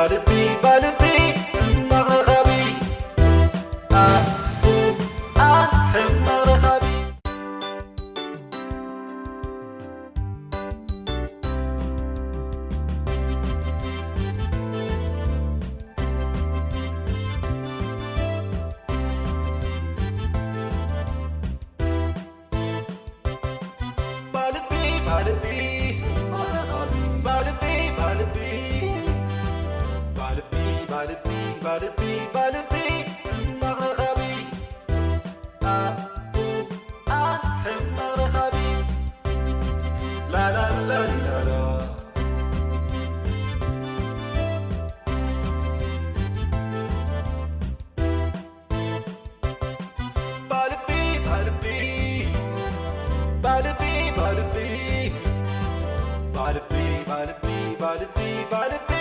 ባልቢ ባልቢ ሕማቕ ረኻቢ። ኣ፣ ኡ፣ ኣ፣ ሕማቕ ረኻቢ። ባልቢ ባልቢ ባልቢ ባልቢ ባልቢ ባልቢ ባልቢ ባልቢ ባልቢ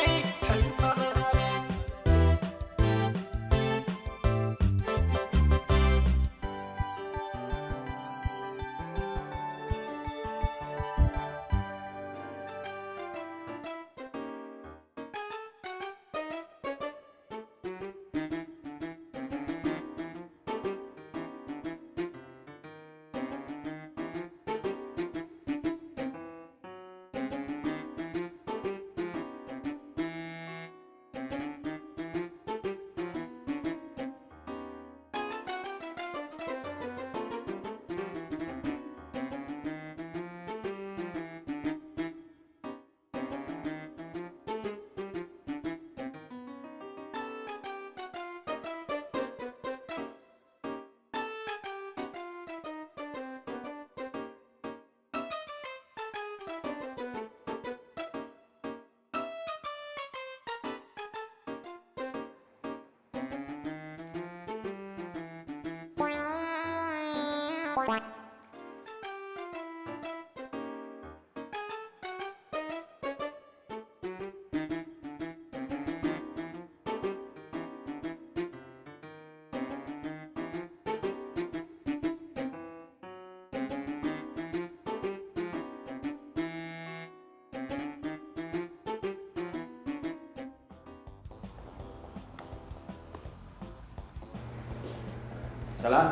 ሰላም።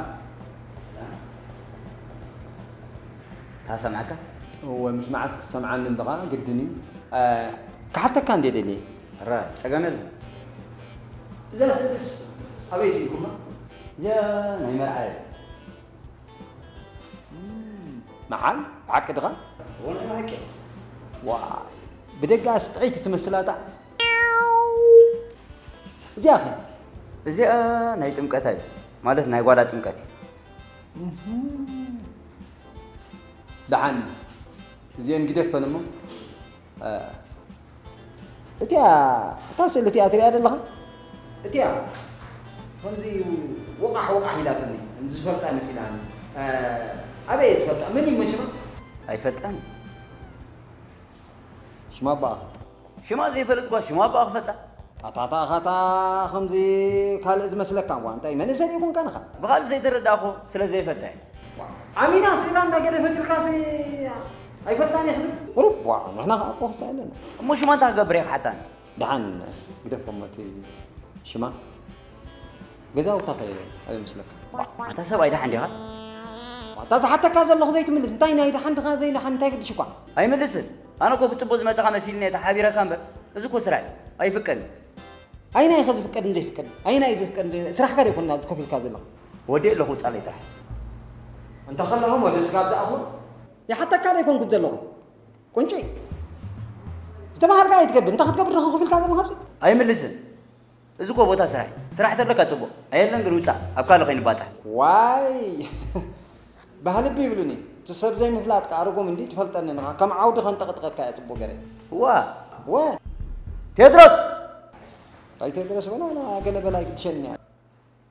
ሰላም። ታሰማዕካ? እወ፣ ምስማዕስ ክሰምዓኒ እንድኻ ግድን እዩ። እ፣ ክሓተካ እንዴ ደልየ? ራይ፣ ጸገም የለን። እዛ ስእልስ ኣበይ ስኢልኩማ? እዚኣ ናይ መርዓ እያ። እም፣ መሓል? ብሓቂ ድኻ? እወ፣ ናይ ብሓቂ። ዋይ፣ ብደጋስ ጥዕይቲ ትመስል ኣታ። እዚኣ ኸ? እዚኣ ናይ ጥምቀታ እዩ፣ ማለት ናይ ጓላ ጥምቀት እዩ። እህም። ደሓን፣ እዚአን ግደፈን እሞ። እ፣ እቲኣ፣ እታ ስእሊ እቲኣ ትሪኣ ዘለኻ? እቲኣ ከምዚ ወቓሕ ወቓሕ ኢላትኒ፣ ከምዚ ዝፈልጣ መሲላኒ። እ፣ ኣበይ እየ ዝፈልጣ? መን እዩ ሽማ? ኣይፈልጣን። ሽማ በኣ። ሽማ ዘይፈልጥ ጓል ሽማ በኣ ክፈልጣ? ኣታታ ኻታ ከምዚ ካልእ ዝመስለካ እዋ፣ እንታይ መንእሰይ ይኹንካ ንኻ? ብኻልእ ዘይተረዳእኮ ስለ ዘይፈልጣ እየ። ኣሚና ስእላ እንዳገደፈትልካሲ ኣይፈልጣን እየ ክትብል? ቁሩብ፣ ዋ፣ ንሕና ኸዓ እኮ ክስታይ ኣለና። እሞ ሽማ እንታይ ክገብር እየ ክሓታኒ? ደሓን ግደፎ እሞ እቲ ሽማ። ገዛውታ ኸ ኣበይ መስለካ? ኣታ ሰብኣይ ደሓን ዲኻ? ኣታ ዝሓተካ ዘለኹ ዘይትምልስ፣ እንታይ ናይ ደሓን ድኻ ዘይደሓን እንታይ ግድሽ እኳ? ኣይምልስን። ኣነ እኮ ብጽቡቕ ዝመጻኻ መሲልኒ እየ ተሓቢረካ እምበር፣ እዚ እኮ ስራሕ እዩ። ኣይፍቀድን። ኣይናይ ኸ ዝፍቀድን ዘይፍቀድን? ኣይናይ ዝፍቀድን ዘይ-፣ ስራሕካ ዶ ይኮን ኣብዚ ኮፍ ኢልካ ዘለኻ? ወዲእ ኣለኹ ውጻለይ ጥራሕ። እንተ ከለኹም ወደ ስጋብ ዝኣኽሉ ይሓተካ ዶ ይኮንኩ ዘለኹ? ቁንጪ። ዝተባሃልካ ኣይትገብር። እንታይ ክትገብር ዲኻ ኮፍ ኢልካ ዘለኻ ኣብዚ? ኣይምልስን። እዚ እኮ ቦታ ስራሕ እዩ። ስራሕ ተለካ ጽቡቕ። ኣየለን ግን ውጻእ። ኣብ ካልእ ከይንባጻሕ። ዋይ! ባህልቢ ይብሉኒ። እቲ ሰብ ዘይምፍላጥ ከኣ ርጉም እንዲ ትፈልጠኒ ንኻ። ከም ዓውዲ ከንጠቕጥቀካ እየ ጽቡቕ ገረ። እዋ። ወ። ቴድሮስ! እንታይ ቴድሮስ በላ፣ ዋላ ገለ በላ ይግድሸኒ እያ።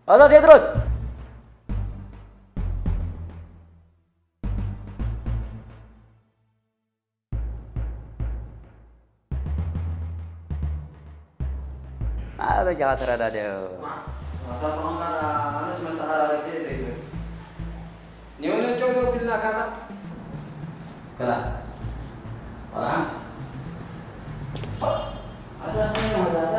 ኣታ ቴድሮስ! አ፣ በጃኻ ተረዳድኦ። ኣታ ተኾንካ ኣነስ መተዓራረቂ ዘይትብል። ኔው ነጀው ኔው ቢልና ካታ። ከላ። ዋላ ሓንቲ። ኣታ፣ ኣታ፣ ኣታ፣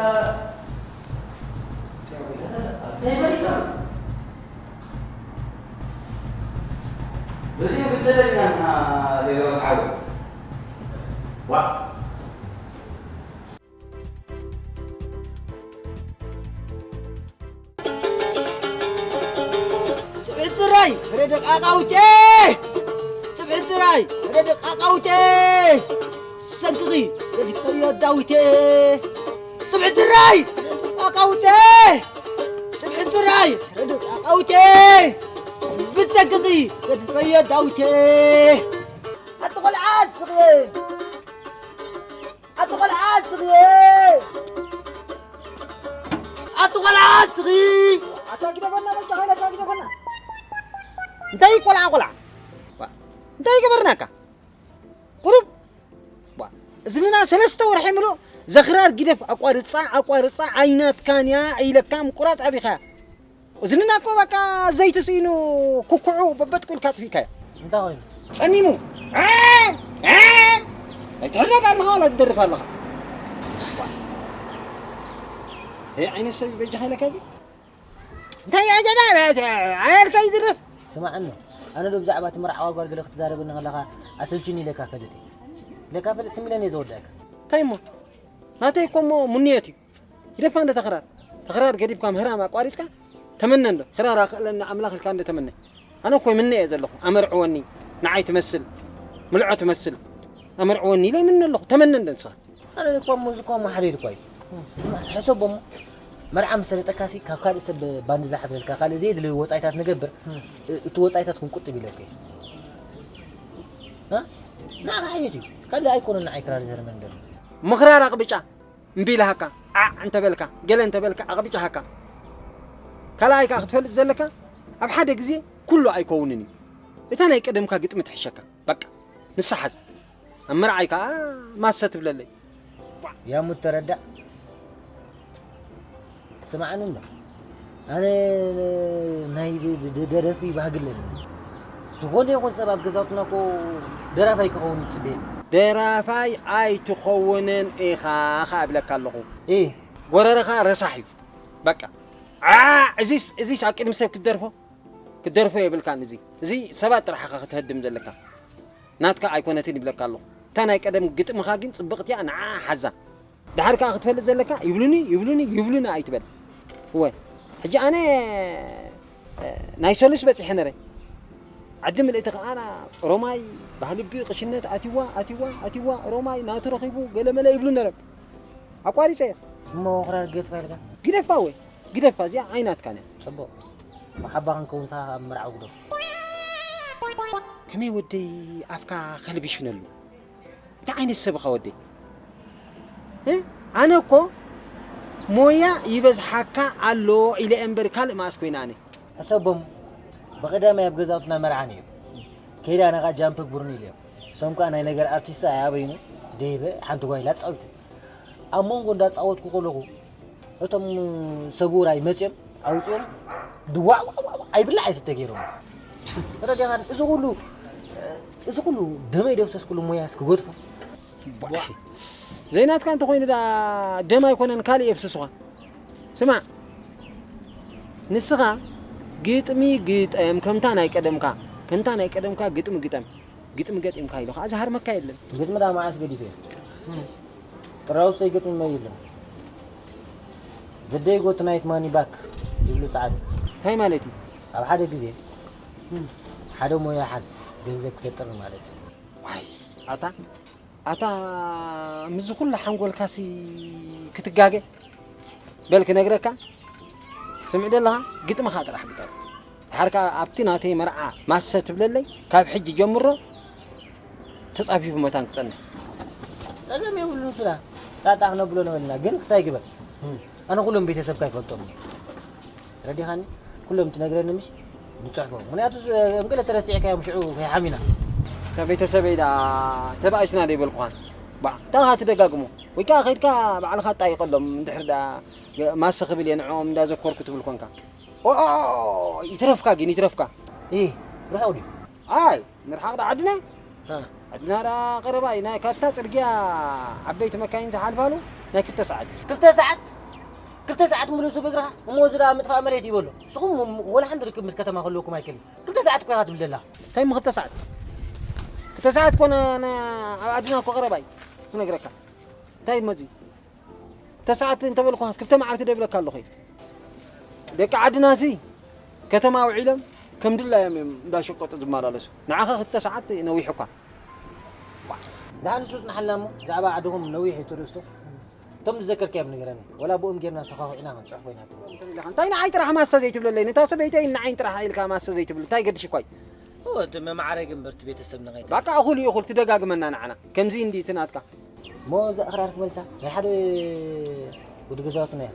ጽብሒ ጽራይ ረደቃቃውቴ ጽብሒ ጽራይ ረደቃቃውቴ ሰንክኺ ገዲፈዮ ዳዊቴ ጽብሒ ጽራይ ረደቃቃውቴ ጽብሒ ጽራይ ረደቃቃውቴ ብሰንክኺ ገዲፈዮ ዳዊቴ ኣቲ ቆልዓ ስኽየ ኣቲ ቆልዓ ስኽየ ኣቲ ቆልዓ ስኺ ኣታ ግደፈና በጃኻ ኢለካ ግደፈና እንታይ ቆልዓ ቆልዓ እንታይ ገበርናካ ቁሩብ እዝንና ሰለስተ ወርሒ ምሉእ ዘኽራር ግደፍ ኣቋርፃ ኣቋርፃ ኣይናትካን እያ ኢለካ ምቁራፅ ኣቢኻያ እዝንና እኮ በቃ ዘይቲ ስኢኑ ኩኩዑ በበጥቁልካ ኣጥፊእካዮ እንታይ ኮይኑ ጸሚሙ ኣይትሕረድ ኣለኻ ዋላ ትደርፍ ኣለኻ ይህ ዓይነት ሰብ በጃኻ ኢለካ እዚ እንታይ ኣጀባ ኣያልካ ይድርፍ ስማዕኒ ኣነ ዶ ብዛዕባ እቲ መርዓዋ ጓል ገለ ክትዛረበኒ ከለኻ ኣሰልችኒ ኢለካ ፈልጥ ኢለካ ፈልጥ ስሚለን እየ ዘወዳእካ እንታይ እሞ ናተይ እኮ እሞ ሙንየት እዩ ግደፋ እንደ ተኽራር ተኽራር ገዲፍካ ምህራም ኣቋሪፅካ ተመነ እንዶ ክራር ኣኽእለኒ ኣምላኽ ኢልካ እንደ ተመነ ኣነ እኮ ይምነ እየ ዘለኹ ኣመርዕወኒ ንዓይ ትመስል ምልዖ ትመስል ኣመርዕወኒ ኢለ ይምነ ኣለኹ ተመነ እንደ ንስኻ ኣነ እኮ እሞ እዚ እኮ እሞ ሓደ ኢልኳ እዩ ስማዕ ሕሰቦ እሞ መርዓ ምስ ሰለጠካሲ ካብ ካልእ ሰብ ባንዲ ዝሓትረልካ ካልእ ዘየድሊ ወፃኢታት ንገብር እቲ ወፃኢታት ክንቁጥብ ኢለኩ ንዓኻ ሓልዮት እዩ ካልእ ኣይኮነን ንዓይ ክራር ዘርመን ዘሎ ምኽራር ኣቕብጫ እምቢ ኢልሃካ ዓዕ እንተበልካ ገለ እንተበልካ ኣቕብጫ ሃካ ካልኣይ ከዓ ክትፈልጥ ዘለካ ኣብ ሓደ ግዜ ኩሉ ኣይከውንን እዩ እታ ናይ ቀደምካ ግጥሚ ትሕሸካ በቃ ንሳ ሓዝ ኣብ መርዓይ ከዓ ማሰ ትብለለይ ያሙት ተረዳእ ስማዕኒ እሞ ኣነ ናይ ደደፊ ባህጊ ኣለኒ ዝኾነ ይኹን ሰብ ኣብ ገዛውትና እኮ ደራፋይ ክኸውን ይፅበየኒ ደራፋይ ኣይትኸውንን ኢኻ ኸዓ እብለካ ኣለኹ እ ጎረርኻ ረሳሕ እዩ በቃ ዓ እዚስ እዚስ ኣብ ቅድሚ ሰብ ክትደርፎ ክትደርፎ የብልካን እዚ እዚ ሰባት ጥራሕ ኢኻ ክትህድም ዘለካ ናትካ ኣይኮነትን ይብለካ ኣለኹ እታ ናይ ቀደም ግጥምኻ ግን ፅብቕቲ እያ ንዓ ሓዛ ድሓር ከዓ ክትፈልጥ ዘለካ ይብሉኒ ይብሉኒ ይብሉኒ ኣይትበል እወ ሕጂ ኣነ ናይ ሰሉስ በፂሐ ነረ ዓዲ ምልእቲ ከዓ ሮማይ ባህልቢ ቅሽነት ኣቲዋ ኣቲዋ ኣቲዋ ሮማይ ናቱ ረኺቡ ገለመለ ይብሉ ነረም ኣቋሪፀ እየ እሞ ክራር ገጥፋ ኢልካ ግደፋ ወይ ግደፋ እዚኣ ኣይናትካን እያ ፅቡቕ መሓባ ክንከውን ሳኻ ኣብ መርዓ ጉዶ ከመይ ወደይ ኣፍካ ከልቢ ሽነሉ እንታይ ዓይነት ሰብ ኢኻ ወደይ ኣነ እኮ ሞያ ይበዝሓካ ኣሎ ኢለ እምበር ካልእ መኣስ ኮይነ ኣነ ሕሰቦም ብቐዳማይ ኣብ ገዛውትና መርዓ ነይሩ ከይዳ ነኻ ጃምፕ ግብሩኒ ኢለዮም እሶም ከዓ ናይ ነገር ኣርቲስት ኣያበይኑ ደይበ ሓንቲ ጓይላ ፃዊተ ኣብ መንጎ እንዳፃወትኩ ከለኹ እቶም ሰቡራይ መፅኦም ኣውፅኦም ድዋዕ ኣይብላዕ ኣይስተ ገይሮም ረዲኻን እዚ ኩሉ እዚ ኩሉ ደመይ ደብሰስ ኩሉ ሞያስ ክገድፎ ዘይናትካ እንተኮይኑ ዳ ደም ኣይኮነን ካልእ የብስስኻ ስማዕ ንስኻ ግጥሚ ግጠም ከምታ ናይ ቀደምካ ከምታ ናይ ቀደምካ ግጥሚ ግጠም ግጥሚ ገጢምካ ኢሉ ከዓ ዝሃርመካ የለን ግጥሚ ዳ መዓስ ገዲፈ ጥራውስ ኣይገጥም መይሉ the day go tonight money back ይብሉ ፃዓት እንታይ ማለት እዩ ኣብ ሓደ ግዜ ሓደ ሞያ ሓዝ ገንዘብ ክፈጥር ማለት እዩ ዋይ ኣታ ኣታ ምዚ ኩሉ ሓንጎልካሲ ክትጋገ በል ክነግረካ ስምዕ ደለኻ ግጥምኻ ጥራሕ ግጠም ድሓር ከዓ ኣብቲ ናተይ መርዓ ማሰ ትብለለይ ካብ ሕጂ ጀምሮ ተጻፊፉ መታን ክጸንሕ ጸገም የብሉን ሱላ ጣጣ ክነብሎ ነበልና ግን ክሳይ ግበር ኣነ ኩሎም ቤተሰብካ ይፈልጦም ረዲኻኒ ኩሎም ትነግረኒ ምሽ ንፅሕፎ ምክንያቱ እምቅለ ተረሲዕካዮም ሽዑ ከይሓሚና ካብ ቤተሰበይ ዳ ተባኢስና ደይበልኩኻን ባዕ እንታይ ትደጋግሞ ወይ ከዓ ከይድካ ባዕልኻ ጣይቀሎም እንድሕር ዳ ማሰ ክብል እየ ንዕኦም እንዳዘኮርኩ ትብል ኮንካ ይትረፍካ ግን ይትረፍካ ርሑቕ ድዩ ኣይ ንርሓቕ ዳ ዓድና ዓድና ዳ ቀረባ እዩ ናይ ካብታ ፅርግያ ዓበይቲ መካይን ዝሓልፋሉ ናይ ክልተ ሰዓት ክልተ ሰዓት ክልተ ሰዓት ሙሉእ ሱብ እግርኻ እሞ እዚ ዳ ምጥፋእ መሬት ይበሎ ንስኹም ወላ ሓንቲ ርክብ ምስ ከተማ ከለኩም ኣይክልን ክልተ ሰዓት እኮ ኢኻ ትብል ዘላ እንታይ ሞ ክልተ ሰዓት ክልተ ሰዓት ኮነ ኣብ ዓድና እኮ ቀረባ እዩ ክነግረካ። እንታይ መዚ? ተሰዓት እንተበልኳስ ክልተ መዓልቲ ደብለካ ኣለኹ። ደቂ ዓድናሲ ከተማ ውዒሎም ከም ድላዮም እዮም እንዳሸቀጡ ዝመላለሱ። ንዓኻ ክልተ ሰዓት ነዊሕ እኳ። ደሓን እሱ ጽንሓልና እሞ፣ ብዛዕባ ዓድኹም ነዊሕ እዩ ትርእስቶ። እቶም ዝዘከርካዮም ንገረኒ። ወላ ብኦም ጌርና ሰኻኹዕና ክንጽሕፎ ኢና ትብል። እንታይ ንዓይ ጥራሕ ማሰ ዘይትብለለይ? ነታ ሰበይተይ ንዓይን ጥራሕ ኢልካ ማሰ ዘይትብል? እንታይ ገድሽ እኳ እዩ? እወ፣ እቲ መማዕረግ እምበር እቲ ቤተሰብ ንኸይተ- ባቃ እኹል እዩ፣ እኹል ትደጋግመና ንዓና። ከምዚ እንዲ እቲ ናትካ። እሞ እዛ ኣኽራር ክመልሳ ናይ ሓደ ጉድ ገዛውትና እያ።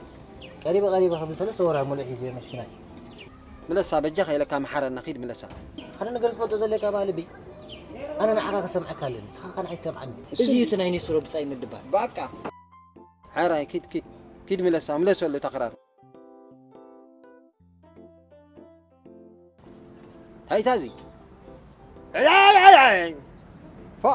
ቀሪበ ቀሪበ ክብል ሰለስተ ወርሒ ሙሉእ ሒዙ እየ መሽኪናይ። ምለሳ በጃኻ ኢለካ መሓረና፣ ኺድ ምለሳ። ሓደ ነገር ዝፈልጦ ዘለካ ባህሊ ቢ ኣነ ንዓኻ ክሰምዓካ ኣለኒ፣ ንስኻ ኸኣ ንዓይ ትሰምዓኒ። እዚ እዩ እቲ ናይ ኔስትሮ ብጻይነት ድበሃል። ባቃ። ሕራይ፣ ኪድ፣ ኪድ፣ ኪድ ምለሳ፣ ምለሰሉ እታ ክራር። ታይታ እዚ? ሕራይ፣ ሕራይ፣ ሕራይ። ሆ።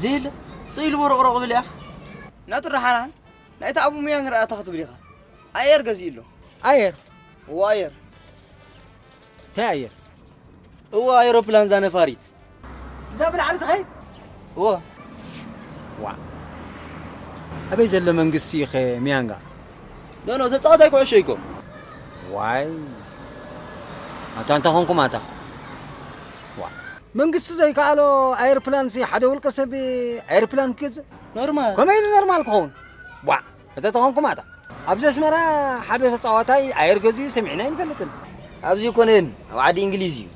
ዘይለ፣ ስኢሉ ቦሮቕሮቕ ብል ኢኻ። ናቱ ራሓራን ናይቲ ኣቡ ሙያን ርኣታ ክትብል ኢኻ። ኣየር ገዚኡ ኣሎ። ኣየር? እዎ ኣየር። እንታይ ኣየር? እዎ ኣየሮፕላን እዛ ነፋሪት። እዛ ብላዕሊ ትኸይድ? እዎ። ዋ። ኣበይ ዘሎ መንግስቲ ኢኸ ሚያንጋ? ኖ፣ ኖ፣ ተጻዋታይ ኩዕሾ ኢኮ። ዋይ። ኣታ እንታይ ኾንኩም ኣታ? ዋ። መንግስቲ ዘይከኣሎ ኣየርፕላንሲ ሓደ ውልቀ ሰብ ኣየርፕላን ክገዝእ? ኖርማል። ከመይ ኢሉ ኖርማል ክኸውን? ዋ። እንተ ተኾንኩም ኣታ። ኣብዚ ኣስመራ ሓደ ተጻዋታይ ኣየር ገዚኡ ሰሚዕና ኣይንፈልጥን። ኣብዚ ኣይኮነን፣ ኣብ ዓዲ እንግሊዝ እዩ።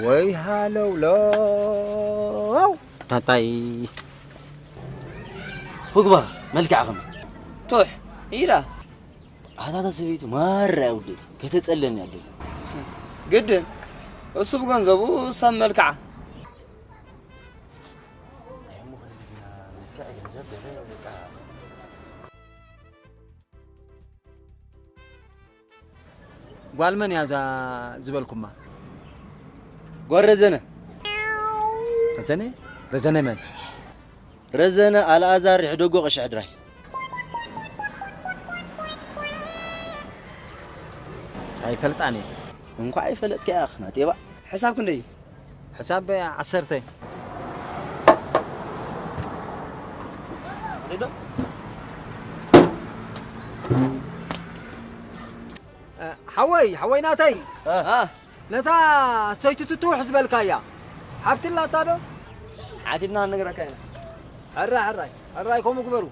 ወይ ሃለውለው። ታንታይ። ሁግባ፣ መልክዕ ኸም። ቱሕ፣ ኢራ። ኣታ እታ ሰበይቱ ማራ እያ ውደቲ፣ ከተጸለኒ እያ ደሊ። ግድን፣ እሱ ብገንዘቡ፣ እሳ ብመልክዓ። እንታይ እሞ ክንብል ኢና፣ መልክዕ፣ ገንዘብ፣ ገለ፣ በቃ። ጓል መን እያ እዛ ዝበልኩማ? ጓል ረዘነ። ረዘነ? ረዘነ መን? ረዘነ ኣልኣዛር ይሕደጎ ቀሺ ሕድራይ። ኣይፈልጣን እየ። እንኳዕ ኣይፈለጥክያ ኣኽና ጤባ። ሕሳብ ክንደይ እዩ? ሕሳብ ዓሰርተ። እ፣ ሓወይ፣ ሓወይ ናተይ። እ። ነታ ሰይቲ ትትውሕ ዝበልካያ ሓብቲ ኣላታ ዶ? ሓቲትና ክንነግረካ ኢና። ሕራይ፣ ሕራይ፣ ሕራይ፣ ከምኡ ግበሩ።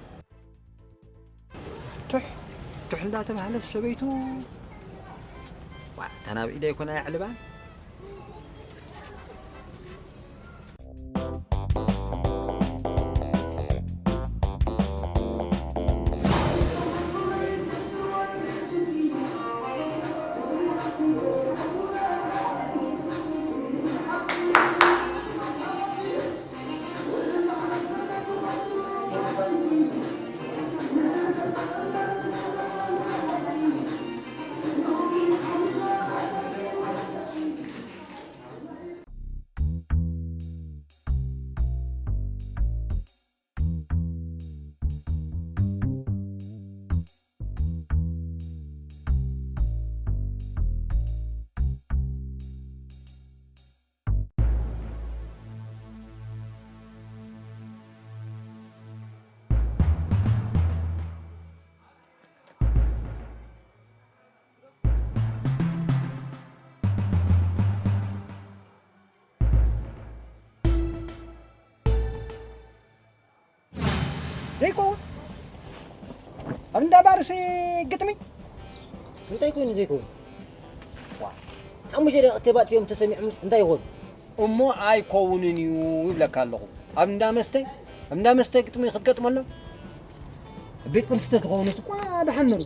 ቱሕ፣ ቱሕ እንዳተባህለት ሰበይቱ፣ ዋ፣ እታ ናብ ኢደይ ኮን ኣየዕልባን። ዘይኮ ኣብ እንዳ ባርሲ ግጥሚ እንታይ ኮይኑ ዘይኮኑ? ዋ፣ ሓሙሽተ ደቂ ተባጽዮም ተሰሚዖምስ እንታይ ይኾኑ? እሞ ኣይኮውንን እዩ ይብለካ ኣለኹ። ኣብ እንዳ መስተ፣ ኣብ እንዳ መስተ ግጥሚ ክትገጥመሎም? ኣብ ቤት ቁርሲ ተዝኾውንስ እኳ ደሓን ነሩ።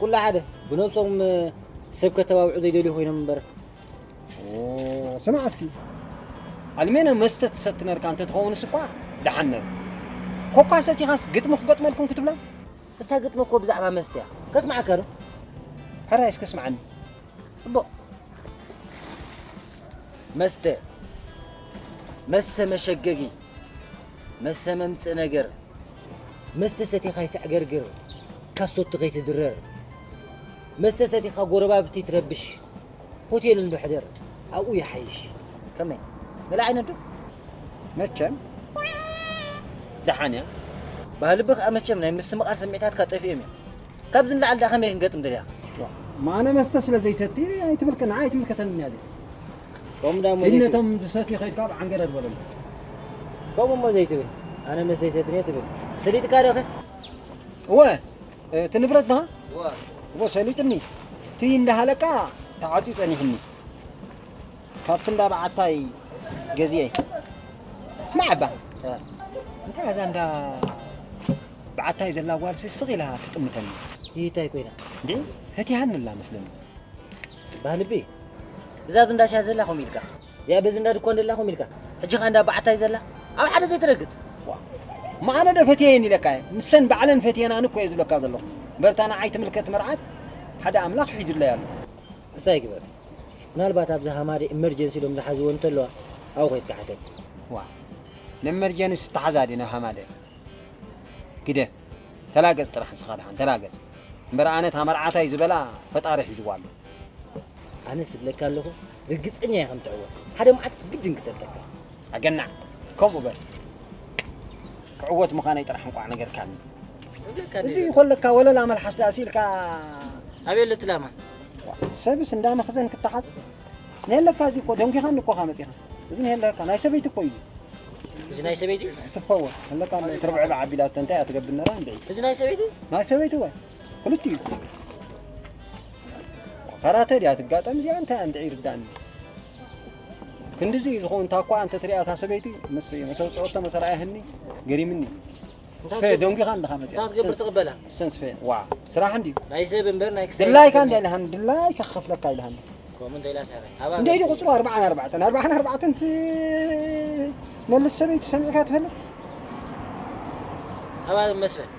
ኩሉ ሓደ፣ ብነብሶም ሰብ ከተባብዑ ዘይደልዩ ኮይኖም እምበር። ኦ፣ ስማዕ እስኪ። ኣልሜነ መስተ ትሰቲ ነርካ እንተ ትኸውንስ እኳ ደሓን ነሩ። ኮኳ ሰቲኻስ ግጥሚ ክገጥመልኩም ክትብሎም? እታ ግጥሚ እኮ ብዛዕባ መስተ እያ። ከስምዓካ ዶ? ሕራይ እስከ ስምዓኒ። ጽቡቕ። መስተ። መስተ መሸገጊ። መስተ መምጽእ ነገር። መስተ ሰቲኻ ኣይትዕገርግር። ካሶት ከይትድረር፣ መስተ ሰቲኻ ጎረባብቲ ትረብሽ፣ ሆቴል እንዶ ሕደር፣ ኣብኡ ይሓይሽ። ከመይ? ገለ ዓይነት ዶ? መቸም ደሓን እያ። ባህልቢ ከኣ መቸም ናይ ምስምቓር ስምዒታትካ ጠፊኦም እዮም። ካብዚ ንላዕሊ ደኣ ከመይ ክንገጥም ደሊኻ? ኣነ መስተ ስለ ዘይሰቲ ኣይትምልከ-፣ ንዓይ ኣይትምልከተንን እያ። ከምኡ ደኣ እሞ ዘይትብል። ነቶም ዝሰትዩ ከይድካ ኣብ ዓንገረድ በሎም። ከምኡ እሞ ዘይትብል። ኣነ መስተ ይሰትን እየ ትብል። ሰሊጥካ ዶ ኸ? እወ፣ እቲ ንብረት ድኻ? እወ። እወ፣ ሰሊጥኒ። እቲ እንዳሃለካ ተዓጽዩ ጸኒሕኒ። ካብቲ እንዳ በዓታይ ገዚኤ። ስማዕ እባ። እ። እንታይ እዛ እንዳ በዓታይ ዘላ ጓልሲ ስቕ ኢላ ትጥምተኒ? ይታይ ኮይና? እንዴ፣ ፈቲሃኒ ኣላ መስለኒ። ባህልቢ፣ እዛ ኣብ እንዳ ሻሂ ዘላ ከምኡ ኢልካ፣ እዚኣ በዚ እንዳ ድኳን ዘላ ከምኡ ኢልካ፣ ሕጂ ኸኣ እንዳ በዓታይ ዘላ ኣብ ሓደ ዘይትረግጽ። ዋ፣ እሞ ኣነ ዶ ፈትየን ኢለካ እየ? ምሰን ባዕለን ፈትየናኒ እኮ እየ ዝብለካ ዘለኹ። እምበር እታ ንዓይ ትምልከት መርዓት ሓደ ኣምላኽ ሒዙለይ ኣሎ። እሳ ይግበር። ምናልባት ኣብዚ ሃማደ ኢመርጀንሲ ኢሎም ዝሓዝዎ እንተለዋ፣ ኣብኡ ኸይድካ ሕተት። ዋ፣ ንኤመርጀንሲ ተሓዛ ድዩ ናብ ሃማደ? ግደ፣ ተላገጽ ጥራሕ ንስኻ ደሓን፣ ተላገጽ። እምበር ኣነ እታ መርዓታይ ዝበላ ፈጣሪ ሒዝዋ ኣሎ። ኣነ ስብለካ ኣለኹ፣ ርግጸኛ እየ ከም ትዕወት። ሓደ መዓልትስ ግድን ክሰልጠካ። ኣገናዕ፣ ከምኡ በል። ክዕወት ምዃነይ ጥራሕ እንቋዕ ነገርካኒ። እብለካ እዚ እንደ ኮለካ ወለላ መልሓስ ደኣ ሲልካ ኣበይ ኣሎ እቲ ላማ? ሰብስ እንዳ መኽዘን ክተሓዝ። ንየለካ እዚ እኮ ደንጒኻኒ እኮ ኻ መጺኻ። እዚ ንየለካ ናይ ሰበይቲ እኮ እዩ እዚ። እዚ ናይ ሰበይቲ? ክስፈዎ። ኣለካ ተርብዐ ብዓቢላቶ እንታይ እያ ትገብር ነራ እንዴ? እዚ ናይ ሰበይቲ? ናይ ሰበይቲ ወይ? ክልቲኡ። ካራተ ድያ ትጋጠም እዚኣ እንታይ እንድዒ ይርዳእኒ። ክንድዚ እዩ ዝኸውን። እንታ እኳ እንተ ትሪኣ እታ ሰበይቲ ምስ መሰውፅኦ ዝተመሰላ እያ ህኒ ገሪምኒ። እንታይ ስፈ ትገብር? ደንጒኻ ኣለኻ መፂኣ። እንታይ ትገብር ሰንስ-፣ ትቕበላ? ሰንስ ፈ-፣ ዋ፣ ስራሕ እንድዩ። ናይ ሰብ እምበር ናይ ክሳይ ድላይካ ኣይኮነን። እንድያ ኢልሃኒ፣ ድላይካ ክኸፍለካ ኢልሃኒ። ከምኡ እንተ ኢላ ሰበ። ኣባ እንደ ኢዱ መፂ። ቁፅሩ ኣርባዓን ኣርባዕተን፣ ኣርባዓን ኣርባዕተን ትመልስ ሰበይቲ ሰሚዕካ ትፈልጥ? ኣባ መስፍን።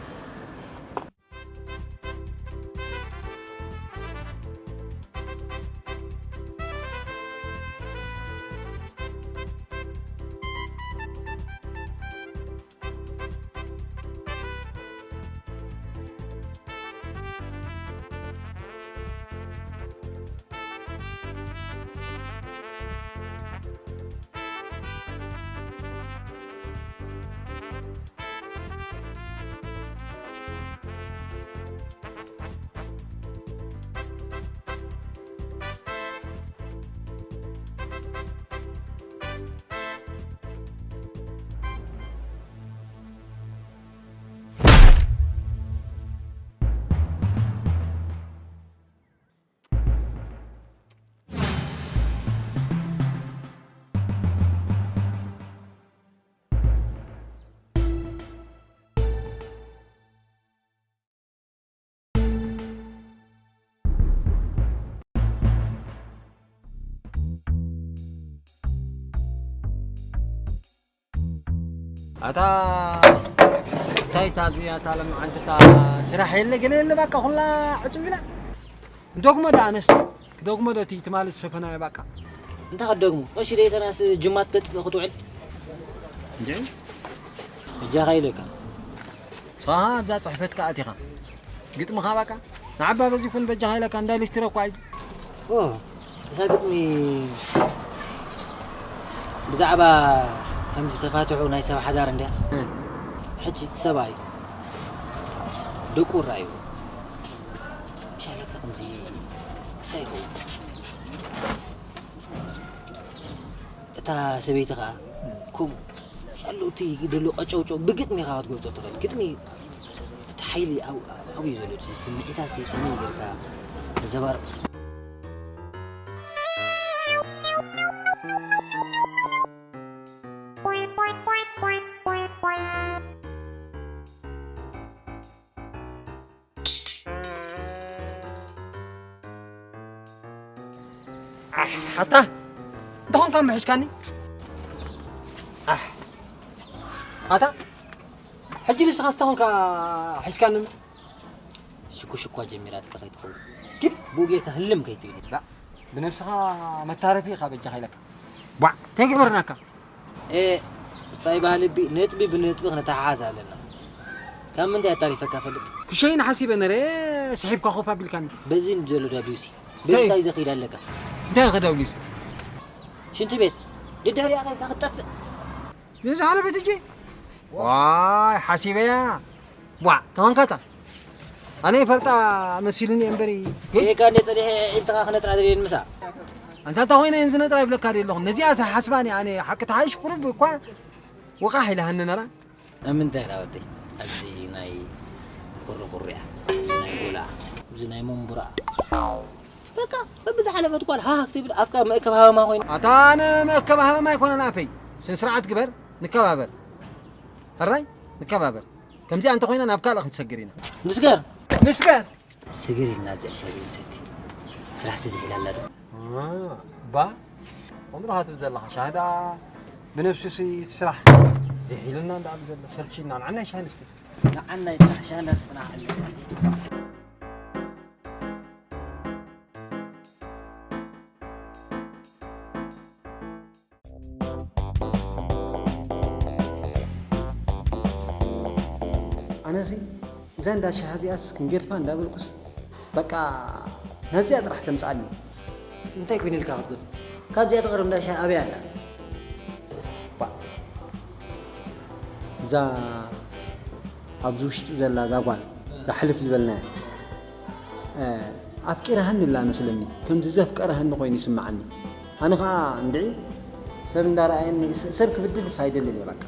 ኣታ እንታይ እታ እዚኣ እታ ለምዓንቲ እታ ስራሕ የለ ገለ የለ ባቃ ኩላ ዕጹብ ኢላ። ክደግሞ ደኣ ኣነስ ክደግሞ ዶ እቲ ትማሊ ዝሰፈናዮ ባቃ። እንታይ ክትደግሞ? ቀሺ ደይተናስ ጅማት ተጥፍእ ክትውዕል። እንዴ? እጃኻ ኢለካ። ንስኻ ኣብዛ ጽሕፈትካ ኣቲኻ ግጥምኻ በቃ ንዓባ በዚ ኩን በጃኻ ኢለካ እንዳ ሊስትሮ እኳ እዩ። ኦ፣ እዛ ግጥሚ ብዛዕባ ከምዚ ተፋትሑ ናይ ሰብ ሓዳር እንድያ። እ። ሕጂ እቲ ሰብኣይ ደቁ ራእዩ። ሻለካ ከምዚ ክሳይ ይኸውን። እታ ሰበይቲ ኸኣ ከምኡ። ሻሉ እቲ ዘሎ ቀጨውጨው ብግጥሚ ኢኻ ክትገልጾ ትኽእል። ግጥሚ እቲ ሓይሊ ኣብ-፣ ኣብኡ እዩ ዘሎ። እቲ ስምዒታሲ ከመይ ጌርካ ተዘባርቕ? ኣሕ፣ ኣታ እንታይ ኾንካ ምሕዝካኒ? ኣሕ፣ ኣታ ሕጂ ንስኻ ስታ ኾንካ ሒዝካኒ? ሽኩሽኳ ጀሚራትካ ከይትኸውን። ግን ብኡ ጌርካ ህልም ከይትብል። ላ፣ ብነብስኻ መታረፊ ኢኻ በጃኻ ኢለካ። ቧዕ፣ እንታይ ግበርናካ? ኤ፣ ብጻይ ባህልቢ፣ ነጥቢ ብነጥቢ ክንተሓሓዝ ኣለና። ካብ ምንታይ ኣታሪፈካ ፈልጥ? ክሸይን ሓሲበ ነረ ስሒብካ ኮፍ ኣቢልካኒ። በዚ ዘሎ ዳብሊውሲ በዚ እንታይ ዘኽኢድ ኣለካ? እንታይ ከ ዳብሊውሲ? ሽንቲ ቤት ድድሕሪኣ ከይድካ ክትጠፍእ። ንዝሓለፈት እጂ ዋይ ሓሲበያ ቧዕ ተኾንካታ ኣነ ይፈልጣ መሲሉኒ እምበሪ ጌጋ እንደ ጸኒሐ ኢልትኻ ክነጥራ ዝደልን ምሳ ኣንታ እንታ ኮይነ እየን ዝነጥራ ይብለካ ደ ኣለኹ ነዚኣ ሓስባኒ ኣነ ሓቂ ተሓይሽ ቁሩብ እኳ ወቓሕ ኢላሃኒ ነራ እምንታይ ኢላ ወደይ ኣብዚ ናይ ኩርኩርያ እዚ ናይ ጎላ እዚ ናይ መንቡራ በቃ በብዝሓለፈት ጓል ሃህ ክትብል ኣፍካ መእከብ ሃበማ ኮይኑ ኣታ ኣነ መእከብ ሃበማ ኣይኮነን ኣፈይ ስነ ስርዓት ግበር ንከባበር ሕራይ ንከባበር ከምዚኣ እንተኮይና ናብ ካልእ ክንሰግር ኢና ንስገር ንስገር ስግር ኢልና ኣብዚኣ ሻሂ ንሰቲ ስራሕ ስዝሒላ ኣላ ዶ ባ ከምኡ ዳኻ ትብል ዘለኻ ሻሂ ደኣ ብነብሱ ሲ እቲ ስራሕ ዝሒልና እንዳኣሉ ዘሎ ሰልችና ንዓና ሻሂ ንስተ ንዓና ይጥራሕ ሻሂ እንዳስተና ዓለ ኣነሲ እዛ እንዳ ሻሃ እዚኣስ ክንገድፋ እንዳበልኩስ በቃ ናብዚኣ ጥራሕ ተምፅኣኒ እንታይ ኮይነ ኢልካ ክትገድፎ ካብዚኣ ተቐርብ እንዳ ሻሃ ኣበይ ኣላ እዛ ኣብዚ ውሽጢ ዘላ እዛ ጓል ዳሕልፍ ዝበልናያ ኣፍቂራሃኒ ኣላ መስለኒ ከምዚ ዘፍቀረሃኒ ኮይኑ ይስምዓኒ ኣነ ኸዓ እንድዒ ሰብ እንዳረኣየኒ ሰብ ክብድልስ ኣይደልን እየ በቃ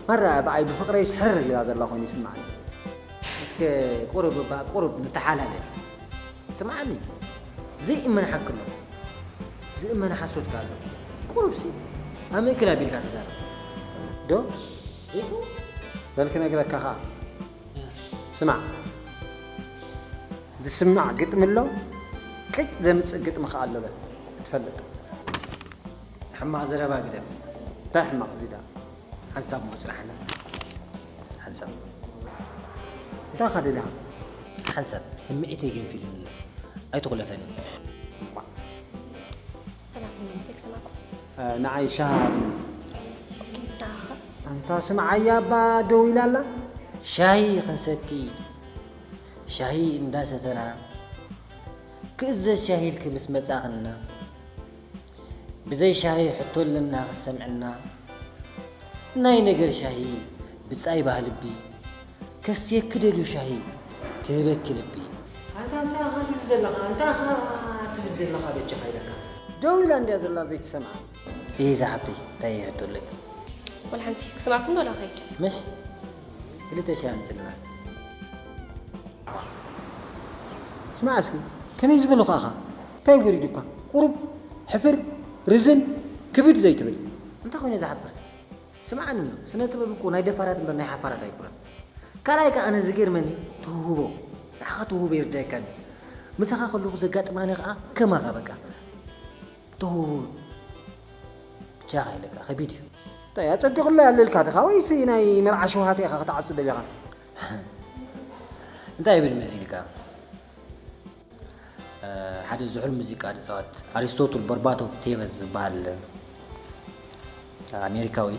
ማራ ብኣይ ብፍቕረይስ ሕርር ኢላ ዘላ ኮይኑ ይስምዓኒ እስከ ቁሩብ እባ ቁሩብ ንተሓላለል ስምዓኒ ዘይእመን ሓቂ ኣሎ ዝእመን ሓሶት ከ ኣሎ ቁሩብሲ ኣብ ምእክል ኣቢልካ ተዛረብ ዶ ዘይኮ በል ክነግረካ ኸዓ ስማዕ ዝስማዕ ግጥሚ ኣሎ ቅጭ ዘምፅእ ግጥሚ ኸዓ ኣሎ በል ክትፈልጥ ሕማቕ ዘረባ ግደፍ እንታይ ሕማቕ እዚዳ ሓንሳብ ሞ ፅናሕና ሓንሳብ እንታይ ኻደዳ ሓንሳብ ስምዒተይ ገንፊሉኒ ኣሎ ኣይትኹለፈኒ ሰላም ምን ቴክስ ማኩ ንዓይ ሻሃ ኦኬ ዳኻ ኣንታ ስምዓያ ኣባ ደው ኢላ ኣላ ሻሂ ክንሰቲ ሻሂ እንዳሰተና ክእዘዝ ሻሂ ኢልኪ ምስ መጻኽና ብዘይ ሻሂ ሕቶ ኣለና ክሰምዕና ናይ ነገር ሻሂ ብጻይ ባህልቢ ከስትየኪ ደልዩ ሻሂ ክህበኪ ልቢ ኣንታ እንታይ ኢኻ ትብል ዘለኻ እንታይ ኢኻ ትብል ዘለኻ በጃኻ ኢለካ ደው ኢላ እንድያ ዘላ ዘይትሰምዓ እሂ ዝሓብተይ እንታይ እየ ሕቶ ኣለኪ ወላ ሓንቲ ክሰምዓኩም ዶ ላኸይድ ምሽ ክልተ ሻሂ ኣምፅልና ስማዕ እስኪ ከመይ ዝበልኹ ኣኻ እንታይ ወሪዱካ ቁሩብ ሕፍር ርዝን ክብድ ዘይትብል እንታይ ኮይነ ዝሓፍር ስምዓኒ እንዶ ስነ ጥበብ እኮ ናይ ደፋራት እምበር ናይ ሓፋራት ኣይኮነን ካልኣይ ከኣ ኣነ ዝገርመኒ ትውህቦ ንዓኻ ትውህቦ ይርዳየካኒ ምሳኻ ከለኹ ዘጋጥማኒ ከኣ ከማኻ በቃ ተውህቦ ብቻኻ ኢለካ ከቢድ እዩ እንታይ ኣጸቢቑላ ኣለልካ ድኻ ወይስ ናይ መርዓ ሸውሃተ ኢኻ ክትዓጹ ደሊኻ እንታይ ይብል መሲልካ ሓደ ዝሑል ሙዚቃ ዝጻወት ኣሪስቶትል በርባቶቭ ቴቨዝ ዝበሃል ኣሜሪካዊ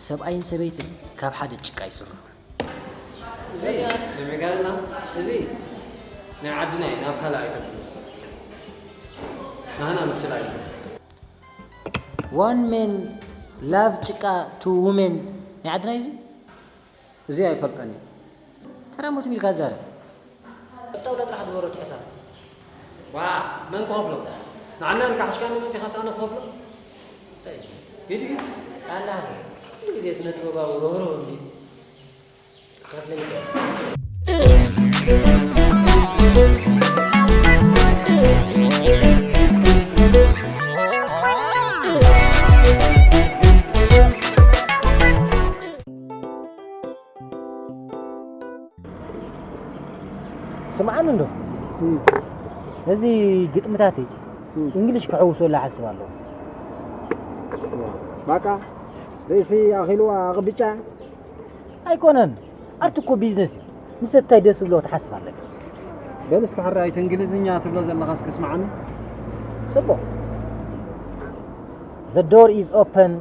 ሰብኣይን ሰበይትን ካብ ሓደ ጭቃ ይስርሑ። እዚ ሰሚዕካልና እዚ ናይ ዓድና እዩ ናብ ካልእ ኣይተብሉ ናህና ምስላ እዩ One man love ጭቃ two women ናይ ዓድና እዩ እዚ እዚ ኣይፈልጠን እየ። ተራ ሞት ሚልካ ዛረብ። ኣብ ጣውላ ጥራሕ ግበሮ እቲ ሕሳብ። ዋ መን ክኸፍሎ? ንዓና ንካሕሽካኒ መጺኻ ሳነ ክኸፍሎ? እንታይ እዩ? ሂድ ሂድ። ኣላ ኩሉ ግዜ ስነ ጥበባዊ ሮህሮህ እንዲ ክኸፍለኒ ስምዓኒ እንዶ ነዚ ግጥምታተይ እንግሊሽ ክሕውሶላ ሓስብ ኣለኹ ባቃ ርእሲ ኣኺልዋ ኣቕብጫ ኣይኮነን ኣርት እኮ ቢዝነስ እዩ ንሰብ እንታይ ደስ ዝብሎ ክትሓስብ ኣለካ በል እስኪ ሕራይ እቲ እንግሊዝኛ ትብሎ ዘለኻስ ክስምዓኒ ጽቡቕ The door is open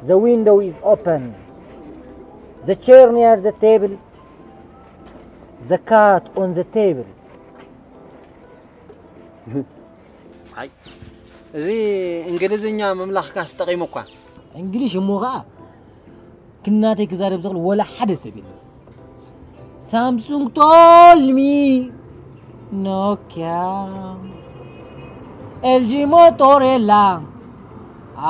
The window is open The chair near the table, the cat on the table. ኣይ፣ እዚ እንግሊዝኛ ምምላኽካስ ጠቒሙ እኳ። እንግሊሽ እሞ ኸዓ ክናተይ ክዛረብ ዝኽእል ወላ ሓደ ሰብ የለን። ሳምሱንግ ቶልሚ ኖኪያ ኤልጂ ሞቶሬላ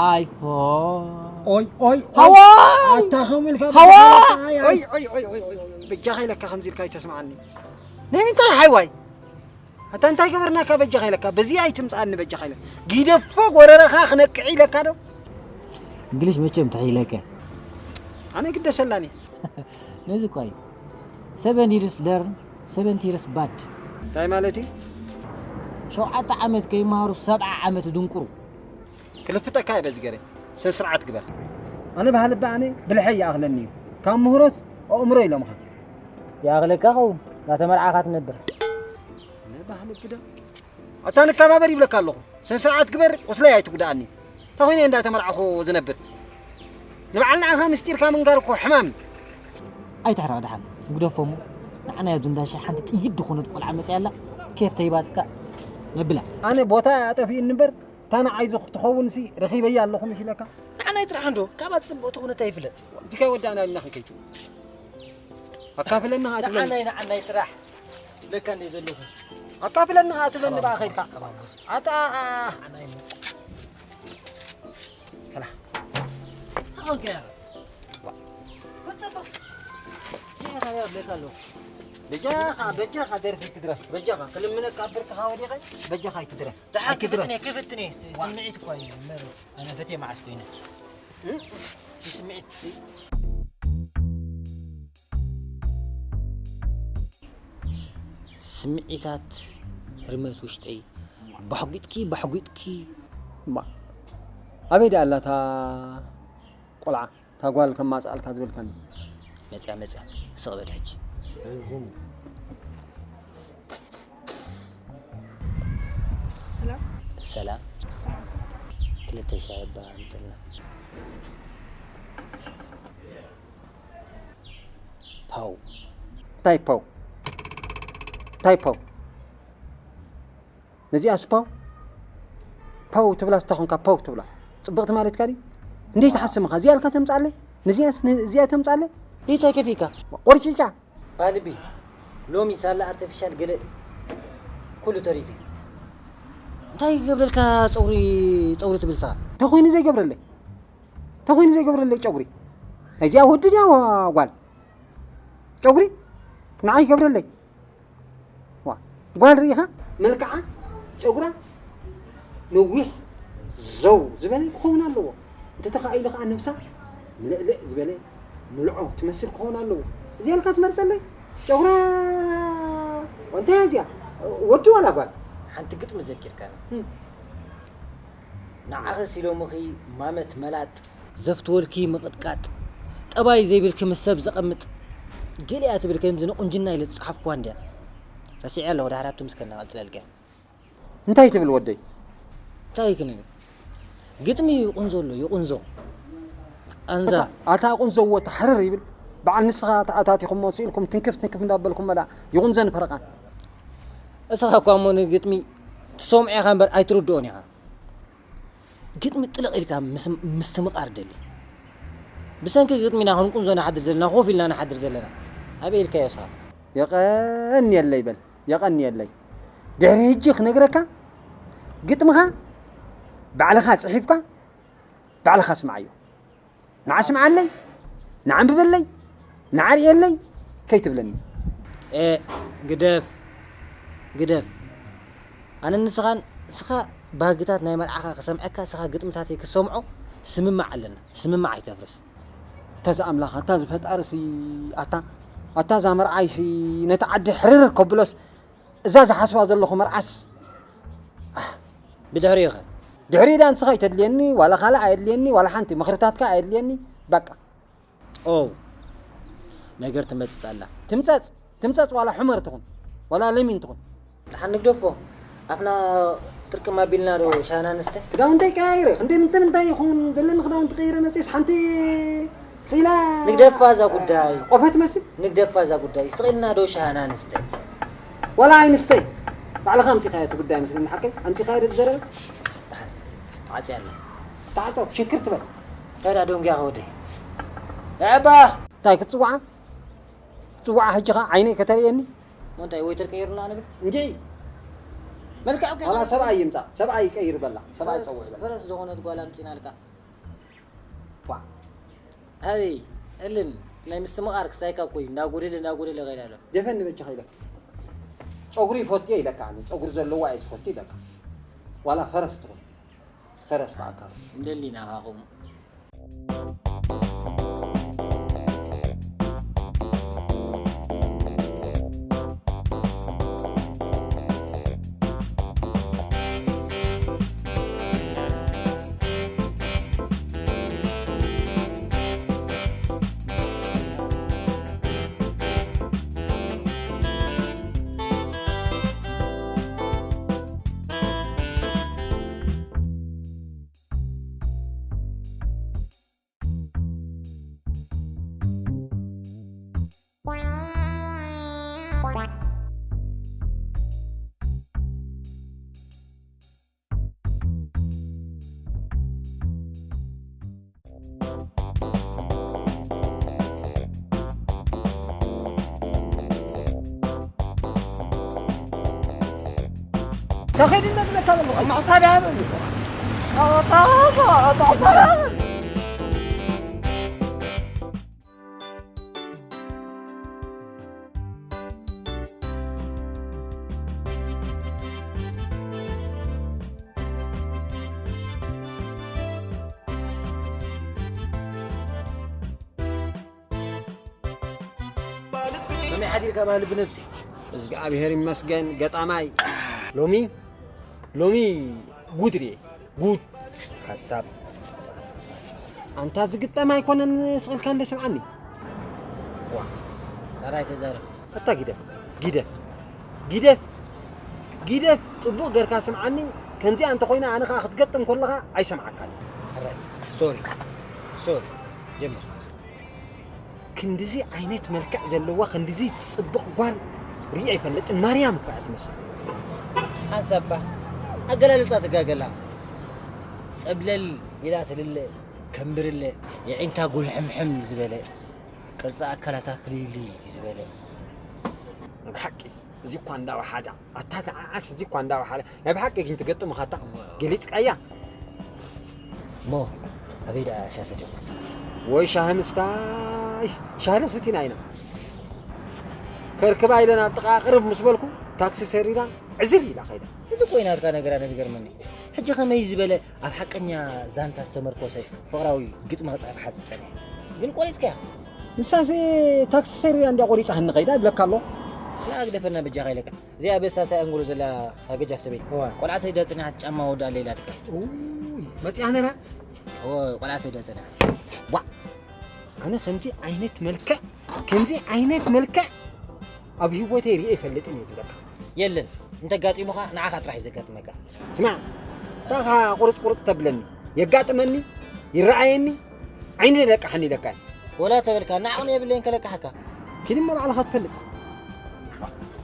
ኣይፎን። ኦይ፣ ኦይ፣ ኦይ። ሃዋይ! ኣታ ከምኡ ኢልካ ሃዋይ! በጃኻ ኢለካ፣ ኣይ፣ ኣይ፣ ኣይ፣ ኣይ፣ ኣይ፣ በጃኻ ኢለካ ከምዚ ኢልካ ኣይተስምዓኒ። ናይ ምንታይ ሃዋይ? ኣታ እንታይ ገበርናካ በጃኻ ኢለካ? በዚ ኣይትምጽኣኒ በጃኻ ኢለ። ጊደፎ ጎረረኻ ክነቅዕ ኢለካ ዶ? እንግሊሽ መቸም ትሕይለከ። ኣነ ግደሰላኒ። ነዚ እኳ እዩ። Seven years learn, seventy years bad። እንታይ ማለት እዩ? ሸውዓተ ዓመት ከይመሃሩ ሰብዓ ዓመት ድንቁሩ። ክልፍጠካ እየ በዚ ገረ። ስነ ስርዓት ግበር። ኣነ ባህሊ እባ ኣነ ብልሐ ይኣኽለኒ እዩ። ካብ ምሁሮስ ኣእምሮ ኢሎምኻ። ይኣኽለካ ኸውን፣ እናተመርዓኻ ትነብር። ኣነ ባህሊ ብደ ኣታ ንከባበር ይብለካ ኣለኹ። ስነ ስርዓት ግበር፣ ቁስለይ ኣይትጉድኣኒ። እንታይ ኮይነ እንዳተመርዓኹ ዝነብር? ንበዓል ንዓኻ ምስጢርካ ምንጋር እኮ ሕማም እዩ። ኣይትሕረቕ ደሓን፣ ንግደፎ እሞ ንዓና ኣብዚ እንዳሻ ሓንቲ ጥይት ድኾነት ቆልዓ መፅያ ኣላ፣ ኬፍ ተይባትካ ነብላ። ኣነ ቦታ ኣጠፊእኒ እምበር፣ እታ ንዓይ ዝኽ-፣ ትኸውንሲ ረኺበያ ኣለኹ ምሽ ኢለካ። ንዓና ይጥራሕ እንዶ፣ ካብኣ ጽቡቕ ትኹን እንታይ ይፍለጥ? እዚካ ወዳእና ኢልና ኸይከይቱ። ኣካፍለና ኸዓ ትብለኒ። ንዓናይ፣ ንዓናይ ጥራሕ። ለካ እንደ ዘለኹ። ኣካፍለኒ ኸዓ ትብለኒ በኣ ኸይድካ። ኣታ፣ ኣ፣ ንዓናይ እሞ። ከላ። ኣሁን ከያ። ዋ። ከጸባ። ዚኻ ያ ለካ ኣለኹ። በጃኻ፣ በጃኻ ደርፊ ትድረፍ። በጃኻ። ክልምነካ ኣብ ብርክኻ ወዲቐ፣ በጃኻ ኣይትድረፍ። ደሓን ኣይትድረፍ። ክፍትኔ፣ ክፍትኔ። ዋ። ስምዒት እኮ እዩ። ኣነ ፈትየ መዓስ ኮይነ? እ? እቲ ስምዒት እዚ ስምዒታት ህርመት ውሽጠይ ባሕጒጥኪ፣ ባሕጒጥኪ። እማ፣ ኣበይ ደኣ ኣላ እታ ቆልዓ? እታ ጓል ከማጽኣልካ ዝበልካኒ። መጽያ፣ መጽያ። ስቕ በል ሕጂ። ርዝን። ሰላም። ሰላም። ሰላም። ክልተ ሻሂ እባ ኣምጽልና። ፓው። እንታይ ፓው? እንታይ ፓው? ነዚኣስ ፓው? ፓው ትብላ ስታ ኾንካ ፓው ትብላ። ጽብቕቲ ማለትካ ድዩ? እንዴት ትሓስምኻ? እዚኣ ኢልካ ተምጻለይ? ነዚኣስ፣ ነ-፣ እዚኣ ተምጻለይ? እንታይ ከፊካ? ቆርጭጫ። ባልቢ፣ ሎሚ ሳላ ኣርቲፊሻል ገለ ኩሉ ተሪፉ። እንታይ ይገብረልካ ጸጉሪ፣ ጸጉሪ ትብል ንስኻ? እንታይ ኮይኑ ዘይገብረለይ? እንታይ ኮይኑ ዘይገብረለይ ጨጉሪ? ናይዚኣ ወዲ ድያ ጓል? ጨጉሪ ንዓይ ይገብረለይ። ዋ፣ ጓል ርኢኻ? መልክዓ፣ ጨጉራ ነዊሕ ዘው ዝበለ ክኸውን ኣለዎ። እንተተኻኢሉ ኸዓ ነብሳ ምልእልእ ዝበለ ምልዖ ትመስል ክኸውን ኣለዎ። እዚኣ ኢልካ ትመርጸለይ? ጨጉራ እንታይ እያ እዚኣ? ወዲ ዋላ ጓል? ሓንቲ ግጥሚ ዘኪርካኒ። እም። ንዓኺ ሲሎምኺ ማመት መላጥ። ዘፍትወልኪ ምቕጥቃጥ። ጠባይ ዘይብልኪ ምስ ሰብ ዘቐምጥ። ገሊኣ ትብል ከምዚ ንቑንጅና ኢለ ዝጸሓፍኩዋ እንድያ። ረሲዐ ኣለኹ፣ ድሓር ኣብቲ ምስከና ቀጽለልከ። እንታይ ትብል ወደይ? እንታይ ክንብል? ግጥሚ ይቑንዞ ኣሎ፣ ይቑንዞ። ቃንዛ። ኣታ፣ ኣታ ቁንዘዎ ተሕርር ይብል። በዓል ንስኻ ተኣታቲኹሞ ስኢልኩም ትንክፍ ትንክፍ እንዳበልኩም መላ ይቑንዘን ፈረቓን። እስኻ እኳ እሞ ንግጥሚ ትሰምዖ ኢኻ እምበር ኣይትርድኦን ኢኻ። ግጥሚ ጥልቕ ኢልካ ምስ-፣ ምስትምቓር ደሊ። ብሰንኪ ግጥሚና ክንቁንዞ ንሓድር ዘለና፣ ኮፍ ኢልና ንሓድር ዘለና። ኣበይ ኢልካዮ እስኻ? የቐንየለይ በል፣ የቐንየለይ። ድሕሪ ሕጂ ክነግረካ፣ ግጥምኻ ባዕልኻ ጽሒፍካ፣ ባዕልኻ ስምዓዮ። ንዓ ስምዓለይ፣ ንዓ ኣንብበለይ፣ ንዓ ርእየለይ ከይትብለኒ። ኤ፣ ግደፍ፣ ግደፍ። ኣነ ንስኻን፣ ንስኻ ባህግታት ናይ መርዓኻ ክሰምዐካ፣ ንስኻ ግጥምታተይ ክሰምዖ ስምማዕ ኣለና። ስምማዕ ኣይተፍርስ። ኣታ ዝኣምላኽ፣ ኣታ ዝፈጣርሲ፣ ኣታ፣ ኣታ እዛ መርዓይሲ ነቲ ዓዲ ሕርር ከብሎስ፣ እዛ ዝሓስባ ዘለኹ መርዓስ፣ ኣህ። ብድሕሪኡ ኸ? ድሕሪኡ ዳ ንስኻ ኣይተድልየኒ፣ ዋላ ካልእ ኣየድልየኒ፣ ዋላ ሓንቲ ምኽርታትካ ኣየድልየኒ። በቃ። ኦ፣ ነገር ትመጽጽ ኣላ። ትምጸጽ፣ ትምጸጽ ዋላ ሑመር ትኹን፣ ዋላ ለሚን ትኹን። ደሓን ንግደፎ። ኣፍና ጥርቅም ኣቢልና ዶ ሻሂና ንስተ? ክዳውንተይ ቀያይረ፣ ክንደይ ምንተ ምንታይ ይኹን ዘለኒ ክዳውንቲ ቀይረ መጺስ ሓንቲ ስኢና ንግደፋ እዛ ጉዳይ። ቆፈ ትመስል። ንግደፋ እዛ ጉዳይ። ስቕ ኢልና ዶ ሻህና ንስተ? ዋላ ኣይንስተይ። ባዕልኻ ኣምፂኻዮ እቲ ጉዳይ መስለኒ። ሓቀይ ኣምፂኻዮ ዶ ትዘረበ? ዓፅያ ኣላ። ተዓፆ ሽንክር ትበል። እንታይ ደኣ ደንጉያ ከወደይ? ኣባ! እንታይ ክትፅውዓ? ክትፅውዓ ሕጂ ኸዓ ዓይነይ ከተርእየኒ? እንታይ ወይተር ቀይሩና ንብል? እንጂ መልክዕ ዋላ ሰብኣይ ይምፃ። ሰብኣይ ይቀይር በላ። ሰብኣይ ፀውዕ በላ። ፈረስ ዝኾነት ጓል ኣምፂናልካ። ዋ ኣበይ እልን ናይ ምስትምቓር ክሳይካ እኮ እዩ እንዳጎደለ እንዳጎደለ ከይዳ ኣሎ። ደፈኒ በጃኻ ኢለካ። ጨጉሪ ይፈቱ እየ ኢለካ። ኣነ ጨጉሪ ዘለዋ እየ ዝፈቱ ኢለካ። ዋላ ፈረስ ትኹን። ፈረስ በኣካሉ። እንደሊ ናኻኹም። ተኸይድና ዝብለካ ዘለኹ። ኣማሕሳብ ይሃበኒ። ኣማሕሳብ ይሃበኒ። ከመይ ሓዲርካ ባህሊ ብነብሲ? እግዚኣብሔር ይመስገን ገጣማይ። ሎሚ ሎሚ ጉድ ርየ ጉድ ሓሳብ ኣንታ ዝግጠም ኣይኮነን ስቕልካ እንደ ስምዓኒ ዋ ጸራይ ተዛረብ ኣታ ጊደፍ ጊደፍ ጊደፍ ጊደፍ ጽቡቕ ገርካ ስምዓኒ ከምዚኣ እንተኾይና ኣነ ኸዓ ክትገጥም ከለኻ ኣይሰምዓካን ሶሪ ሶሪ ጀምር ክንድዚ ዓይነት መልክዕ ዘለዋ ክንድዚ ትፅብቕ ጓል ሪአ ኣይፈልጥን። ማርያም እኳ እያ ትመስል። ሓንሳብ እባ ኣገላልፃ ትጋገላ። ፀብለል ኢላ ትልለ፣ ከንብርለ፣ የዒንታ ጉልሕምሕም ዝበለ፣ ቅርፂ ኣካላታ ፍልይልይ ዝበለ። ብሓቂ እዚ እኳ እንዳወሓዳ ኣታ ንዓኣስ እዚ እኳ እንዳወሓዳ ናይ ብሓቂ ግን ትገጥምኻ ኣታ ገሊፅካያ እሞ ኣበይ ደኣ ሻሂ ሰትዮም ወይ ሻሂ ምስታይ ሻሂ ዶ ሰቲና ኢና ከርክባ ኢለ ናብ ጥቓ ቅርብ ምስ በልኩ ታክሲ ሰሪራ ዕዝር ኢላ ከይዳ እዚ እኮ እዩ ናትካ ነገር ኣነ ዝገርመኒ ሕጂ ከመይ ዝበለ ኣብ ሓቀኛ ዛንታ ዝተመርኮሰ ፍቕራዊ ግጥሚ ክፅሕፍ ሓፅብ ፀኒሐ ግን ቆሪፅካያ ንሳሲ ታክሲ ሰሪራ እንድያ ቆሪፃ ህኒ ከይዳ ይብለካ ኣሎ ሽኣ ግደፈና በጃኻ ኢለካ እዚኣ በሳሳይ ኣንጎሎ ዘላ ሃገጃፍ ሰበይቲ እዋ። ቆልዓ ሰይዳ ፅኒሓት ጫማ ወዳ ኣለ ኢላትካ ውይ መፂኣ ነራ እዎ ቆልዓ ሰይዳ ፅኒሓት ዋ ኣነ ከምዚ ዓይነት መልክዕ ከምዚ ዓይነት መልክዕ ኣብ ህይወተይ ርኤ ይፈልጥን እየ ዝብለካ የለን እንተጋጢሙኻ ንዓኻ ጥራሕ እዩ ዘጋጥመካ ስማዕ ታኻ ቁርፅ ቁርፅ ተብለኒ የጋጥመኒ ይረኣየኒ ዓይኒ ለቃሕኒ ኢለካ እዩ ወላ ተበልካ ንዓቕሚ የብለይን ከለቃሕካ ኪድ እሞ ባዕልኻ ትፈልጥ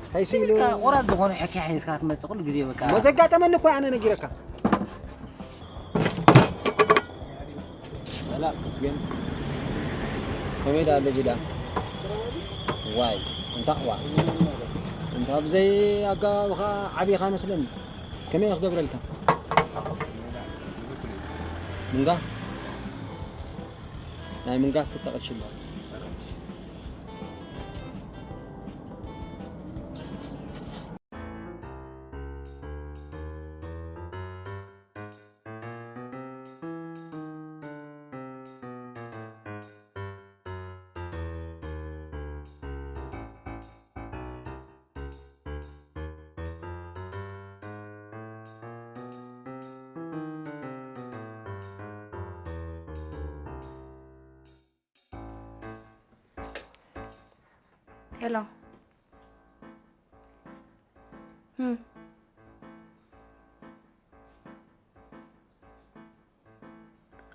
እንታይ ስኢሉ ኢልካ ቆራፅ ዝኾነ ሕክያ ሒዝካ ትመፅእ ኩሉ ግዜ በቃ እሞ ዘጋጠመኒ እኮ ኣነ ነጊረካ ሰላም መስገን ከመይ ዳ ኣለዚ ዳ ዋይ እንታ ዋ እንታ ብዘይ ኣጋባብኻ ዓቢኻ መስለኒ ከመይ ክገብረልካ ምንጋ ናይ ምንጋ ክተቐሽላ ሄሎ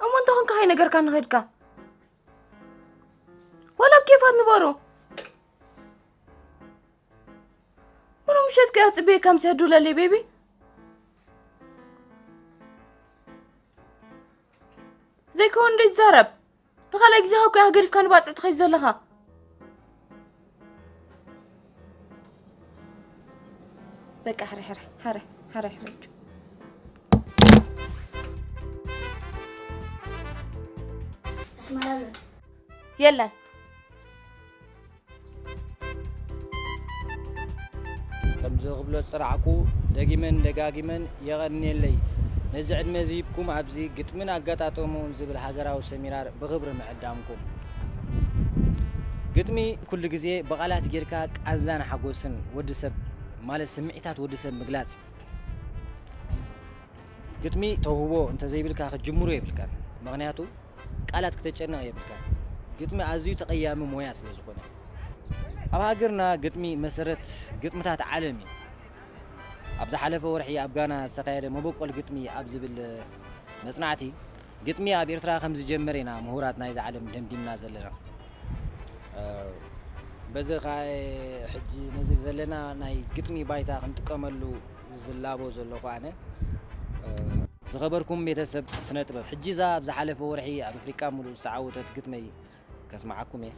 እሞ እንተ ኾንካ ከይነገርካኒ ኸድካ ምሸት ከኣ ጽበየ ከም ሰዱለለይ ቤቢ። ዘይከውን እንደ ይዛረብ። ንኻልኣይ ግዜ እኮ ኢኻ ገዲፍካኒ ባጽዕ ትኸይድ ዘለኻ። በቃ፣ ሕረ፣ ሕረ፣ ሕረ፣ ሕረ፣ ሕረ። ኣስመራ ኣሎ። የለን። ከምዚ ክብሎ ዝጸናሕኩ፣ ደጊመን ደጋጊመን የቐንየለይ። ነዚ ዕድመ እዚ ሂብኩም ኣብዚ ግጥምን ኣገጣጥሙን ዝብል ሃገራዊ ሰሚናር ብኽብሪ ምዕዳምኩም። ግጥሚ ኩሉ ግዜ ብቓላት ጌርካ ቃንዛን ሓጎስን ወዲ ሰብ፣ ማለት ስምዒታት ወዲ ሰብ ምግላጽ እዩ። ግጥሚ ተውህቦ እንተዘይብልካ ክትጅምሮ የብልካን። ምኽንያቱ ቃላት ክተጨንቕ የብልካን። ግጥሚ ኣዝዩ ተቐያሚ ሞያ ስለ ዝኾነ። ኣብ ሃገርና ግጥሚ መሰረት ግጥምታት ዓለም እዩ። ኣብ ዝሓለፈ ወርሒ ኣብ ጋና ዝተኻየደ መበቆል ግጥሚ ኣብ ዝብል መጽናዕቲ፣ ግጥሚ ኣብ ኤርትራ ከም ዝጀመረ ኢና ምሁራት ናይዛ ዓለም ደምዲምና ዘለና። እ፣ በዚ ኸኣ ሕጂ ነዚ ዘለና ናይ ግጥሚ ባይታ ክንጥቀመሉ ዝላቦ ዘለኹ ኣነ። እ፣ ዝኸበርኩም ቤተሰብ ስነ ጥበብ፣ ሕጂ እዛ ኣብ ዝሓለፈ ወርሒ ኣብ ኣፍሪቃ ሙሉእ ዝተዓወተት ግጥመይ ከስምዓኩም እየ።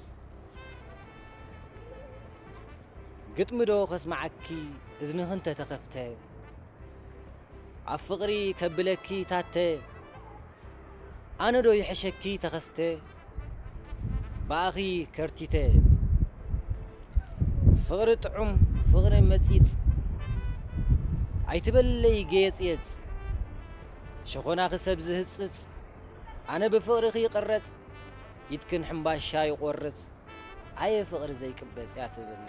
ግጥሚ ዶ ከስምዓኪ እዝንኺ እንተ ተኸፍተ፣ ኣብ ፍቕሪ ከብለኪ ታተ፣ ኣነ ዶ ይሕሸኪ ተኸስተ፣ ብኣኺ ከርቲተ። ፍቕሪ ጥዑም፣ ፍቕሪ መጺጽ፣ ኣይትበለይ ገየጽየጽ፣ ሸኾናኺ ሰብ ዝህጽጽ፣ ኣነ ብፍቕርኺ ይቕረጽ፣ ኢድክን ሕምባሻ ይቖርጽ፣ ኣየ ፍቕሪ ዘይቅበጽ እያ ትብል።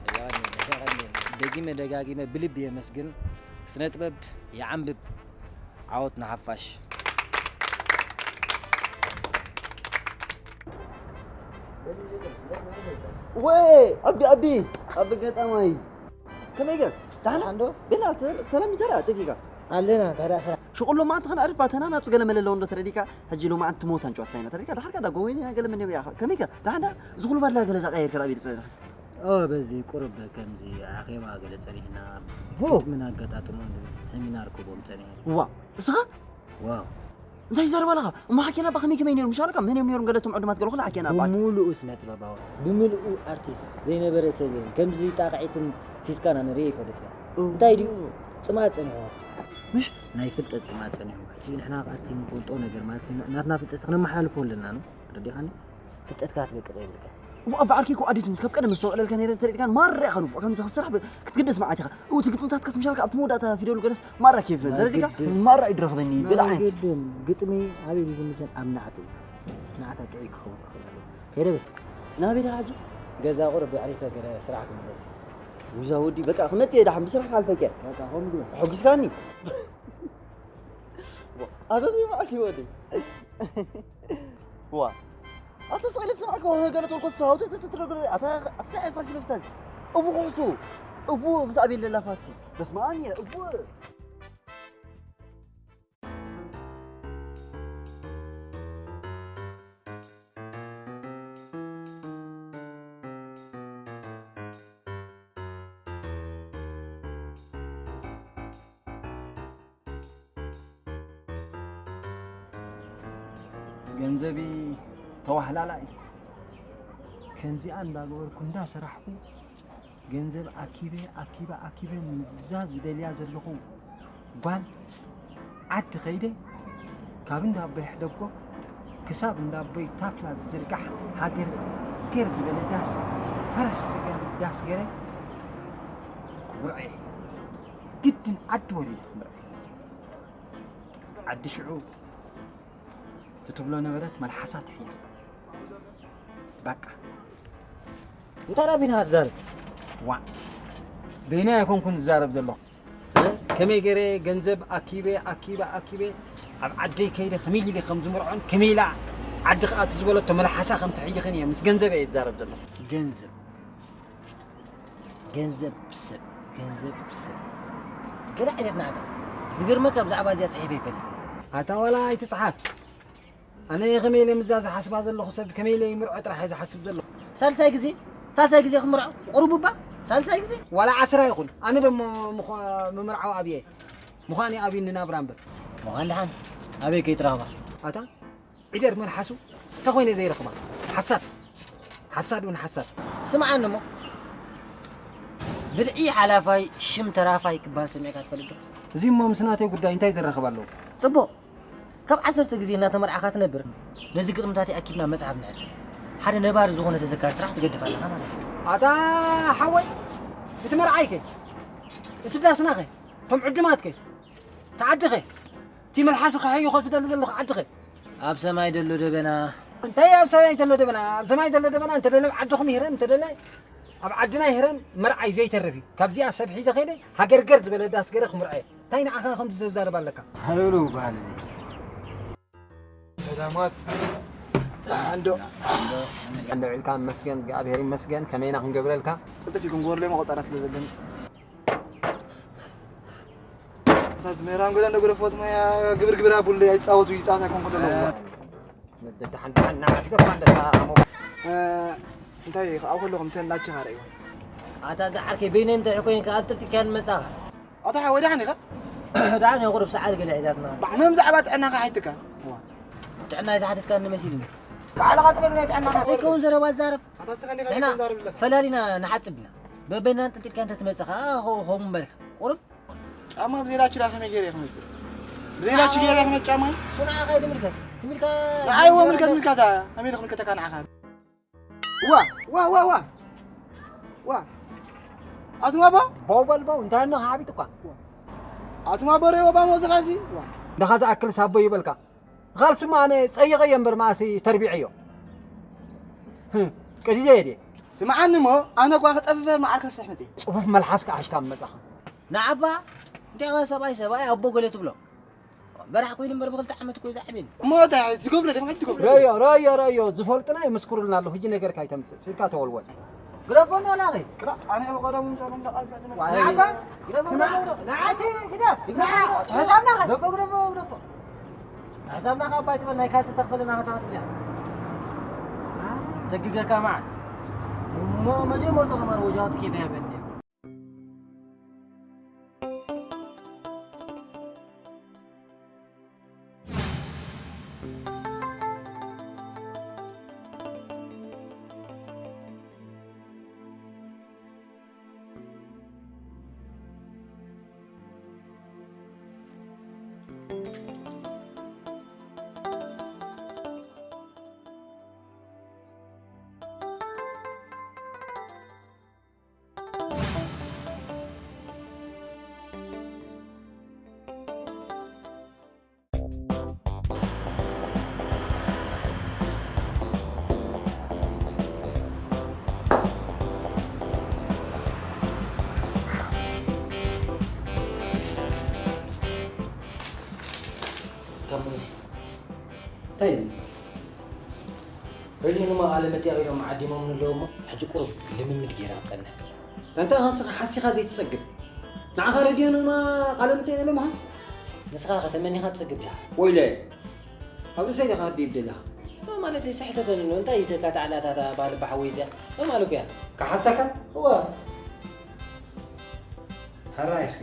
የቐንየለይ፣ የቐንየለይ። ደጊመ ደጋጊመ ብልቢ የመስግን። ስነ ጥበብ ይዓንብብ። ዓወት ንሓፋሽ። ወይ ኣቢ፣ ኣቢ፣ ኣቢ ገጣማይ። ከመይ ገር? ደሓን? ደሓን ዶ? ቤላ፣ ሰ-፣ ሰላም ይተራ፣ ጠፊእካ። ኣለና፣ ታዲያ ሰላም። ሽቁሎ ማንት ከነዕርፍ፣ ባተና ናብቲ ገለ መለለዎ እንዶ ተረዲካ፣ ሕጂ ሎማዓንቲ ትሞት ኣንጭዋ ሳይና ተረዲካ፣ ደሓርካ ዳ ጎወይኒ ገለ መን ይብያኻ። ከመይ ገር? ደሓን ዳ? ዝኹሉ ባድላ ገለ ዳ ቀይርካ ዳ ቤት ጸኒሕካ? ኦ፣ በዚ ቁሩብ ከምዚ ኣኼባ ገለ ጸኒሕና፣ ሆ! ግጥምን ኣገጣጥሞን ዝብል ሰሚናር ክቦም ጸኒሐ። ዋ፣ እስኻ? ዋው። እንታይ ይዛረብ ኣለኻ? እሞ ሓኪና ባ ከመይ ከመይ ነይሩ? ምሽ ኣለካ? መን እዮም ነይሮም ገለቶም ዕዱማት ገለ ኩሉ ሓኪና ባ። ብምሉኡ ስነ ጥበባዊ፣ ብምሉኡ ኣርቲስት ዘይነበረ ሰብ የለን። ከምዚ ጣቕዒትን ፊስካን ኣነ ርእየ ይፈልጥ እየ። እው። እንታይ ድዩ? ጽምኣት ጸኒሕዋ። ምሽ? ናይ ፍልጠት ጽምኣት ጸኒሕዋ። ሕጂ ንሕና ኣብቲ ንፈልጦ ነገር ማለት ናትና ፍልጠት ክነመሓላልፎ ኣለና ነው። ተረዲኻኒ? ፍልጠትካ ክትለቅቕ የብልካ። እሞ ኣብ ዓርኪ እኮ ኣዴት ካብ ቀደም መስተውዕለልካ ነይረ እንተሪእካ ማራ ኢኻ ንፉዕ ከምዚ ክትስራሕ ብ-፣ ክትግደስ መዓት ኢኻ። እው እቲ ግጥምታትካስ ምሻልካ ኣብቲ መወዳእታ ፊደሉ ገለስ ማራ ኬፍ ናይ ተረዲእካ ግድን። ማራ ይድረኽበኒ ናይ ገለ ዓይነት። ግድን ግጥሚ ኣበይ እዩ ዝምዘን? ኣብ ናዕቲ። ናዕታ ጥዑይ ክኸውን ክኽእል ኣለዎ። ከይደ በል። ናበይ ዲኻ ሕጂ? ገዛ ቁሩብ ኣዕሪፈ ገለ ስራሕ ክምለስ። ውዛ ወዲ በቃ ክመጽእ እየ ደሓን ብስራሕ ክሓልፈኪ እየ። በቃ ከምኡ ግበር። ኣሐጒስካኒ። ኣታ ዘይመዓልቲ ወዲ። ዋ። ኣታ ስቕ ኢለ ዝሰማዕኩ ገለ ተልኮ ዝሰሃው ተ-፣ ተ-፣ ተ-፣ ተ-፣ ኣታ፣ ኣታ እንታይ ዓይነት ፋሲል ኡስታዝ? እቡ ኩዕሱ። እቡ ምስ ኣቤል ለላ ፋሲ። በስመ ኣብ እየ፣ እቡ። ገንዘቢ ተዋህላላ እዩ። ከምዚኣ እንዳገበርኩ እንዳሰራሕኩ ገንዘብ ኣኪበ፣ ኣኪበ፣ ኣኪበ ምስዛ ዝደልያ ዘለኹ ጓል ዓዲ ከይደ ካብ እንዳ ኣቦይ ሕደጎ ክሳብ እንዳ ኣቦይ ታፍላ ዝዝርጋሕ ሃገር ገር ዝበለ ዳስ ፈረስ ዝገር ዳስ ገረ ክምርዖ እየ። ግድን ዓዲ ወሪደ ክምርዖ እየ። ዓዲ ሽዑ ትትብሎ ነበረት መልሓሳ ትሕይኽ። በቃ። እንታይ ደኣ ቢና ትዛረብ? ዋእ። በይነይ ኣይኮንኩን ዝዛረብ ዘለኹ። እ? ከመይ ገይረ ገንዘብ ኣኪበ፣ ኣኪበ፣ ኣኪበ፣ ኣብ ዓደይ ከይደ ከመይ ኢለ ከም ዝምርዖን፣ ከመይ ኢላ ዓዲ ክኣቱ ዝበለቶ መልሓሳ ከም ትሕይኽን እየ ምስ ገንዘብ እየ ዝዛረብ ዘለኹ። ገንዘብ። ገንዘብ ብሰብ፣ ገንዘብ ብሰብ። ገለ ዓይነት ናዕታ። ዝገርመካ ብዛዕባ እዚኣ ጽሒፈ ይፈልጥ። ኣታ ዋላ ኣይትጽሓፍ። ኣነ ከመይ ኢለ ምዛ ዝሓስባ ዘለኹ ሰብ ከመይ ኢለ ይምርዖ ጥራሕ እየ ዝሓስብ ዘለኹ። ሳልሳይ ግዜ፣ ሳልሳይ ግዜ ክምርዖ ቁሩብ እባ። ሳልሳይ ግዜ? ዋላ ዓስራ ይኹን፣ ኣነ ደሞ ምዃ-፣ ምምርዓው ኣብየ። ምዃን እዩ ኣብዩኒ ናብራ እምበር። ምዃን ደሓን፣ ኣበይ ከይትረኽባ? ኣታ፣ ዒደር መልሓሱ፣ እንታይ ኮይነ ዘይረኽባ? ሓሳድ። ሓሳድ እውን ሓሳድ። ስምዓኒ እሞ፣ ብልዒ ሓላፋይ፣ ሽም ተራፋይ ክበሃል ሰሚዕካ ትፈልጥ ዶ? እዚ እሞ ምስ ናተይ ጉዳይ እንታይ ዘራኽብ ኣለዎ? ጽቡቕ። ካብ ዓሰርተ ግዜ እናተመርዓኻ ትነብር፣ ነዚ ግጥምታት ኣኪብና መጽሓፍ ንዕድል። ሓደ ነባሪ ዝኾነ ተዘካሪ ስራሕ ትገድፍ ኣለኻ ማለት እዩ። ኣታ ሓወይ፣ እቲ መርዓይከ? እቲ ዳስናኸ? እቶም ዕዱማትከ? እቲ ዓድኸ? እቲ መልሓሱ ክሕይኾ ዝደሊ ዘለኹ ዓድኸ? ኣብ ሰማይ ዘሎ ደበና። እንታይ ኣብ ሰማይ ዘሎ ደበና? ኣብ ሰማይ ዘሎ ደበና እንተደለ ኣብ ዓድኹም ይህረም፣ እንተደለ ኣብ ዓድና ይህረም፣ መርዓይ ዘይተርፍ እዩ። ካብዚኣ ሰብ ሒዘ ከይደ፣ ሃገርገር ዝበለ ዳስ ገይረ ክምርዖ እየ። እንታይ ንዓኻ ከምዚ ዘዛርብ ኣለካ? ሃለውለው በሃል እዚ። ሰላማት። እንዶ። እንዶ ዒልካ መስገን፣ እግዚኣብሔር ይመስገን። ከመይና ክንገብረልካ? ቅልጥፍ ኢልኩም ግበሩለይ፣ መቆጣራ ስለ ዘለኒ። እታ ዝምህራም ገለ እንደ ገደፎት መያ ግብር ግብር ኣቡለይ፣ ኣይጻወቱ፣ ይጻወት ኣይኮንኩ ዘለዉ። ደሓን ደሓን ንዓኻ ትገፋ እንደታ ኣሞ። እ፣ እንታይ ከኣ ከለኹም ተን ናቸኻ ርእይዎ። ኣታ ዝዓርከይ በይነ እንታይ ኮይንካ ኣብ ጥርጥርካን መጻኻ? ኣታ ሓወይ ደሓን ኢኻ? ደሓን እየ፣ ቁሩብ ሰዓል ገለ ሒዛትና። ባዕ፣ መን ብዛዕባ ጥዕናኻ ሓይትካ? ዋ። ጥዕና ዝሓተትካኒ መሲልኒ። ባዕልኻ ትፈልጥ ናይ ጥዕናኻ ትፈልጥ። ዘይከውን ዘረባ ትዛረብ። ኣታ ስኻ እንዲኻ ንሕና ዘይከውን ዛረብ ኣለካ። ፈላሊና ንሓጽብ ኢና። በበይና ኣንጠልጢልካ እንተ ትመጽእ ኸኣ ኸ-፣ ኸምኡ በልካ። ቁሩብ። ጫማ ብዘይ ላች ዳ ከመይ ገይረ እየ ክመጽእ? ብዘይ ላች ገይረ እየ ክመጽእ ጫማ? እሱ ንዓኻ እዩ ዝምልከት። ትምልካ-፣ ንዓይ እዎ ምልከት ምልከታ። ከመይ ኢሉ ክምልከተካ ንዓኻ? ዋ፣ ዋ፣ ዋ፣ ዋ። ዋ። ኣቱም ኣቦ? ባው በል ባው፣ እንታይ ኣሎ? ሓቢጥ እኳ። ኣቱም ኣቦ ሬዎ ባሞ ዝኻዚ? ዋ። ንኻ ዝኣክል ሳቦ ይበልካ። ኻልስማ ኣነ ጸይቐዮ እምበር መኣሲ ተርቢዐዮ። ህም፣ ቀዲደ እየ ድየ? ስምዓኒ እሞ፣ ኣነ እኳ ክጠፍፈ መዓር ከስሕምጥ እየ። ጽፉፍ መልሓስካ ኣሕሽካ መጻኻ። ንዓባ፣ እንታይ ሰብኣይ ሰብኣይ ኣቦ ገለ ትብሎ? በራሕ ኮይኑ እምበር ብኽልተ ዓመት እኮ እዩ ዝዓብየኒ። እሞ እንታይ ትገብሮ ደም ትገብሮ? ረዮ፣ ረዮ፣ ረዮ፣ ዝፈልጡና ይምስክሩልና ኣለዉ። ሕጂ ነገርካ ኣይተምጽእ። ስልካ ተወልወል። ግደፎ እንዳላኸ። ግዳ ኣነ ብቐደሙ ምሳኹም ተቓልሰ ትነሳ። ዋይ። ንዓባ፣ ግደፎ እንዳላኸ። ንዓቲ፣ ግደፍ። ግደፍ። ትሕሳብና ኸ? ግደፎ፣ ግደፎ፣ ግደፎ። ሕሳብና ኸ ኣባይ ትበል ናይ ካልሲ ተኽፈለና ኸ ታኽትብያ። ተግገካ መዓት። እሞ መጀመርታ ከማን ወጃቱ ኬፍ ያበል። ከምዚ እንታይ እዚ? ሬድዮ ንማ ቃለ መጠይቕ ኢሎም ዓዲሞም ኣለዉ እሞ፣ ሕጂ ቁሩብ ልምምድ ገይረ ክጸንሕ። እንታይ ንስኻ ሓሲኻ ዘይትጸግብ? ንዓኻ ሬድዮ ንማ ቃለ መጠይቕ ኢሎምኻ? ንስኻ ከተመኒኻ ትጸግብ ዲኻ? ወይለ፣ ኣብ ርእሰይ ዲኻ ክትድይብ ደለኻ? ማለት እዩ፣ ስሕተተኒ ነው። እንታይ እዩ ተካታዕላታታ ባህሊ ባሕወይ እዚኣ? እንታይ ማለት እያ? ክሓተካ? እዋ። ሕራይ እስኪ።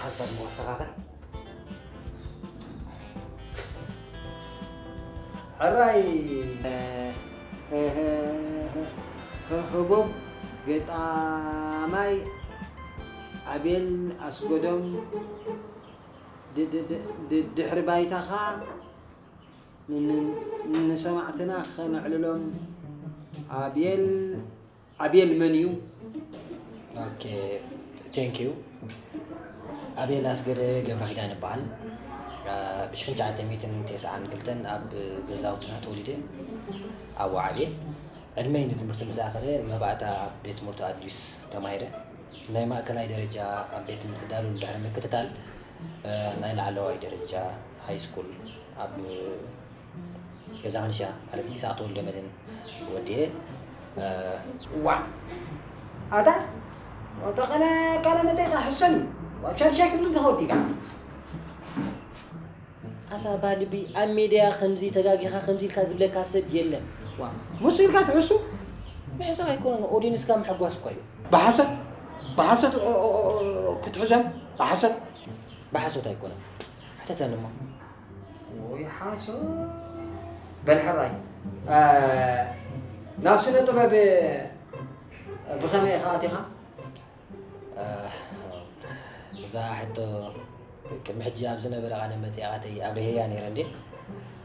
ሓንሳብ መወሰኻኽር። ሕራይ፣ ህቡብ ገጣማይ ኣቤል ኣስጎዶም፣ ድ-፣ ድ-፣ ድ-፣ ድ-፣ ድሕሪ ባይታኻ ን-፣ ን-፣ ንሰማዕትና ኸነዕልሎም። ኣቤል ኣቤል መን እዩ? ኦኬ፣ ቴንክ ዩ። ኣቤል ኣስገደ ገብረኺዳን እበሃል። አ፣ ብሽሕን ትሽዓተ ሚእትን ተስዓን ክልተን ኣብ ገዛውትና ተወሊደ ኣብኡ ዓብየ። ዕድመይ ንትምህርቲ ምስ ኣኸለ መባእታ ኣብ ቤት ትምህርቲ ኣዲስ ተማሂረ። ናይ ማእከላይ ደረጃ ኣብ ቤት ትምህርቲ ዳሉል ድሕሪ ምክትታል፣ አ፣ ናይ ላዕለዋይ ደረጃ ሃይ ስኩል ኣብ ገዛ ክንሻ ማለት ኢሳቅ ተወልደ መድህን ወዲኤ። እ፣ ዋ፣ ኣታ፣ ኣታ ቀለ-፣ ቃለ መጠይቅ ሕሰን፣ ኣብ ሻድሻይ ክፍሊ እንተኸወዲካ። ኣታ ባልቢ፣ ኣብ ሜድያ ከምዚ ተጋጊኻ ከምዚ ኢልካ ዝብለካ ሰብ የለን። ዋ፣ ሙስ ኢልካ ትሕሱ? ብሕሰብ ኣይኮነን፣ ኦዲንስካ ምሕጓስ እኳ እዩ። ብሓሰብ ብሓሰብ ክትሕዞም? ብሓሰብ ብሓሶት ኣይኮነን። ሕተተኒ እሞ። ወይ ሓሶት። በል ሕራይ፣ ናብ ስነ ጥበብ ብኸመይ ኢኻ ኣቲኻ? እዛ ሕቶ ቅድሚ ሕጂ ኣብ ዝነበረ ቃለ መጠይቓተይ ኣብሪሀያ ነይረ እንዴ?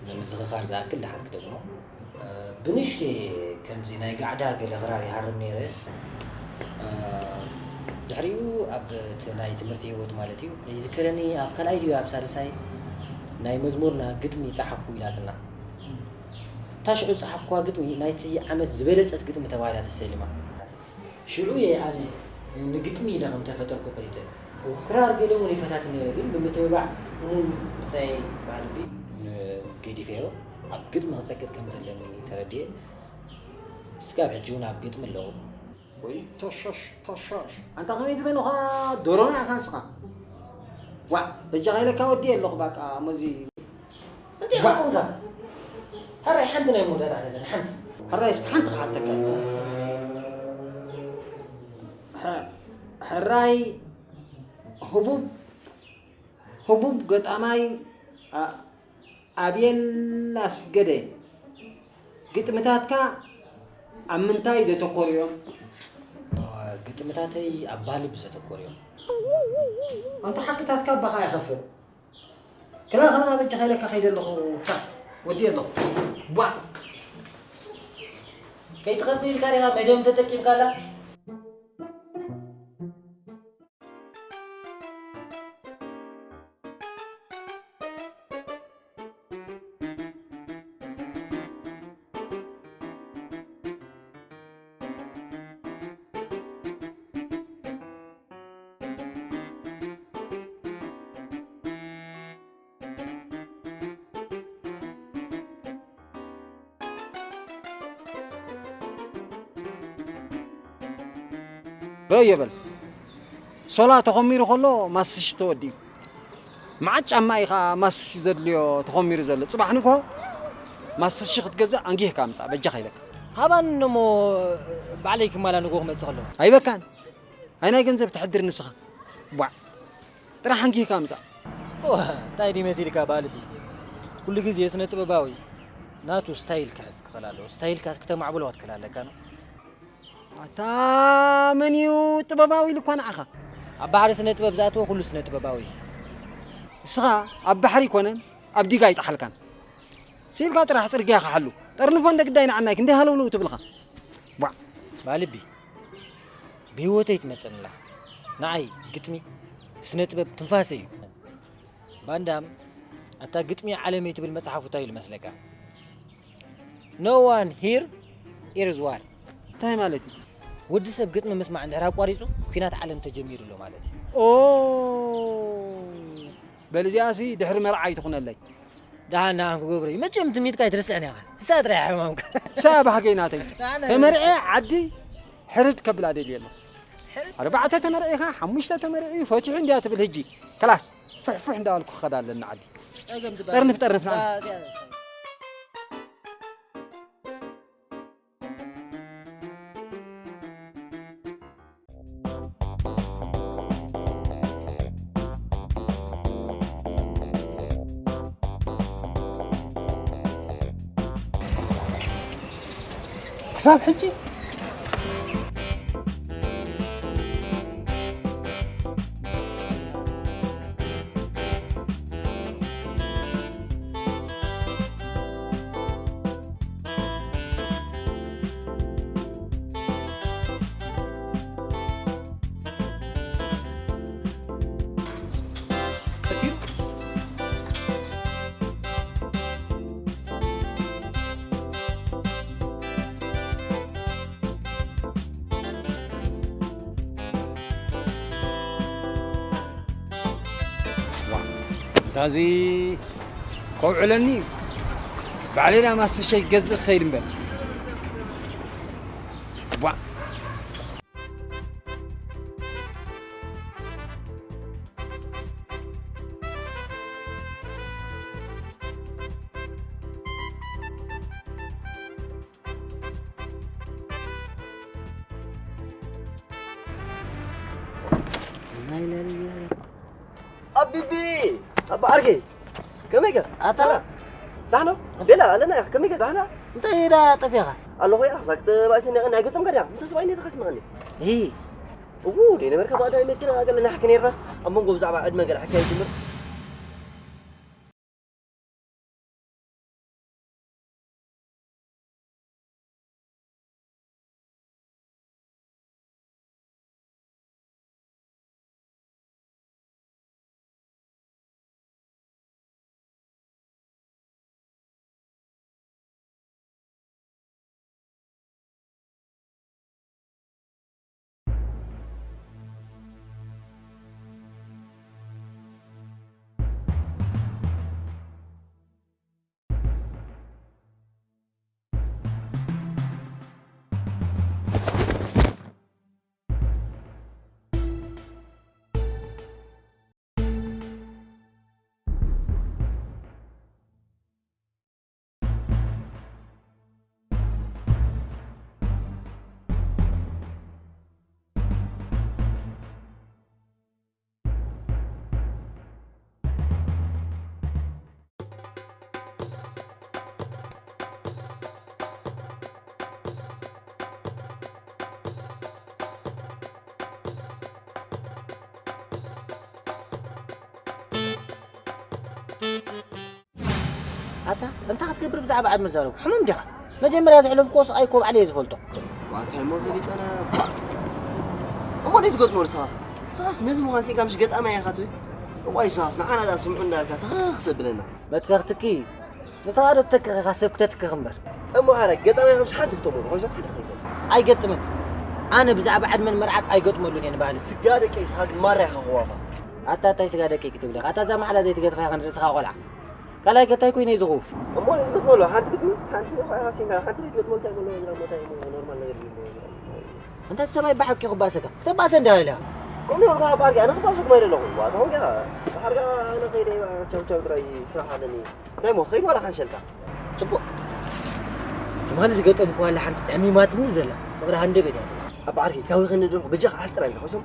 ንምዝኽኻር ዝኣክል ደሓን ክደግሞ። ብንሽተይ ከምዚ ናይ ጋዕዳ ገለ ክራር ይሃርም ነይረ። ድሕሪኡ ኣብ እቲ ናይ ትምህርቲ ህይወት ማለት እዩ። ይዝከረኒ ኣብ ካልኣይ ድዩ ኣብ ሳልሳይ ናይ መዝሙርና ግጥሚ ይጸሓፉ ኢላትና። እታ ሽዑ ዝጸሓፍኩዋ ግጥሚ ናይቲ ዓመት ዝበለጸት ግጥሚ ተባሂላ ተሰሊማ። ሽዑ እየ ኣነ ንግጥሚ ኢለ ከም ተፈጠርኩ ፈሊጠ። ክራር ገለ እውን ይፈታትን ነይረ፣ ግን ብምትብባዕ እሙን ብጻየይ ባህልቢ ገዲፈዮ። ኣብ ግጥሚ ክጸቅጥ ከም ዘለኒ ተረዲኤ። እስካብ ሕጂ እውን ኣብ ግጥሚ ኣለኹ። ወይ ቶሾሽ ቶሾሽ። ኣንታ ከመይ ዝበልኻ ዶሮና ኢኻ ንስኻ? ዋ፣ በጃኻ ኢለካ ወዲ ኣለኹ፣ በቃ፣ እሞ እዚ እንታይ ዋ። ኾንካ? ሕራይ ሓንቲ ናይ መወዳእታ ተዘን ሓንቲ። ሕራይ እስኪ ሓንቲ ክሓተካ። ሕ-፣ ሕራይ ህቡብ፣ ህቡብ ገጣማይ፣ ኣ-፣ ኣብየል ኣስገደ፣ ግጥምታትካ ኣብ ምንታይ ዘተኮሩ እዮም? ግጥምታተይ ኣብ ባህሊ ብዘተኮሩ እዮም። ኣንታ ሓቅታትካ ኣባኻ ይኸፍእ። ክላ፣ ክላ፣ በጃኻ ኢለካ ከይደ ኣለኹ። ካ፣ ወዲ ኣለኹ። ቧዕ። ከይትኸፍእ ኢልካ ዲኻ መደም ተጠቂምካላ? ዶ የበል። ሶላ ተኾሚሩ ከሎ ማስሽ ተወዲኡ። መዓት ጫማ ኢኻ ማስሽ ዘድልዮ ተኾሚሩ ዘሎ። ጽባሕ ንግሆ ማስሽ ክትገዝእ ኣንጊህካ ምጻእ፣ በጃኻ ኢለካ። ሃባን እሞ ባዕለይ ክማላ ንግሆ ክመጽእ ከለኹ። ኣይበካን። ኣይ ናይ ገንዘብ ትሕድር ንስኻ። ቧዕ። ጥራሕ ኣንጊህካ ምጻእ። ዋ፣ እንታይ ድዩ መሲልካ ባልቢ? ኩሉ ግዜ ስነ ጥበባዊ ናቱ ስታይል ክሕዝ ክኽእል ኣለዎ። ስታይልካ ክተማዕብሎ ክትክእል ኣለካ ነው። ኣታ መን እዩ ጥበባዊ ኢሉ እኳ ንዓኻ? ኣብ ባሕሪ ስነ ጥበብ ዝኣተወ ኩሉ ስነ ጥበባዊ እዩ። ንስኻ ኣብ ባሕሪ ኣይኮነን ኣብ ዲጋ ኣይጠሓልካን። ስኢልካ ጥራሕ ጽርግያ ክሓሉ። ጠርንፎ እንደ ግዳይ ንዓናይ ክንደይ ሃለውለው ትብልኻ? ቧዕ። ባልቢ፣ ብህይወተይ ትመጸንላ። ንዓይ ግጥሚ ስነ ጥበብ ትንፋሰ እዩ። ቫንዳም ኣብታ ግጥሚ ዓለመይ ትብል መጽሓፉ እንታይ ኢሉ መስለካ? No one here is war። እንታይ ማለት እዩ? ወዲ ሰብ ግጥሚ ምስማዕ እንድሕር ኣቋሪጹ፣ ኲናት ዓለም ተጀሚሩ ኣሎ ማለት እዩ። ኦ፣ በል እዚኣሲ ድሕሪ መርዓ ኣይትኹነለይ። ደሓን ንዓን ክገብሮ እዩ። መቸም ትምኒትካ ኣይትርስዕን ኢኻ። እሳ ጥራይ ሕማምካ። እሳ ባህገይ ናተይ። ንዓና ተመርዐ ዓዲ ሕርድ ከብላ ደልየ ኣለኹ። ሕርድ? ኣርባዕተ ተመርዒኻ፣ ሓሙሽተ ተመርዒ ፈቲሑ እንድያ ትብል ህጂ። ከላስ፣ ፍሕፍሕ እንዳበልኩ ክኸዳ ኣለና ዓዲ። ጸገም ትበሃል። ጠርንፍ፣ ጠርንፍ፣ ንዓና። ዋ፣ እዚኣ። ክሳብ ሕጂ ዋ፣ እንታዚ ከውዕለኒ እዩ። ባዕለይ ዳ ማስሸይ ክገዝእ ክኸይድ እምበር። ዋ። ናይ ለልየ ኣቢቢ ኣባ ዓርከይ ከመይ ገ ኣታ ደሕና ደላ ኣለና ኢኻ ከመይ ገ ደሕና እንታይ ኢዳ ጠፊኻ ኣለኹ ኢኻ ሳክተ ባእሲ ነቐ ናይ ገጠም ገዳ ምሰ ሰባይ ነተ ከስመኸኒ ሂ እዉ ደይ ነበርካ ባዳ መትና ገለ ናሕክ ነይራስ ኣብ መንጎ ብዛዕባ ዕድመ ገለ ሕካይ ትምር ኣታ እንታይ ክትገብር ብዛዕባ ዓድ መዛረቡ ሕሙም ዲኻ መጀመርያ ዘሕለፍክዎ ስቓይ እኮ ባዕለይ እየ ዝፈልጦ ዋታይ እሞ ገሊፀና እሞ ደይ ትገጥሞ ንስኻ ንስኻስ ነዚ ምዃን ሲካ ምሽ ገጣማይ ኢኻ ትብል እዋይ ንስኻስ ንዓና ዳ ስምዑ እንዳልካ ተኸኽ ተብለና መትከኽትኪ ንስኻ ዶ ትተክኽ ኢኻ ሰብ ክተትክኽ እምበር እሞ ሓረ ገጣማይ ኢኻ ምሽ ሓንቲ ክተምሩ ኮይሶም ሓደ ኸይቶም ኣይገጥምን ኣነ ብዛዕባ ዕድመን መርዓት ኣይገጥመሉን እየ ንባህሊ ስጋ ደቂ ኢስሓቅ ማራ ኢኻ ክዋፋ ኣታ እንታይ ስጋ ደቂ ክትብል ኢኻ ኣታ እዛ ማሕላ ዘይትገጥፋ ኢኻ ንርእስኻ ቆልዓ ካልኣይ ገታይ ኮይነ እዩ ዝኽውፍ እሞ ንትገጥመሉ ሓንቲ ግጥሚ ሓንቲ ኮይና ሲንጋ ሓንቲ ዘይትገጥመሉ እንታይ ይመሎ ዝራ ሞታ ይሞ ኖርማል ነገር ይሞ እንታይ ሰማይ ባሕቂ ክባሰካ ክተባሰ እንዳ ኢላ ከምኡ ይበልኩ ኣብ ዓርኪ ኣነ ክባሰኩም ኣይደለኹ ዋታ ሆንካ ብሓርጋ ኣነ ከይደ ቻው ቻው ጥራይ ስራሕ ኣለኒ እንታይ ሞ ከይድ ዋላ ሓንሸልካ ጽቡቕ ትማሊ ዝገጠምኩ ዋላ ሓንቲ ዕሚማትኒ ዘላ ፍቕሪ ሃንደበት እያ ኣብ ዓርኪ ካዊ ክንድርኩ ብጃኻ ኣሕፅር ኣለኹ ሶም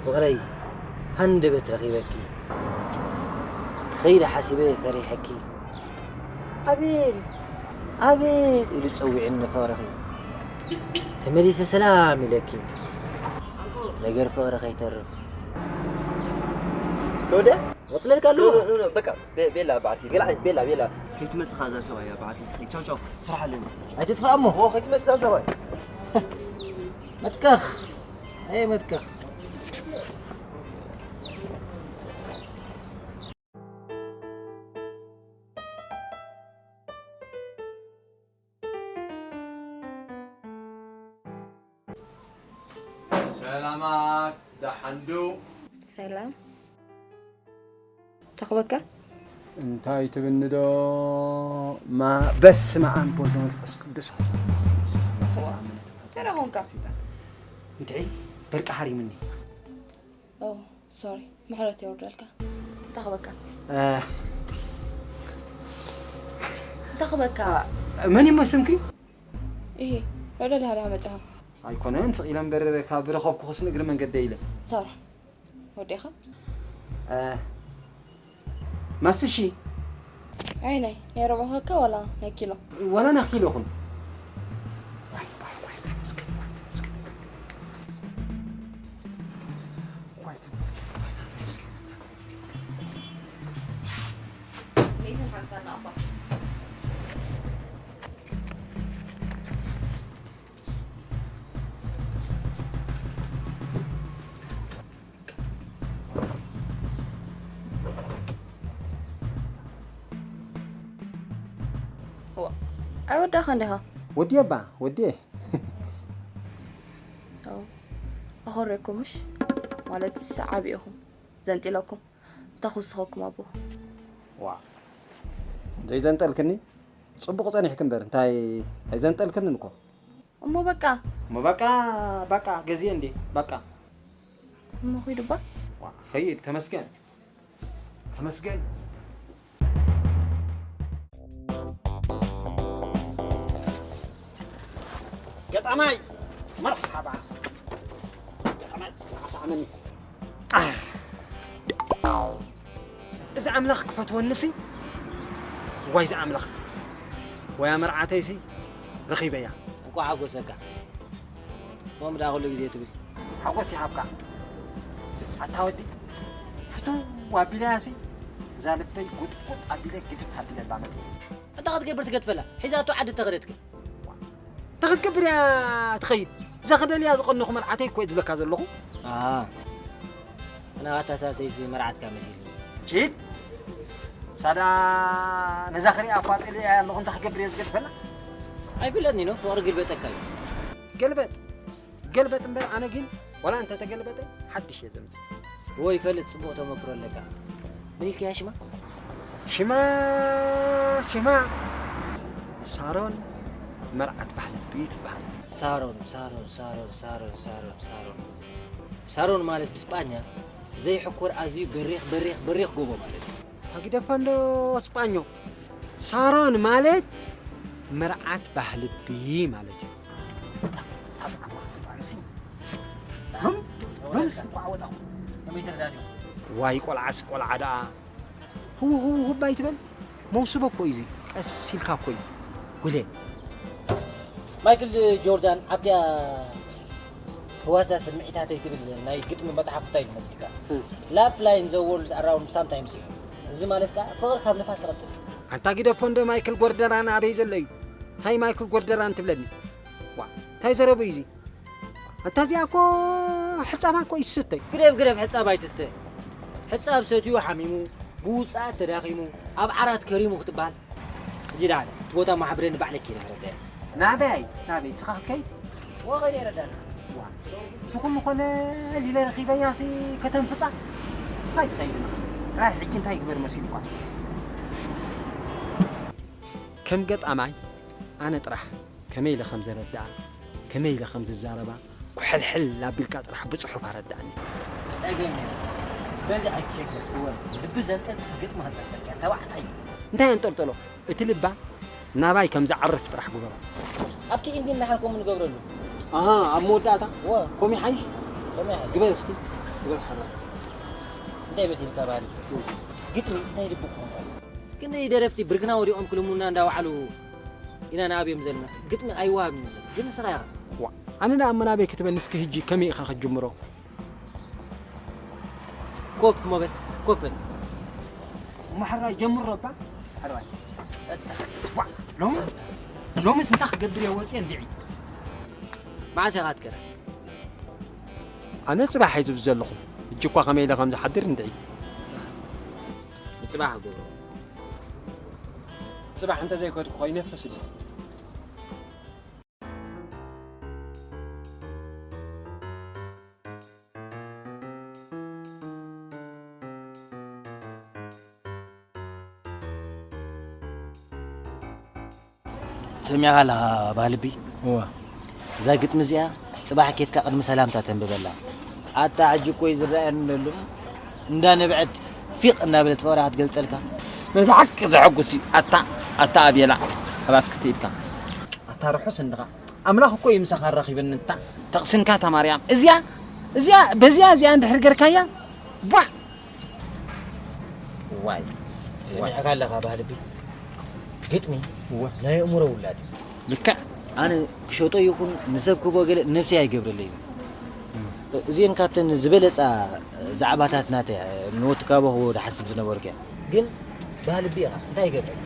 ፍቕረይ ሃንደበት ረኺበኪ ክኸይድ ሓሲበ ፈሪሐኪ ኣቤል ኣቤል ኢሉ ጸዊዕኒ ፍቕርኺ ተመሊሰ ሰላም ኢለኪ ነገር ፍቕሪ ከይተርፍ ተወደ ወፅለልካ ኣለዎ በቃ ቤላ በዓልኪ ገለ ዓይነት ቤላ ቤላ ከይትመፅኻ እዛ ሰብኣይ እያ በዓልኪ ቻው ቻው ስራሕ ኣለኒ ኣይትጥፋእ እሞ ኦ ከይትመፅእ እዛ ሰብኣይ መትከኽ ኣየ መትከኽ ሰላማት ደሓንዱ ሰላም ተኽበካ እንታይ ትብኒ ዶ ማ በስመ ኣብ ወልድ መንፈስ ቅዱስ ተረኹንካ እንታይ በርቂ ሓሪምኒ ሶሪ ምሕረት የውርደልካ ተኽበካ ተኽበካ መን ይመስምኪ ይሄ ወደ ዳህዳ መጽሐፍ ኣይኮነን ስቕ ኢለ እምበር ካብ ረኸብኩኽስ ንእግሪ መንገደ ኢለ ሳራ ወዴኻ ማስትሺ ኣይ ናይ ናይ ረብሓካ ዋላ ናይ ኪሎ ዋላ ናይ ኪሎ ኹን ኣይወዳእኻን ዲኻ? ወዲኤ እባ ወዲኤ። ኣኾሬኩምሽ ማለት ዓቢ ኢኹም ዘንጢለኩም እንታ ክውስኸኩም ኣቦ። ዋ ዘይዘንጠልክኒ ጽቡቕ ጸኒሕኪ እምበር እንታይ ኣይዘንጠልክንን እኮ። እሞ በቃ እሞ በቃ በቃ ገዚኤ እንዴ በቃ እሞ ኺድ እባ ዋ ኸይድ ተመስገን ተመስገን ገጣማይ መርሓባ። ገጣማይ እስኪ ተዓሳዕመኒ። እዚ ኣምላኽ ክፈትወንሲ፣ ዋይ እዚ ኣምላኽ፣ ወያ መርዓተይሲ ረኺበያ። እንኳዕ ሓጎሰካ። ከምኡ ደኣ ኩሉ ግዜ ትብል። ሓጎስ ይሃብካ። ኣታ ወዲ፣ ፍትው ኣቢለያሲ፣ እዛ ልበይ ጉጥጉጥ ኣቢለ ግድፍ ኣቢለላ መፅእ። እንታይ ክትገብር ትገድፈላ? ሒዛቶ ዓዲ ተኸደትክ። እንታይ ክትገብር እያ ትኸይድ? እዛ ክደልያ ዝቐነኹ መርዓተይ እኮ እየ ዝብለካ ዘለኹ። ኣሃ። ኣነ ኣታ ሳሰይቲ መርዓትካ መሲሉ። ቺት! ሳዳ ነዛ ክሪኣ እኳ ጽሊኣ ኣለኹ፣ እንታይ ክገብር እየ ዝገድፈላ? ኣይፍለጥኒ ነው፣ ፍቕሪ ግልበጠካ እዩ። ገልበጥ! ገልበጥ እምበር ኣነ ግን ዋላ እንተ ተገልበጠ ሓድሽ እየ ዘምጽእ። እወ ይፈልጥ፣ ጽቡቕ ተመክሮ ኣለካ። ምን ኢልካያ ሽማ? ሽማ፣ ሽማ ሳሮን መርዓት ባህልቢ ትበሃል። ሳሮን፣ ሳሮን፣ ሳሮን፣ ሳሮን፣ ሳሮን፣ ሳሮን። ሳሮን ማለት ብስጳኛ ዘይሕኮር ኣዝዩ በሪኽ፣ በሪኽ፣ በሪኽ ጎቦ ማለት እዩ። ታግደፋ እንዶ ስጳኞ። ሳሮን ማለት መርዓት ባህልቢ ማለት እዩ። ታብ ኣምላኽ ክጥዕምሲ። ሎሚ፣ ሎምስ እንኳዕ ወጻኹ። ከመይ ተረዳድዮም? ዋይ ቆልዓስ ቆልዓ ደኣ። ህው ህው ህብ ኣይትበል። መውስቦ እኮ እዩ እዚ። ቀስ ኢልካ እኮ እዩ። ጉሌ። ማይክል ጆርዳን ኣብቲኣ ህዋሳ ስምዒታተይ ትብል ናይ ግጥሚ መጽሓፉ እንታይ ኢሉ መስልካ? እም። Love flies the world around sometimes እዩ። እዚ ማለት ከኣ ፍቕሪ ካብ ንፋስ ይቐጥፍ። ኣንታ ግደፎ እንዶ ማይክል ጎርደራን ኣበይ ዘሎ እዩ? እንታይ ማይክል ጎርደራን ትብለኒ? ዋ፣ እንታይ ዘረቡ እዩ እዚ? ኣንታ እዚኣ እኮ ሕጻባ እኮ እዩ ዝስተይ። ግደፍ፣ ግደፍ፣ ሕጻብ ኣይትስተ። ሕጻብ ሰትዩ ሓሚሙ፣ ብውጽኣት ተዳኺሙ፣ ኣብ ዓራት ከሪሙ ክትበሃል። ሕጂ ደሓን፣ እቲ ቦታ እሞ ሓብረኒ ባዕለይ ከይደ ክረድእ። ናበይ? ናበይ? ንስኻ ክትከይድ? ወ፣ ከይደ የረዳእካ። ዋ፣ እዚ ኩሉ ኮነ ኢለ ረኺበያሲ ከተንፍጻ? ንስኻ ኣይትኸይድን ኢኻ። ጥራይ ሕጂ እንታይ ይግበር መሲሉካ? ከም ገጣማይ ኣነ ጥራሕ ከመይ ኢለ ከም ዘረድኣ፣ ከመይ ኢለ ከም ዝዛረባ፣ ኩሕልሕል ኣቢልካ ጥራሕ ብጽሑፍ ኣረድኣኒ። ጸገም የለን። በዚ ኣይትሸገር። እወ፣ ልቢ ዘንጠልጥል ግጥሚ ከጽሕፈልካ ተባዕታይ። እንታይ ኣንጠልጠሎ? እቲ ልባ ናባይ ከም ዝዓርፍ ጥራሕ ግበሮ። ኣብቲ ኢንዲ ንደሓር ከምኡ ንገብረሉ። ኣሃ፣ ኣብ መወዳእታ? እወ። ከምኡ ይሓይሽ? ከምኡ ይሓይሽ። ግበር እስኪ፣ ግበር ሓራ። እንታይ መሲልካ ባህሊ? ግጥሚ እንታይ ልቢ ክኾን? ክንደይ ደረፍቲ ብርግና ወዲቖም ክልሙና እንዳወዓሉ ኢና ንኣብዮም ዘለና። ግጥሚ ኣይወሃብን እዩ ሰብ። ግን ንስኻ ኢኻ። ዋ፣ ኣነ ደኣ እሞ ናበይ ክትበል እስኪ ሕጂ ከመይ ኢኻ ክትጅምሮ? ኮፍ እሞ በል፣ ኮፍ በል። እሞ ሕራይ ጀምሮ እባ፣ ሕራይ። ጸጥታ። ዋ፣ ሎሚ፣ ሎምስ እንታይ ክገብር እየ ወጽየ እንድዒ? መዓስ ኢኻ ትከረ? ኣነ ጽባሕ እየ ዝብል ዘለኹ። ሕጂ እኳ ከመይ ኢለ ከም ዝሓድር እንድዒ። ብጽባሕ ገብሮ። ጽባሕ እንተ ዘይከድኩ ኮይነፍስ እንድዒ። ሰሚዕካ ኣለኻ ባህልቢ? እወ። እዛ ግጥሚ እዚኣ ጽባሕ ኬድካ ቅድሚ ሰላምታ ተንብበላ። ኣታ ሕጂ እኮ እዩ ዝረኣየኒ ዘሎ። እንዳ ነብዐት ፊቕ እናበለት ፍቕራ ክትገልጸልካ። ናይ ብሓቂ ዘሐጉስ እዩ። ኣታ፣ ኣታ ኣቤላ፣ ኣባስ ክትኢድካ። ኣታ ርሑስ እንድኻ። ኣምላኽ እኮ እዩ ምሳኻ ኣራኺበኒ እንታ። ተቕስንካ እታ ማርያም። እዚኣ፣ እዚኣ፣ በዚኣ እዚኣ እንድሕር ገርካያ፣ ቧዕ! ዋይ። ሰሚዕካ ኣለኻ ባህልቢ? ግጥሚ እወ። ናይ ኣእምሮ ውላድ እዩ። ልክዕ። ኣነ ክሸጦ ይኹን ንሰብ ክህቦ ገለ ነብሰይ ኣይገብረለይን። እዚአን ካብተን ዝበለጻ ዛዕባታት ናተይ ንወዲ ካቦ ክህቦ ዝሓስብ ዝነበርኩ እያ። ግን ባህልቢ ኢኻ፣ እንታይ ይገብር?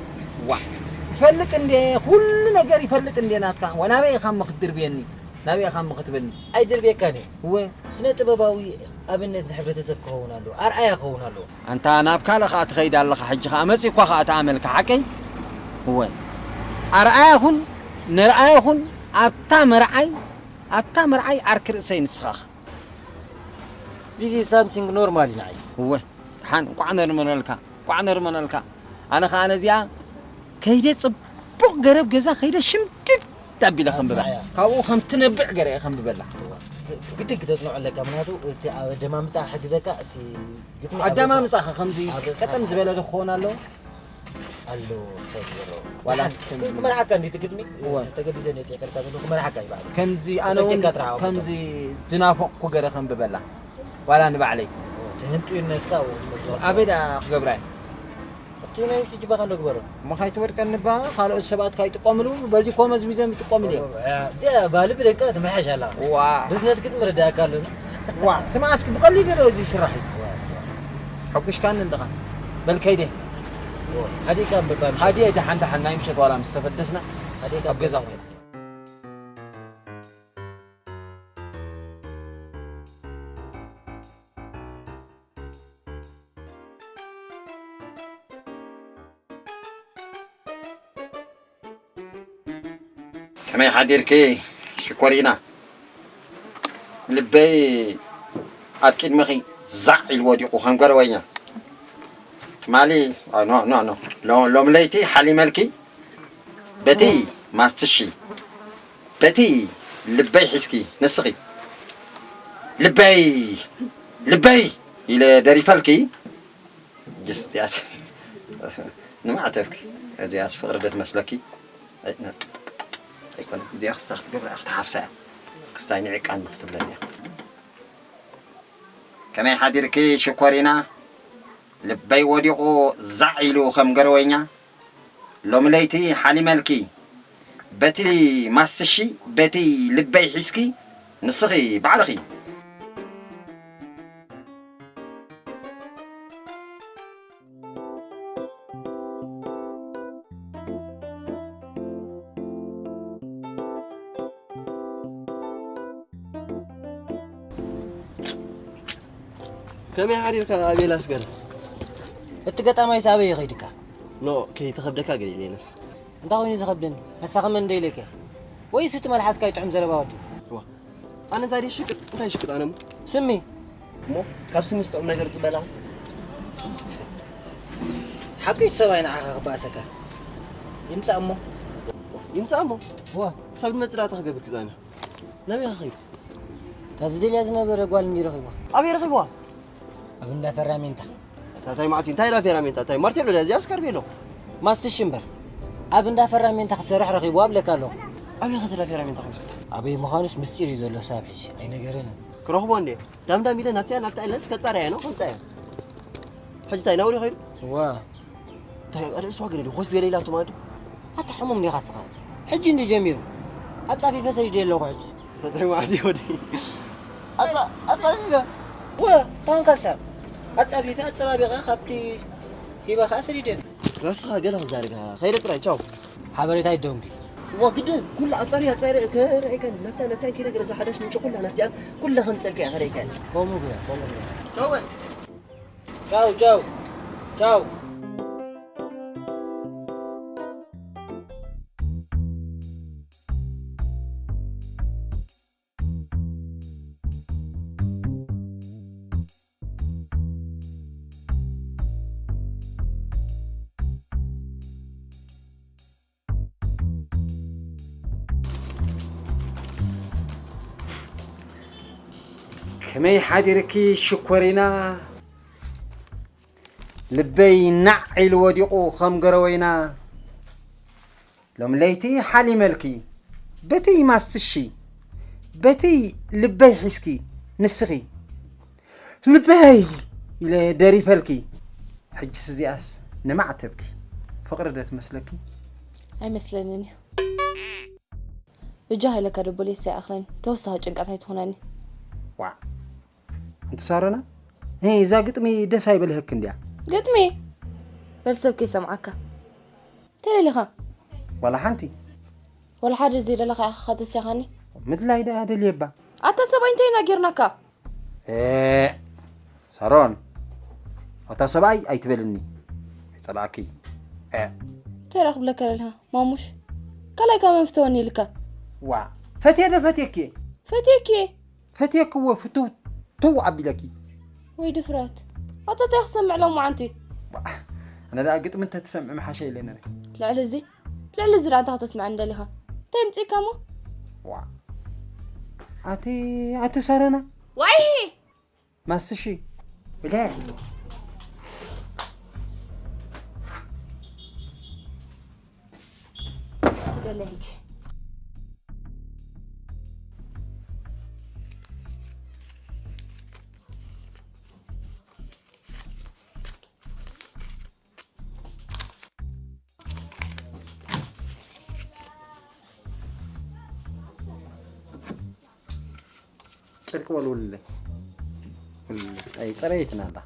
ዋ፣ ይፈልጥ እንዴ፣ ኩሉ ነገር ይፈልጥ እንዴ ናትካ። ወናበይ ኢኻ እሞ ክትድርብየኒ? ናበይ ኢኻ እሞ ክትብለኒ? ኣይድርብየካን እየ። እወ። ስነ ጥበባዊ ኣብነት ንሕብረተሰብ ክኸውን ኣለዎ፣ ኣርኣያ ክኸውን ኣለዎ። ኣንታ ናብ ካልእ ኸኣ ትኸይድ ኣለኻ፣ ሕጂ ኸኣ መጺእኳ ኸኣ ተኣመልካ፣ ሓቀይ? እወ። ኣርኣያ ኩን፣ ነርኣያ ኩን፣ ኣብታ መርዓይ፣ ኣብታ መርዓይ ዓርኪ ርእሰይ ንስኻ ኢኻ። This is something normal ንዓይ። እወ። ደሓን፣ እንቋዕ ነርመነልካ፣ እንቋዕ ነርመነልካ። ኣነ ኸኣ ነዚኣ ከይደ ጽቡቕ ገረብ ገዛ ከይደ ሽምድድ ኣቢለ ከንብባ። ኣጽንዓያ። ካብኡ ከም ትነብዕ ገረ እየ ከንብበላ። ግድን ክተጽንዖ ኣለካ፣ ምኽንያቱ እቲ ኣብ ኣደማምጻ ክሕግዘካ፣ እቲ ግጥሚ ኣብ ኣደማምጻ ርእሳ-፣ ከምዚ ኣብ ርእሳ ቀጠን ዝበለ ዶ ክኸውን ኣለዎ? ኣሎ ሳይክሎ ዋላ ዋላ ከምዚ- ክመርሓካ እንዲ ትግጥሚ እወ። ተገዲዘ ነፂ ከልካ ዘሎ ክመርሓካ ይባዕል ከምዚ ኣነ እውን ተተካ ጥራሕ ኣውጥቶ። ከምዚ ዝናፈቕኩ ገረ ከንብበላ ዋላ ንባዕለይ ትህንጡ ይነካ ኣበይ ደኣ ክገብራ እየ ኣብቲ ናይ ውሽጢ ጅባኻ ንግበሮ እሞ ካይትወድቀኒ ባ ካልኦት ሰባት ካይጥቀምሉ በዚ ኮ መዝሚዞም ይጥቀምሉ እዮም እዚኣ ባሊ ብደቃ ትመሓሽ ኣላ ዋ ርዝነት ክትምርዳእካ ኣለና ዋ ስማ እስኪ ብቐሊሉ ዶ እዚ ስራሕ እዩ ሕጉሽካኒ እንድኻ በል ከይደ ሓዲካ ምባል ሃዲየ ደሓን ደሓን ናይ ምሸት ዋላ ምስ ተፈደስና ሓዲካ ኣብ ገዛ ኮይና ከመይ ሓዲርኪ ሽኮሪና? ልበይ ኣብ ቅድሚኺ ዛዕ ኢሉ ወዲቑ ከም ገረወኛ። ትማሊ ኖ ኖ ኖ ሎ- ሎም ለይቲ ሓሊመልኪ በቲ ማስትሺ በቲ ልበይ ሒዝኪ ንስኺ ልበይ ልበይ ኢለ ደሪፈልኪ ጅስትያት ንማዕተብኪ እዚኣስ ፍቕሪ ዶ ትመስለኪ ኣይኮነ እዚኣ ክስታ ክትገብራ ክትሓፍሳ እያ ክስታይ ንዕቃን ክትብለኒ እያ ከመይ ሓዲርኪ ሽኮሪና ልበይ ወዲቑ ዛዕ ኢሉ ከም ገረወኛ ሎሚ ለይቲ ሓሊመልኪ በቲ ማስሺ በቲ ልበይ ሒዝኪ ንስኺ ባዕልኺ ከመይ ሓዲርካ ኣቤላስ ገለ እቲ ገጣማይስ ኣበይ ይኸይድካ ኖ ከይተኸብደካ ገለ ኢለነስ እንታይ ኮይኑ ዝኸብደኒ ሓሳኸ መን ደይለከ ወይስ እቲ መልሓስካ ይጥዕም ዘረባ ወዲ ኣነ እንታይ ሽቅጥ እንታይ ሽቅጥ ኣነ ስሚ እሞ ካብ ስሚ ዝጥዕም ነገር ዝበላ ሓቂት ሰብኣይ ንዓኻ ክበኣሰካ ይምፃእ እሞ ይምፃእ እሞ ዋ ክሳብ ንመፅእ ዳታ ክገብር ክዛነ ናበይ ከኸይዱ እታ ዝደልያ ዝነበረ ጓል እንዲ ረኺባ ኣበይ ረኺብዋ ኣብ እንዳ ፈራሜንታ ታታይ ማዕቲ እንታይ ዳ ፌራሜንታ ታይ ማርቴሎ ዳ እዚኣ ስካርቤሎ ማስትሽ እምበር ኣብ እንዳ ፈራሜንታ ክሰርሕ ረኺቡ ኣብለካ ኣለኹ ኣበይ ኸተ ዳ ፌራሜንታ ከምሰ ኣበይ ምዃኑስ ምስጢር እዩ ዘሎ ሳብ ሕጂ ኣይነገረንን ክረኽቦ እንዴ ዳምዳም ኢለ ናብቲያ ናብታ ኢለስ ከፃርያ ነው ከምፃያ ሕጂ ታይ ናውሪ ኸይዱ እዋ እንታይ ርእስዋ ገለ ድዩ ኾስ ገለ ኢላቶ ማለት ድዩ ኣታ ሕሙም ዲኻ ስኻ ሕጂ እንዲ ጀሚሩ ኣጻፊፈ ሰጅደ ኣለኹ ሕጂ ተጠይ ማለት ወዲ ኣጻፊፈ ወ ታንካሳ ኣጻፊፈ ኣጸባቢቐ ካብቲ ሂበኻ ሰዲደ ራስኻ ገለ ክዛርጋ ኸይደ ጥራይ ቻው ሓበሬታ ይደንጉ ዋ ግደ ኩሉ ኣጻሪ ኣጻሪ ከረይከን ነፍታ ነፍታ ከይደ ገለ ዝሓደሽ ምንጭ ኩላ ነፍቲያን ኩላ ከም ጸልከ ከረይከን ከምኡ ግበ ከምኡ ግበ ቻው ቻው ቻው ቻው ከመይ ሓዲርኪ ሽኮሪና ልበይ ናዕ ኢሉ ወዲቑ ከም ገረወይና ሎም ለይቲ ሓሊመልኪ በቲ ማስትሺ በቲ ልበይ ሒዝኪ ንስኺ ልበይ ኢለ ደሪፈልኪ ሕጅስ እዚኣስ ንማዕተብኪ ፍቕሪ ዶ ትመስለኪ ኣይመስለንን እዩ ብጃ ሃይለካ ደቦሌስ ኣይኣኽለኒ ተወሳኺ ጭንቀት ኣይትኾነኒ ዋዕ ኣንቲ ሳሮና እዛ ግጥሚ ደስ ኣይበልህክ እንድያ ግጥሚ በል ሰብ ከይሰምዓካ ተለሊኻ ዋላ ሓንቲ ወላ ሓደ ዘይደለኻ ኢኻ ከተስያኻኒ ምድላይ ደኣ ደልየባ ኣታ ሰብኣይ እንታይ ኢና ጌርናካ ሳሮን ኣታ ሰብኣይ ኣይትበልኒ ፀላእኪ ተራ ክብለካ ለልካ ማሙሽ ካልኣይ ካብ መፍተወኒ ኢልካ ዋ ፈትየ ዶ ፈትየኪ ፈትየኪ ፈትየኪ ወ ፍትው ትው ኣቢለኪ ወይ ድፍረት ኣታ እንታይ ክሰምዕ ሎማዓንቲ ኣነ ደኣ ግጥሚ እንተትሰምዒ ምሓሸ ኢለ ነረ ልዕሊ እዚ ልዕሊ እዚ ደኣ እንታይ ከተስምዐኒ ደሊኻ እንታይ ምፅእካ እሞ ዋ ኣቲ ኣቲ ሰረና ዋይ ማስሺ ብለ ደለ ሕጂ። ጨርቂ ወልውልለይ። ወልውልለይ። ኣይ፣ ጸረየትና ኣላ።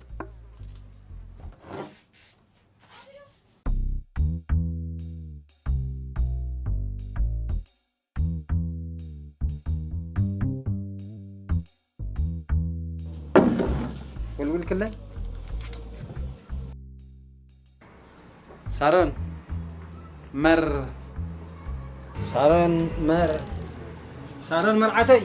ወልውልክለይ። ሳሮን መር ሳሮን መር ሳሮን መርዓተይ።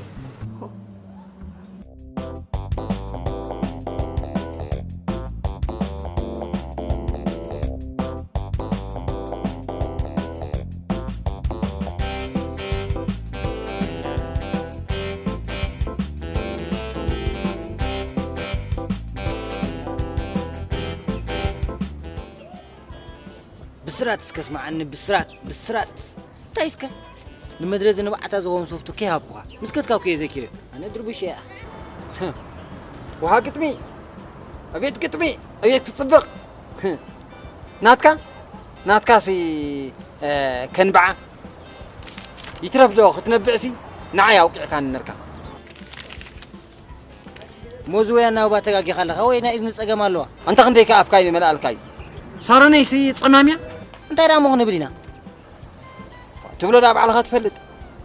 ብስራት እስከ ስምዓኒ፣ ብስራት፣ ብስራት። እንታይ እስከ? ንመድረዚ ንብዓታ ዝኸውን ሶፍቱ ከይሃብኩኻ። ምስ ከድካ እኮ እየ ዘኪረ። ኣነ ድርቡሽ እየ። ውሃ ግጥሚ። ኣቤት ግጥሚ። ኣቤት ትጽብቕ። ናትካ? ናትካ ሲ፣ እ፣ ከንብዓ። ይትረፍ ዶ ክትነብዕ ሲ? ንዓይ ኣውቂዕካኒ ነርካ። ሞዝወያ ናውባ ተጋጊኻ ኣለኻ ወይ ናይ እዝኒ ጸገም ኣለዋ? ኣንታ ክንደይ ከኣ ኣፍካ እዩ መላእልካ እዩ። ሳሮነይሲ ጸማም እያ? እንታይ ደኣ እሞ ክንብል ኢና? ትብሎ ደኣ ባዕልኻ ትፈልጥ።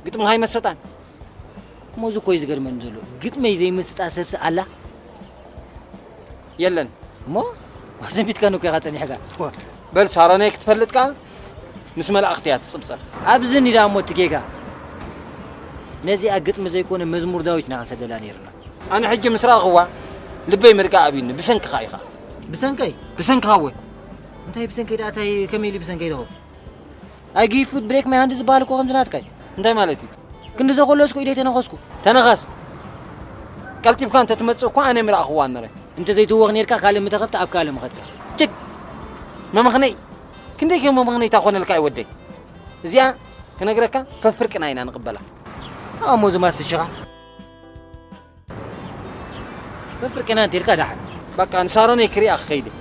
ግጥምኻ ኣይመሰጣን። ሞዝ እኮ እዩ ዝገርመኒ ዘሎ። ግጥመይ ዘይመስጣ ሰብሲ ኣላ? የለን። እሞ? ዋሰንቢትካ ንኮ ኢኻ ጸኒሕካ። በል ሳሮነይ ክትፈልጥ ከኣ ምስ መላእኽቲ እያ ትጽብጸብ። ኣብዚ እኒ ደኣ እሞ እቲ ጌጋ። ነዚኣ ግጥሚ ዘይኮነ መዝሙር ዳዊት ኢና ክንሰደላ ነይርና። ኣነ ሕጂ ምስ ረኣኽዋ ልበይ ምርቃ ኣብዩኒ፣ ብሰንክኻ ኢኻ። ብሰንከይ? ብሰንክኻ እወ። እንታይ ብሰንከይ ደኣ፣ እንታይ ከመይ ኢሉ ብሰንከይ ደኸው? I give food break my hand ዝበሃል እኮ ከምዚ ናትካ እዩ። እንታይ ማለት እዩ? ክንዲ ዘኾለስኩ ኢደይ ተነኸስኩ። ተነኸስ። ቀልጢፍካ እንተ ትመጽእ እኳ ኣነ ምረኣኽዋ ነረ። እንተ ዘይትወኽ ኔርካ ካልእ ምተኸፍተ ኣብ ካልእ ምኸድካ። ችግ! መመኽነይ! ክንደይ ከ መመኽነይ ታኾነልካ እዩ ወደይ? እዚኣ ክነግረካ ከፍርቅና ኢና ንቕበላ። ኣሞ ዝማስ ሽኻ። ከፍርቅና እንተ ኢልካ ደሓን። በቃ ንሳሮነይ ክሪኣ ክኸይድ እየ።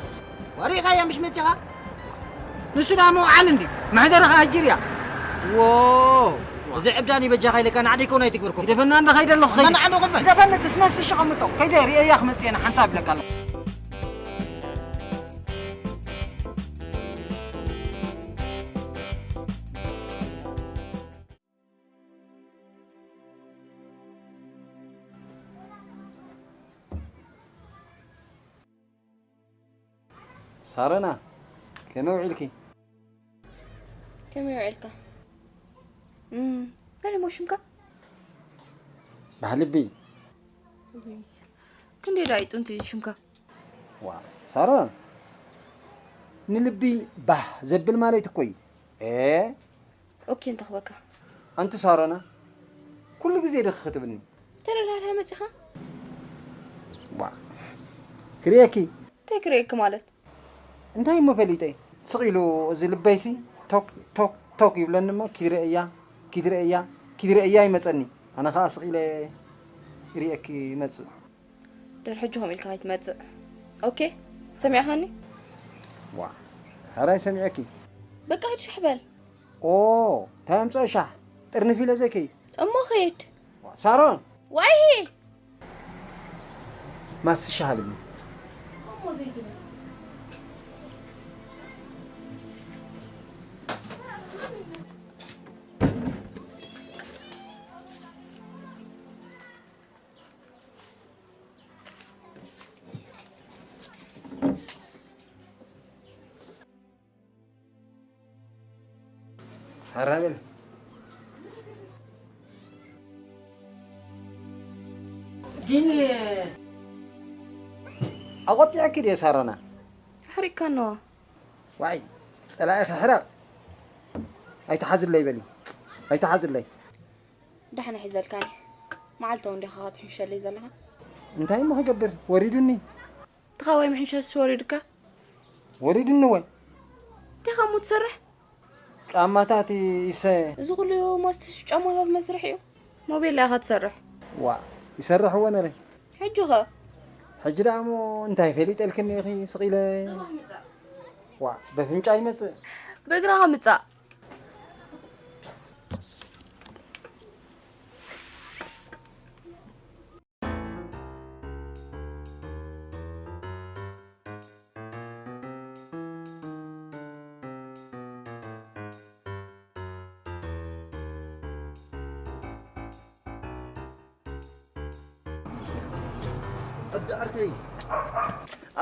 ወሪእኻያ ምሽ መጺኻ? ንሱ ደኣ መውዓል እንዲ መሕደሪ ኸኣ ኣጅር እያ። ዎ፣ እዚ ዕብዳን ይበጃኻ ኢለካ ናዕደይ ከውን ኣይትግበርኮ። ግደፈና እንደ ኸይደ ኣለኹ ኸይደ። ናዕዶ ኸፈል። ግደፈኒ ትስመስ ሽቐምጦ። ከይደ ርእየያ ክመጽእ እየ ሓንሳብ ይብለካ ኣለኹ። ሳረና፣ ከመይ ውዒልኪ? ከመይ ውዒልካ? እም፣ መን እሞ ሽምካ? ባህልቢ። ውይ፣ ክንደይ ደኣ እዩ ጥንቲ እዚ ሽምካ? ዋ፣ ሳሮን፣ ንልቢ ባህ ዘብል ማለት እኮ እዩ። ኤ፣ ኦኬ፣ እንተኽበካ። ኣንቲ ሳሮና፣ ኩሉ ግዜ ድኺ ክትብልኒ። ተደላድላ መጺኻ? ዋ፣ ክርእየኪ። እንታይ ክርእየኪ ማለት? እንታይ እሞ ፈሊጠ? ስቕ ኢሉ እዚ ልበይሲ ቶክ፣ ቶክ፣ ቶክ ይብለኒ እሞ፣ ኪድ ርእያ፣ ኪድ ርእያ፣ ኪድ ርእያ ይመጸኒ። ኣነ ኸኣ ስቕ ኢለ ይርእየኪ ይመጽእ። ድሕሪ ሕጂ ከምኡ ኢልካ ከይትመጽእ። ኦኬ? ሰሚዕኻኒ? ዋ፣ ሕራይ ሰሚዐኪ። በቃ ሂድ ሸሕ በል። ኦ፣ እንታይ ኣምጽኦ ሻሕ? ጥርንፍ ኢለ ዘይከይድ። እሞ ኺድ። ዋ፣ ሳሮን! ዋይሂ! ማስሻ ሃብኒ። እሞ ዘይትብል። ሓራብል ግን ኣቆጢዐኪ ድየ ሳሮና? ኣሕሪቅካ ኣለዋ። ዋይ፣ ጸላኢ ክሕረቕ። ኣይትሓዝለይ በሊ። ኣይትሓዝለይ። ዳሕና ሒዘልካኒ። መዓልታዊ እንዲኻ ክትሕሸለይ ዘለኻ። እንታይ እሞ ክገብር? ወሪዱኒ። ትኻዋይ ምሕንሸስ ወሪድካ? ወሪድኒ ወይ? እንታይ ከምኡ ትሰርሕ? ጫማታት ይሰ እዚ ኩሉ ማስትሽ ጫማታት መስርሕ እዩ። ሞቤል ኢኻ ትሰርሕ? ዋ፣ ይሰርሕ እወ ነረ። ሕጂ ኸ? ሕጂ ደኣ እሞ እንታይ ፈሊጠልክኒ ኢኺ ስቕ ኢለ? ዋ፣ በፍንጫ ይመጽእ። ብእግርኻ ምጻእ። ኣቢ ዓርከይ።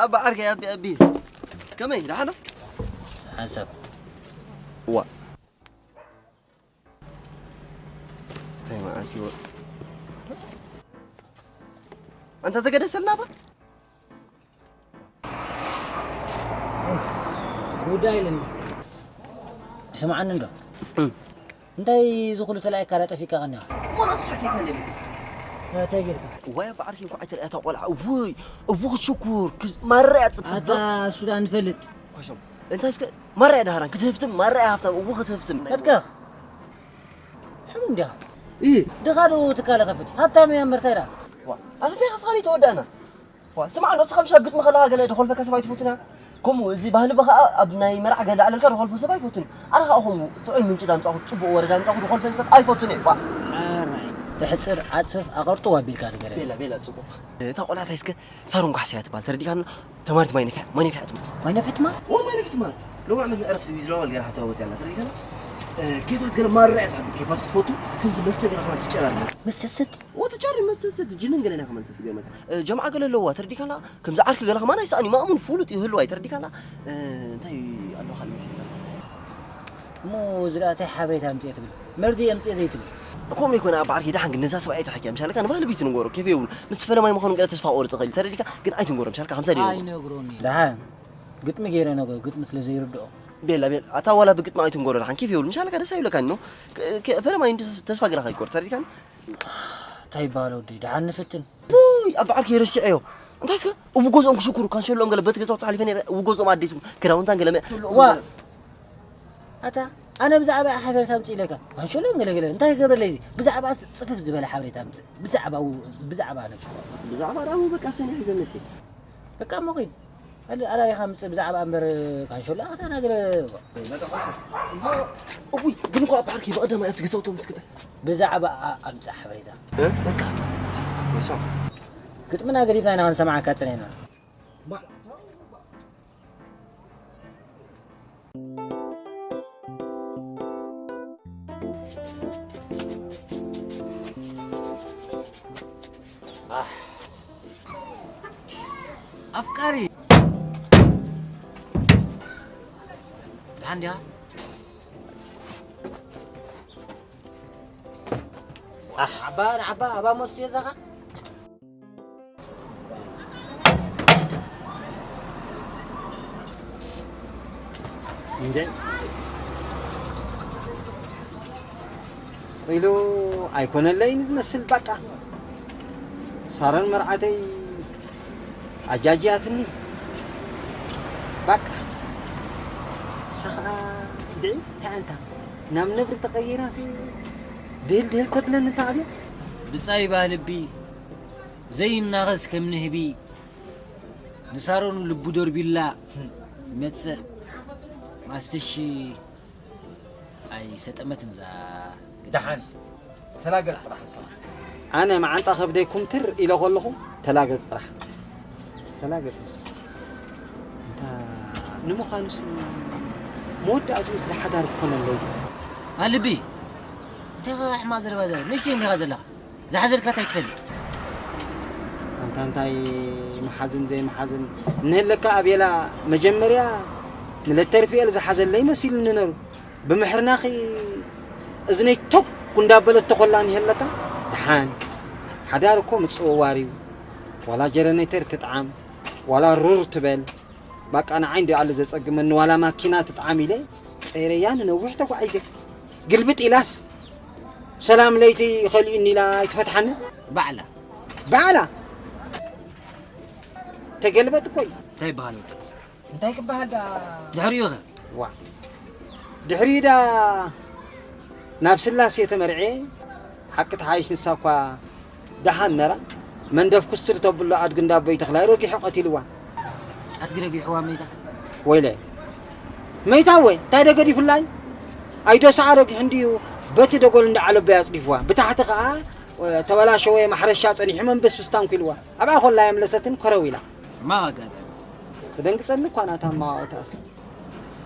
ኣቢ ዓርከይ፣ ኣቢ፣ ኣቢ። ከመይ፣ ደሓን ዶ? ሓንሳብ። ዋ። እንታይ መዓት ይወ-፣ ኣንታ ተገደሰልና ባ? ጉዳይ ኢለ እንዲ። ስምዓኒ እንዶ። እም። እንታይ እዚ ኩሉ ተላኢካ ዳጠፊእካ ቀኒኻ? እሞ ናቱ ሓኪካ እንደ ቤተይ። እንታይ ጌርካ? ዋይ፣ ብዓርኪ እንኳዕ ኣይተርእያታ ቆልዓ። ውይ፣ እቡ ክትሽኩር፣ ክዝ-፣ ማራ እያ ጽብጽብ። ኣታ እሱ ደኣ ንፈልጥ። ኮይሶም። እንታይ እስከ ማራ እያ ደሃራን ክትህፍትም፣ ማራ እያ ሃፍታም፣ እቡ ክትህፍትም። ከትከኽ። ሕሙም እንዲኻ? እይ። ድኻ ዶ ትካለ ከፍት? ሃብታም እያ እምበር እንታይ ደኣ? ዋ፣ ኣታ እንታይ ከስኻኒ ተወዳእና? ዋ፣ ስማዕ፣ ንስኻ ምሻ ግጥሚ ከለኻ ገለ ደኾልፈካ ሰብ ኣይትፈቱን እያ። ከምኡ፣ እዚ ባህሊ በኻ ኣብ ናይ መርዓ ገለ ኣለልካ ደኾልፎ ሰብ ኣይፈቱን እዩ። ኣነ ኸኣ ከምኡ፣ ጥዑይ ምንጪ ዳምጻኹ፣ ጽቡቕ ወረ ዳምጻኹ ደኾልፈን ሰብ ኣይፈቱን እየ። ዋ። ሕራይ፣ ተሕጽር፣ ዓጽፍ፣ ኣቐርጥው ኣቢልካ ንገረኒ። ቤላ፣ ቤላ፣ ጽቡቕ። እታ ቆልዓ እንታይ እስከ ሳሮን ጓሕሰያ ትበሃል፣ ተረዲእካና? ተማሪት ማይ ነፊሓ፣ ማይ ነፊሓ ትማ። ማይ ነፊሕትማ? ዋ፣ ማይ ነፊሕትማ። ሎማዕ መት ዕረፍቲ ዊዝራዋል ገይራ ሓተዋ ወጽያ ኣላ፣ ተረዲእካና? እ፣ ኬፋት ገለ ማራ እያ ትሓቢ፣ ኬፋት ክትፈቱ፣ ከምዚ መስተ ገለ ኸማን ትጨራርባ። መሰሰት? ኦ፣ ተጫሪ መሰሰት፣ ጅንን ገለና ከማን ሰት ገመት። እ፣ ጀምዓ ገለ ኣለዋ፣ ተረዲካና? ከምዚ ዓርኪ ገለ ከማን ኣይሰኣን እዩ፣ ማእሙን ፍሉጥ እዩ ህልዋይ፣ ተረዲካና? እ፣ እንታይ ኣለዋ ካልእ መሲልና? እሞ እዚ ደኣ እንታይ ሓበሬታ ኣምጽኤ ትብል? መርድእ ኣምጽኤ ዘይትብል? ከምኡ ይኮነ፣ ኣብ ዓርኪ ደሓን ግን ነዛ ሰብኣይ ኣይትሓኪያ፣ ምሻለካ ንባህሊ ቤት ንገሮ፣ ኬፍ የብሉ። ምስ ፈለማይ ምዃኑ ገለ ተስፋ ቆርጽ ኽእል፣ ተረዲካ? ግን ኣይትንገሮ፣ ምሻለካ? ከምሳ ደልዎ። ኣይነግሮን እዩ። ደሓን ግጥሚ ገይረ ነግሮ፣ ግጥሚ ስለ ዘይርድኦ። ቤላ፣ ቤላ፣ ኣታ ዋላ ብግጥሚ ኣይትንገሮ፣ ደሓን ኬፍ የብሉ፣ ምሻለካ? ደስ ኣይብለካን ነው። ከ-፣ ከ-፣ ፈለማይ እንዲ ተስፋ ገለ ከይቆርጽ፣ ተረዲካን? እንታይ ይበሃል ወደይ? ደሓን ንፍትን። ቡይ፣ ኣብ በዓል ከይረስዐዮ። እንታይ እስከ? እቡ ገዝኦም ክሽኩሩ፣ ካንሸሎም ገለ በቲ ገዛውቲ ሓሊፈ ነይረ፣ እቡ ገዝኦም ኣዴትም ክዳውንታን ገለ መ-፣ ዋ! ኣታ፣ ኣነ ብዛዕባ ሓበሬታ ኣምጽእ ኢለካ። ካንሸሎም ገለ ገለ፣ እንታይ ክገብረለይ እዚ? ብዛዕባ ጽፍፍ ዝበለ ሓበሬታ ኣምጽእ። ብዛዕባ ው-፣ ብዛዕባ ነብስኻ። ብዛዕባ ዳሙ በቃ ሰኒሕ ዘመጽእ። በቃ እሞ ኺድ። ኣለ-፣ ኣላሊኻ ምጽእ ብዛዕባ እምበር ካንሸሎ ኣታ ናገለ። እውይ፣ ግን እኮ ኣብ ዓርኪ ብቐዳማይ ኣብቲ ገዛውቶም እስክታ። ብዛዕባ ኣ-፣ ኣምጽእ ሓበሬታ። እ? በቃ። ወይሶም። ግጥምና ገዲፍና ኢና ክንሰምዓካ ጸኒሕና። ኣህ። ኣፍቃሪ። ደሓን ዲኻ? ኣህ። ዓባ፣ ንዓባ፣ ኣባ ሞስዮ ዛኻ? እንዴ? ስቕ ኢሉ ኣይኮነለይን ዝመስል፣ በቃ። ሳሮን መርዓተይ ኣጃጅያትኒ። በቃ። ንሳ ኸኣ ድዒ እንታይ ኣንታ ናብ ነብሪ ተቐይራሲ ድህል ድህል ተብለኒ እንታ ኣብያ። ብጻይ ባህልቢ ዘይናኸስ ከም ንህቢ ንሳሮን ልቡ ደርቢላ ይመጽእ። ማስትሽ ኣይሰጠመትን እዛ። ደሓን ተላገጽ ጥራሕ ንስኻ። ኣነ መዓንጣ ከብደይ ኩምትር ኢለ ከለኹ ተላገጽ ጥራሕ። ተላገጽ ንስኻ። እንታ ንምዃኑስ መወዳእትኡ እዚ ሓዳር ክኾነለይ? ኣልቢ፣ እንታይ ከ ሕማቕ ዘረባ ዘረብ? ንእሽተይ እንዲኻ ዘለኻ። ዝሓዘልካ እንታይ ትፈልጥ? ኣንታ እንታይ መሓዝን ዘይመሓዝን እንህለካ ኣቤላ፣ መጀመርያ ንለተርፍኤል ዝሓዘለይ መሲሉኒ ነሩ። ብምሕርናኺ እዝነይ ቶክ እንዳበለት ተኾላ እንህለካ፣ ደሓን። ሓዳር እኮ ምጽውዋር እዩ። ዋላ ጀረኔተር ትጥዓም፣ ዋላ ሩር ትበል። ባቃ ንዓይ እንዲ ኣለ ዘጸግመኒ፣ ዋላ ማኪና ትጥዓም ኢለ ጸይረያ ንነዊሕ ተጓዒዘ። ግልብጥ ኢላስ፣ ሰላም ለይቲ ኸሊኡኒ ኢላ ኣይትፈትሓንን። ባዕላ። ባዕላ። ተገልበጥ እኮ እዩ። እንታይ ይበሃል ወዲ? እንታይ ክበሃል ዳ? ድሕሪኡ ኸ? ዋ። ድሕሪኡ ደኣ ናብ ስላሴ ተመርዕየ። ሓቂ ተሓይሽ ንሳ እኳ ደሓን ነራ። መንደፍ ኩስትር ተብሎ ኣድጊ እንዳ ኣቦይ ተኽላይ ረጊሑ ቀቲልዋ። ኣድጊ ረጊሕዋ መይታ? ወይለ። መይታ ወይ? እንታይ ዶ ገዲፉላይ? ኣይዶ ሰዓ ረጊሑ እንድዩ በቲ ደጎል እንዳ ዓለቦይ ኣጽዲፍዋ። ብታሕቲ ከኣ ተበላሸወ ማሕረሻ ጸኒሑ መንበስብስ ታንኩ ኢልዋ። ኣብኣ ኮላ የምለሰትን ኮረው ኢላ። ማጋ ኣጋጣሚ። ትደንግጸኒ እኳ ናታ ማዋእታስ።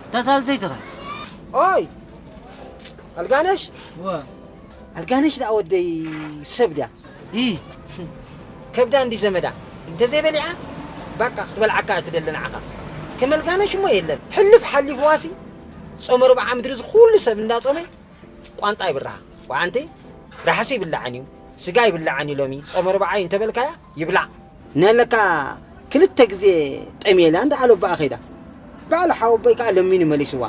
እታ ሳልሰይቲ ኸ? ኦይ! ኣልጋነሽ? ወ። ኣልጋነሽ ደኣ ወደይ ሰብ ድያ? ኢ። ከብዳ እንዲ ዘመዳ። እንተዘይበሊዓ፣ ባቃ ክትበልዓካ እያ ትደሊ ንዓኻ። ከም ኣልጋነሽ እሞ የለን። ሕልፍ ሓሊፍዋሲ፣ ጾመ ርብዓ ምድሪ እዚ ኩሉ ሰብ እንዳጾመ፣ ቋንጣ ይብርሃ። ወዓንቲ፣ ራሕሲ ይብላዕን እዩ፣ ስጋ ይብላዕን እዩ ሎሚ፣ ጾመ ርብዓ እዩ እንተበልካያ፣ ይብላዕ። ነለካ ክልተ ግዜ ጠምየላ እንዳ ዓለባኣ ከይዳ። ባዕሉ ሓወቦይ ከኣ ለሚኑ መሊስዋ።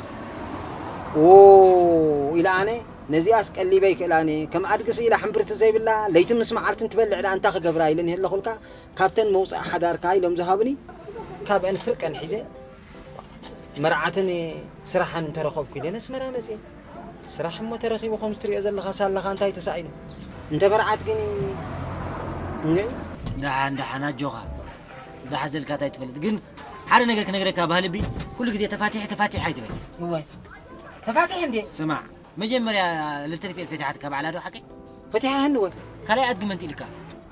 ዎ ኢለ ኣነ፣ ነዚኣስ ቀሊበ ኣይክእላን እየ። ከም ኣድጊ ስኢላ ሕምብርቲ ዘይብላ፣ ለይቲ ምስ መዓልትን ትበልዕ ደኣ እንታይ ክገብራ ኢለ ንሄለኹልካ፣ ካብተን መውጽኢ ሓዳርካ ኢሎም ዝሃቡኒ፣ ካብአን ፍርቀን ሒዘ፣ መርዓትን ስራሕን እንተረኸብኩ ኢለ ነስመራ መጽየ። ስራሕ እሞ ተረኺቡ፣ ከምዚ ትሪኦ ዘለኻ ሳላኻ እንታይ ተሳኢኑ? እንተ መርዓት ግን፣ እንግዒ። ደሓን፣ ደሓን፣ ኣጆኻ። ዝሓዘልካ እንታይ ትፈልጥ? ግን ሓደ ነገር ክነግረካ፣ ባህልቢ፣ ኩሉ ግዜ ተፋቲሐ፣ ተፋቲሐ ኣይትበል። እወ። ተፋቲሐ እንዴ? ስማዕ፣ መጀመርያ ልተርፌል ፈቲሓትካ ባዕላ ዶ ሓቀይ? ፈቲሓ ህንወ። ካልኣይ ኣድጊ መንጢልካ?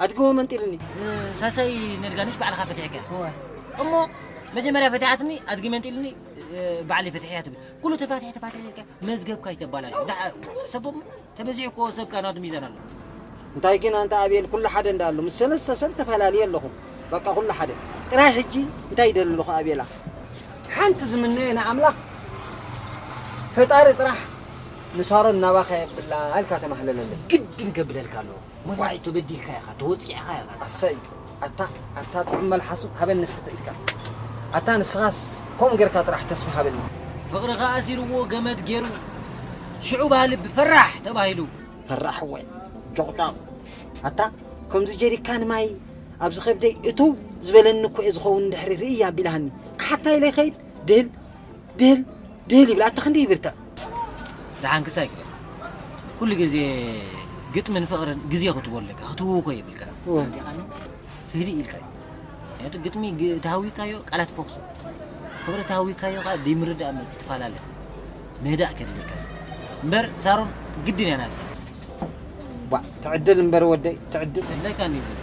ኣድጊ ወ መንጢልኒ። እ፣ ሳልሳይ ነልጋንሽ ባዕልኻ ፈቲሕካ? እወ። እሞ መጀመርያ ፈቲሓትኒ፣ ኣድጊ መንጢልኒ፣ እ፣ ባዕለይ ፈቲሐያ ትብል። ኩሉ ተፋቲሐ፣ ተፋቲሐ ኢልካ መዝገብካ ይተባላሽ። ደሓ-፣ ሰቦም ተበዚሑ እኮ ሰብካ ናቱ ሚዛን ኣሎ። እንታይ ግን ኣንታ ኣቤል፣ ኩሉ ሓደ እንዳኣሉ፣ ምስ ሰለስተ ሰብ ተፈላለየ ኣለኹ። በቃ ኩሉ ሓደ። ጥራይ ሕጂ እንታይ ይደሊ ኣለኹ ኣቤላ? ሓንቲ ዝምነዮ ንኣምላኽ ፈጣሪ ጥራሕ ንሳሮን ናባኻ የብላ ኢልካ ተማህለለለይ። ግድን ከብለልካ ኣለዎ። ዋይ፣ ተበዲልካ ኢኻ፣ ተወጺዕካ ኢኻ። ኣሰይ፣ ኣታ፣ ኣታ ጥዑም መልሓሱ ሃበኒ እስኪ ኢድካ። ኣታ ንስኻስ ከምኡ ጌርካ ጥራሕ ተስፋ ሃበኒ። ፍቕርኻ ኣሲርዎ ገመድ ጌሩ፣ ሽዑ ባህሊ ብፈራሕ ተባሂሉ። ፈራሕ ወይ ጆቕጫቕ። ኣታ ከምዚ ጀሪካን ማይ ኣብዚ ከብደይ እትው ዝበለኒ እኮ እየ ዝኸውን፣ እንድሕሪ ርእያ ኣቢላሃኒ። ክሓታ ኢለ ይኸይድ፣ ድህል፣ ድህል፣ ድህል ይብል። ኣታ ክንደይ ይብርትዕ። ደሓን ክሳይ ግበር። ኩሉ ግዜ ግጥምን ፍቕርን ግዜ ክትቦ ኣለካ፣ ክትውውኮ የብልካ። እወ። ህድእ ኢልካ እዩ። ምክንያቱ ግጥሚ ግ-፣ ተሃዊካዮ ቃላት ፈኩሱ። ፍቕሪ ተሃዊካዮ ከዓ ደይምርዳእ መጽእ ትፈላለ። ምህዳእ ከድልየካ እዩ። እምበር ሳሮን ግድን እያ ናትካ። ዋ፣ ትዕድል እምበር ወደይ፣ ትዕድል። እለካ እንዲህ ዝብል።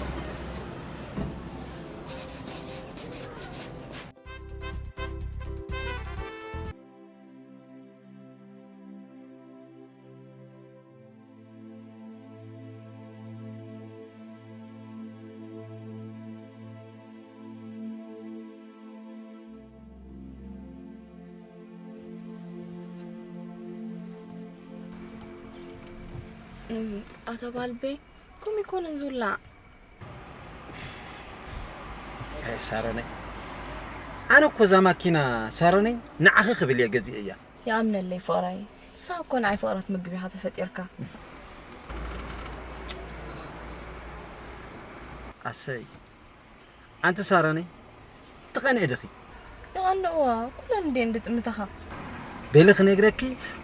እም፣ ኣታ ባልቤ፣ ከምኡ ኣይኮነን ዝውላዕ። ኣይ ሳሮነይ፣ ኣነ እኮ እዛ ማኪና ሳሮነይ ንዓኺ ክብል እየ ገዚኤያ። ይኣምነለይ ፍቕረይ፣ ንስኻ እኮ ንዓይ ፍቕረት ምግብ ኢኻ ተፈጢርካ። ኣሰይ፣ ኣንቲ ሳሮነይ፣ ትቐንዒ ዲኺ? ይቐንዕዋ፣ ኩለን እንድየን ድጥምታኻ። በሊ ክነግረኪ፣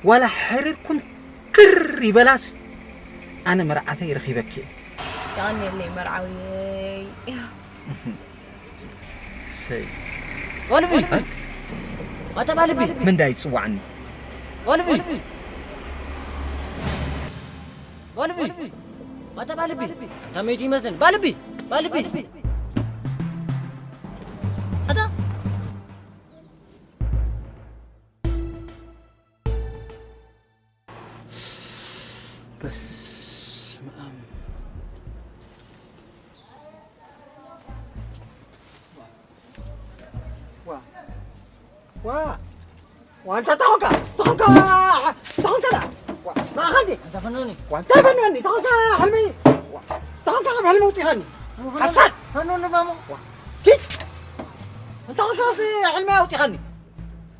ዋላ ሕርር ኩምክር ይበላስ፣ ኣነ መርዓተይ ረኺበኪ እየ። የቐንየለይ መርዓውየይ። ሰይ። ወልቢ! እ? ኣታ ባልቢ! መን ዳይ ይጽዋዕኒ? ወልቢ! ወልቢ! ኣታ ባልቢ! ኣታ መይቱ ይመስለን። ባልቢ! ባልቢ! ኣታ በስመ ኣብ። ዋ። ዋ። ዋ፣ እንታይ ተኾንካ? ተኾንካ? ተኾንካ ዳ? ዋ፣ ንዓኻ እንዴ? እንታይ ፈኖኒ? ዋ፣ እንታይ ፈኖኒ? ተኾንካ ሕልሚ? ዋ፣ ተኾንካ ካብ ሕልሚ ውፂኻኒ? ሓሳድ! ፈኖኒ ማሞ። ዋ፣ ኪድ! እንታይ ኾንካ ካብዚ ሕልሚ ኣውፂኻኒ?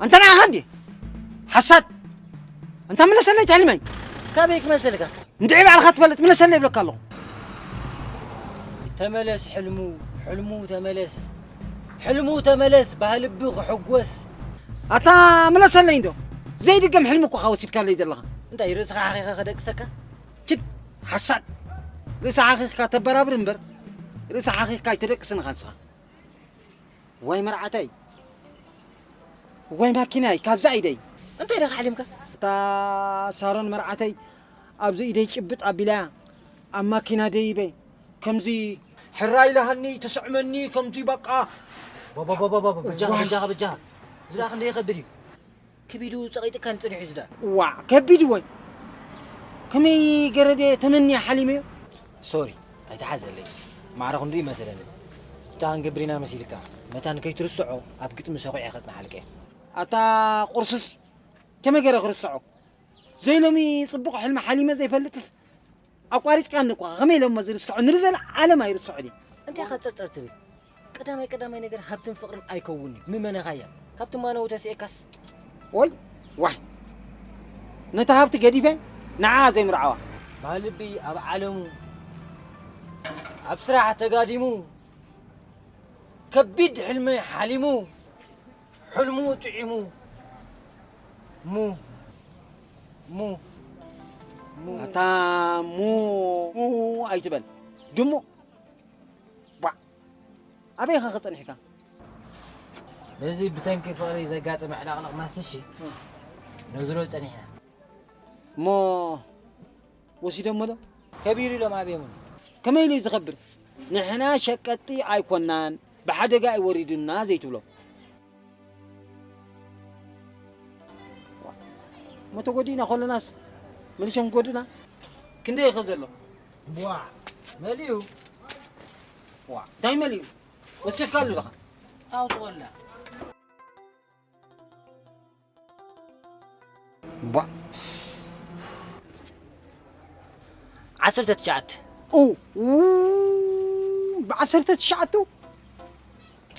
ኣንታ ንዓኻ እንዴ? ሓሳድ! ኣንታ ምለሰለይ እቲ ሕልመይ! ካበይ ክመልሰልካ? እንድዒ ባዕልኻ ትፈልጥ፣ ምለሰለይ ይብለካ ኣለኹ። ተመለስ ሕልሙ፣ ሕልሙ ተመለስ። ሕልሙ ተመለስ፣ ባህልቢ ክሕጎስ። ኣታ ምለሰለይ እንዶ። ዘይድገም ሕልሚ እኮ ኢኻ ወሲድካለይ ዘለኻ። እንታይ ርእስኻ ሓኺኻ ከደቅሰካ? ችድ፣ ሓሳድ። ርእሲ ሓኺኽካ ተበራብር እምበር፣ ርእሲ ሓኺኽካ ኣይተደቅስን ኢኻ ንስኻ። ዋይ መርዓተይ፣ ዋይ ማኪናይ፣ ካብዛ ኢደይ። እንታይ ደኻ ሓሊምካ? እታ ሳሮን መርዓተይ ኣብዚ ኢደይ ጭብጥ ኣቢላያ፣ ኣብ ማኪና ደይበ፣ ከምዚ ሕራይ ኢላሃኒ፣ ትስዕመኒ፣ ከምዚ በቃ። ባባባባባ፣ በጃኻ፣ ዋይ። በጃኻ፣ በጃኻ። ዝራ ክንደይ ይኸብድ እዩ። ከቢዱ ጸቒጥካ ንጽኒሑ እዩ ዝዳ። ዋ፣ ከቢድ ወይ? ከመይ ገረደ ተመንያ ሓሊመዮ? ሶሪ፣ ኣይተሓዘለይ። ማዕረ ክንዱ ይመሰለኒ። እታ ክንገብሪና መሲልካ፣ መታን ከይትርስዖ ኣብ ግጥሚ ሰኹዐ ከጽንሓልከ። ኣታ ቁርስስ፣ ከመይ ገረ ክርስዖ? ዘይሎሚ ጽቡቕ ሕልሚ ሓሊመ ዘይፈልጥስ፣ ኣቋሪጽካኒ እኳ፣ ከመይ ኢለ እሞ ዝርስዖ? ንዘለዓለም ኣይርስዖን እየ። እንታይ ኢኻ ጸርጸር ትብል? ቀዳማይ ቀዳማይ ነገር ሃብትን ፍቕርን ኣይከውንን እዩ። ምመነኻያ። ካብቲ ማነው ተስኤካስ? ወይ፣ ዋይ። ነታ ሃብቲ ገዲፈ፣ ንዓ ዘይምርዓዋ። ባህልቢ ኣብ ዓለሙ፣ ኣብ ስራሕ ተጋዲሙ፣ ከቢድ ሕልሚ ሓሊሙ፣ ሕልሙ ጥዒሙ፣ ሙ፣ ሙ፣ ሙ። ኣታ ሙ፣ ሙ ኣይትበል። ድሙ። ቧዕ። ኣበይ ኢኻ ጸኒሕካ? ነዚ ብሰንኪ ፍቕሪ ዘጋጠመ ዕላቕላቕ ማስሺ ነዝሮ ጸኒሕና። እሞ ወሲዶሞ ዶ? ከቢሩ ኢሎም ኣብዮምኒ። ከመይ ኢሉ እዩ ዝኸብር? ንሕና ሸቀጥቲ ኣይኮናን፣ ብሓደጋ እዩ ወሪዱና ዘይትብሎ። እሞ ተጎዲእና ከለናስ መሊሾም ክጎዱና? ክንደይ ኢኸ ዘሎ? ቧዕ፣ መሊኡ። ዋ፣ እንታይ መሊኡ? ወሲኽካሉ ዲኻ? ኣውፅኦልና። ቧዕ። ዓሰርተ ትሽዓተ። ኡ፣ ኡ፣ ብዓሰርተ ትሽዓተ?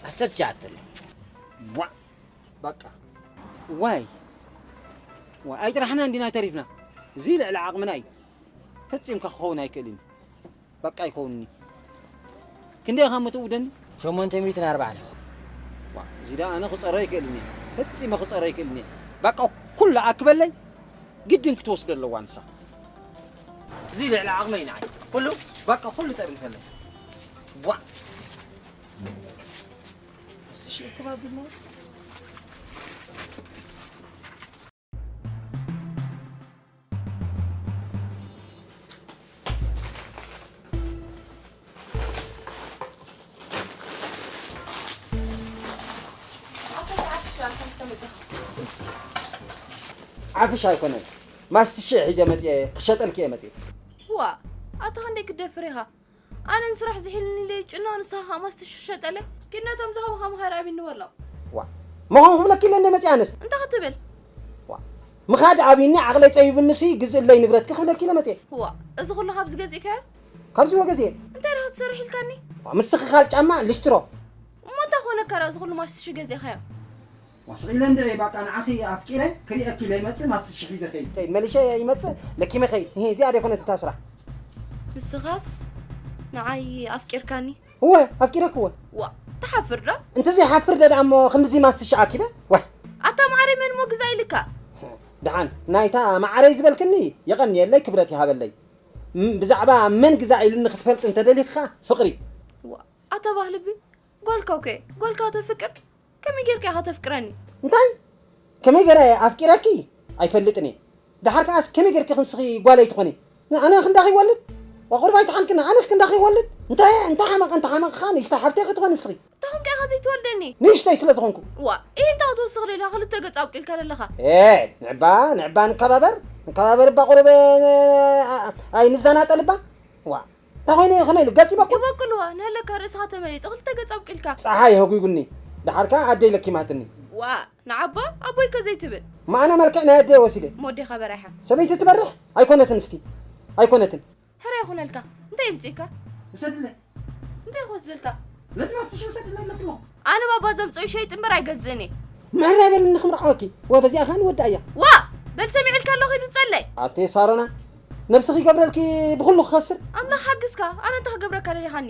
ዓሰርተ ትሽዓተ ኣሎ። ቧዕ። በቃ። ዋይ። ዋይ፣ ኣይጥራሕና እንዲና ተሪፍና። እዚ ልዕሊ ዓቕምና እዩ። ፈጺምካ ክኸውን ኣይክእልን እዩ። በቃ ኣይከውንኒ። ክንደይ ኢኻ እሞ ትእውደኒ? ሸሞንተ ሚእትን ኣርባዕን። ዋ፣ እዚ ደኣ ኣነ ክጸሮ ኣይክእልን እየ። ፈጺመ ክጸሮ ኣይክእልን እየ። በቃ ኩሉ ኣክበለይ፣ ግድን ክትወስዶ ኣለዋ ንሳ። እዚ ልዕሊ ዓቕመይ ንዓይ። ኩሉ፣ በቃ ኩሉ ጠሪፈልኒ። ዋ። እስሽ እኮ ባብል ነው። ዓፍሽ ኣይኮነን። ማስትሽ ሒዘ መጽየ ክሸጠልክ እየ መጽየ። ዋ፣ ኣታ ክንደይ ክትደፍር ኢኻ? ኣነ ንስራሕ ዝሒልኒ ኢለ ጭኖ፣ ንስኻ ኸኣ ማስትሽ ሸጠለ። ኪድ ነቶም ዝሃቡኻ ምኻድ ኣብኒ በሎ። ዋ፣ ምዃን ክብለኪ ኢለ እንደ መጽየ ኣነስ። እንታይ ክትብል? ዋ፣ ምኻድ ኣብኒ ዓቕለይ ጸቢቡኒሲ ግዝእለይ ንብረትኪ ክብለኪ ኢለ መጽየ። ዋ፣ እዚ ኩሉ ካብዚ ገዚእካዮ? ካብዚ ወገዝየ። እንታይ ደኣ ክትሰርሕ ኢልካኒ? ዋ፣ ምስኽኻል ጫማ ሊስትሮ። እሞ እንታይ ኮነካ ደኣ እዚ ኩሉ ማስትሽ ገዚእካዮ? ዋስቕ ኢለ እንድዒ፣ ባቃ ንዓኺ ኣፍቂረ ክሪኤኪ ኢለ ይመጽእ፣ ማስትሽ ሒዘ ኸይድ። ኸይድ፣ መሊሸ ይመጽእ፣ ለኪመ ኸይድ። እሂ፣ እዚኣ ዶ ኣይኮነትን እታ ስራሕ? ንስኻስ ንዓይ ኣፍቂርካኒ? እወ፣ ኣፍቂረኪ እወ። ዋ፣ ትሓፍር ዶ? እንተዘይሓፍር ዶ ደኣ እሞ ክንድዚ ማስትሽ ኣኪበ? ዋይ። ኣታ ማዕረይ መን እሞ ግዛእ ኢልካ? ደሓን፣ ናይታ ማዕረይ ዝበልክኒ የቐንየለይ፣ ክብረት ይሃበለይ። ም-፣ ብዛዕባ መን ግዛእ ኢሉኒ ክትፈልጥ እንተደሊኻ፣ ፍቕሪ። ዋ፣ ኣታ ባህልቢ፣ ጓልካ እኮ እየ። ጓልካ ተፍቅር? ከመይ ጌርካ ኢኻ ተፍቅረኒ? እንታይ? ከመይ ገይረ ኣፍቂረኪ? ኣይፈልጥን እየ። ደሓር ከኣስ ከመይ ጌርኪ ክንስኺ ጓለይ ትኾኒ? ኣነ ክንዳኺ ይወልድ? ዋ ቁርብ ኣይትሓንክኒ፣ ኣነስ ክንዳኺ ይወልድ? እንታይ፣ እንታይ ሓመቐ፣ እንታይ ሓመቐ ከኣ ንእሽቶ ሓብተይ ክትኾኒ ንስኺ? እንታይ ኾንካ ኢኻ ዘይትወልደኒ? ንእሽተይ ስለ ዝኾንኩ። ዋ፣ እይ እንታይ ክትወስኽ ደሊኻ ክልተ ገጽ ኣብቂልካ ዘለኻ? ኤ፣ ንዕባ፣ ንዕባ ንከባበር፣ ንከባበር እባ ቁርብ፣ እ፣ እ፣ ኣይንዘናጠል እባ። ዋ፣ እንታይ ኮይኑ ከመይ ኢሉ ገጽ ይበቁል? ይበቁል ዋ፣ ንህለካ ርእስኻ ተመሊጡ ክልተ ገጽ ኣብቂልካ። ጸሓይ ኣህጒጉኒ፣ ደሓር ከኣ ኣደይ ለኪማትኒ። ዋ፣ ንዓባ ኣቦይከ ዘይትብል? ማዕና መልክዕ ናይ ኣደይ ወሲደ። ሞዴኻ በራይሓ። ሰበይቲ ትበርሕ? ኣይኮነትን እስኪ። ኣይኮነትን። ሕረ ይኹነልካ። እንታይ የምጽእካ? ውሰድለይ። እንታይ ክወስደልካ? ነዚ ማስትሽ ውሰድለይ ኣለክሞ። ኣነ ባባ ዘምጽኦ ሸይጥ እምበር ኣይገዝእን እየ። ምሕር ኣይበልኒ ክምርዓወኪ። ወ በዚኣ ኸኣ ንወድኣያ። ዋ! በል ሰሚዕልካ ኣለኹ ኢዱ ጸለይ። ኣቴ ሳሮና፣ ነብስኺ ይገብረልኪ ብኹሉ ክኸስር። ኣምላኽ ሓግዝካ፣ ኣነ እንታይ ክገብረካ ደሊኻኒ?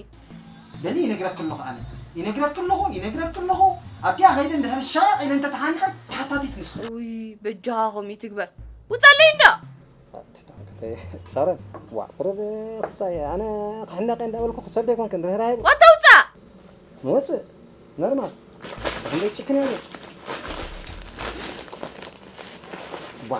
በሊ ይነግረኪ ኣለኹ ኣነ። ይነግረኪ ኣለኹ፣ ይነግረኪ ኣለኹ። ኣብቲኣ ኸይደ እንድሕር ሻቕ ኢለ እንተተሓኒቐ ተሓታቲት ንስኺ። ውይ፣ በጃኻ ከምኡ ይትግበር። ውፀለይ እንዳ። ሳረን፣ ዋ፣ ፍረ ክስታይ፣ ኣነ ክሕነቀ እንዳበልኩ ክሰዶ ኣይኮንክን፣ ርህራሄ። ዋታ ውፃእ። ምወፅእ፣ ኖርማል። እንደ ጭክን ያለ። ዋ።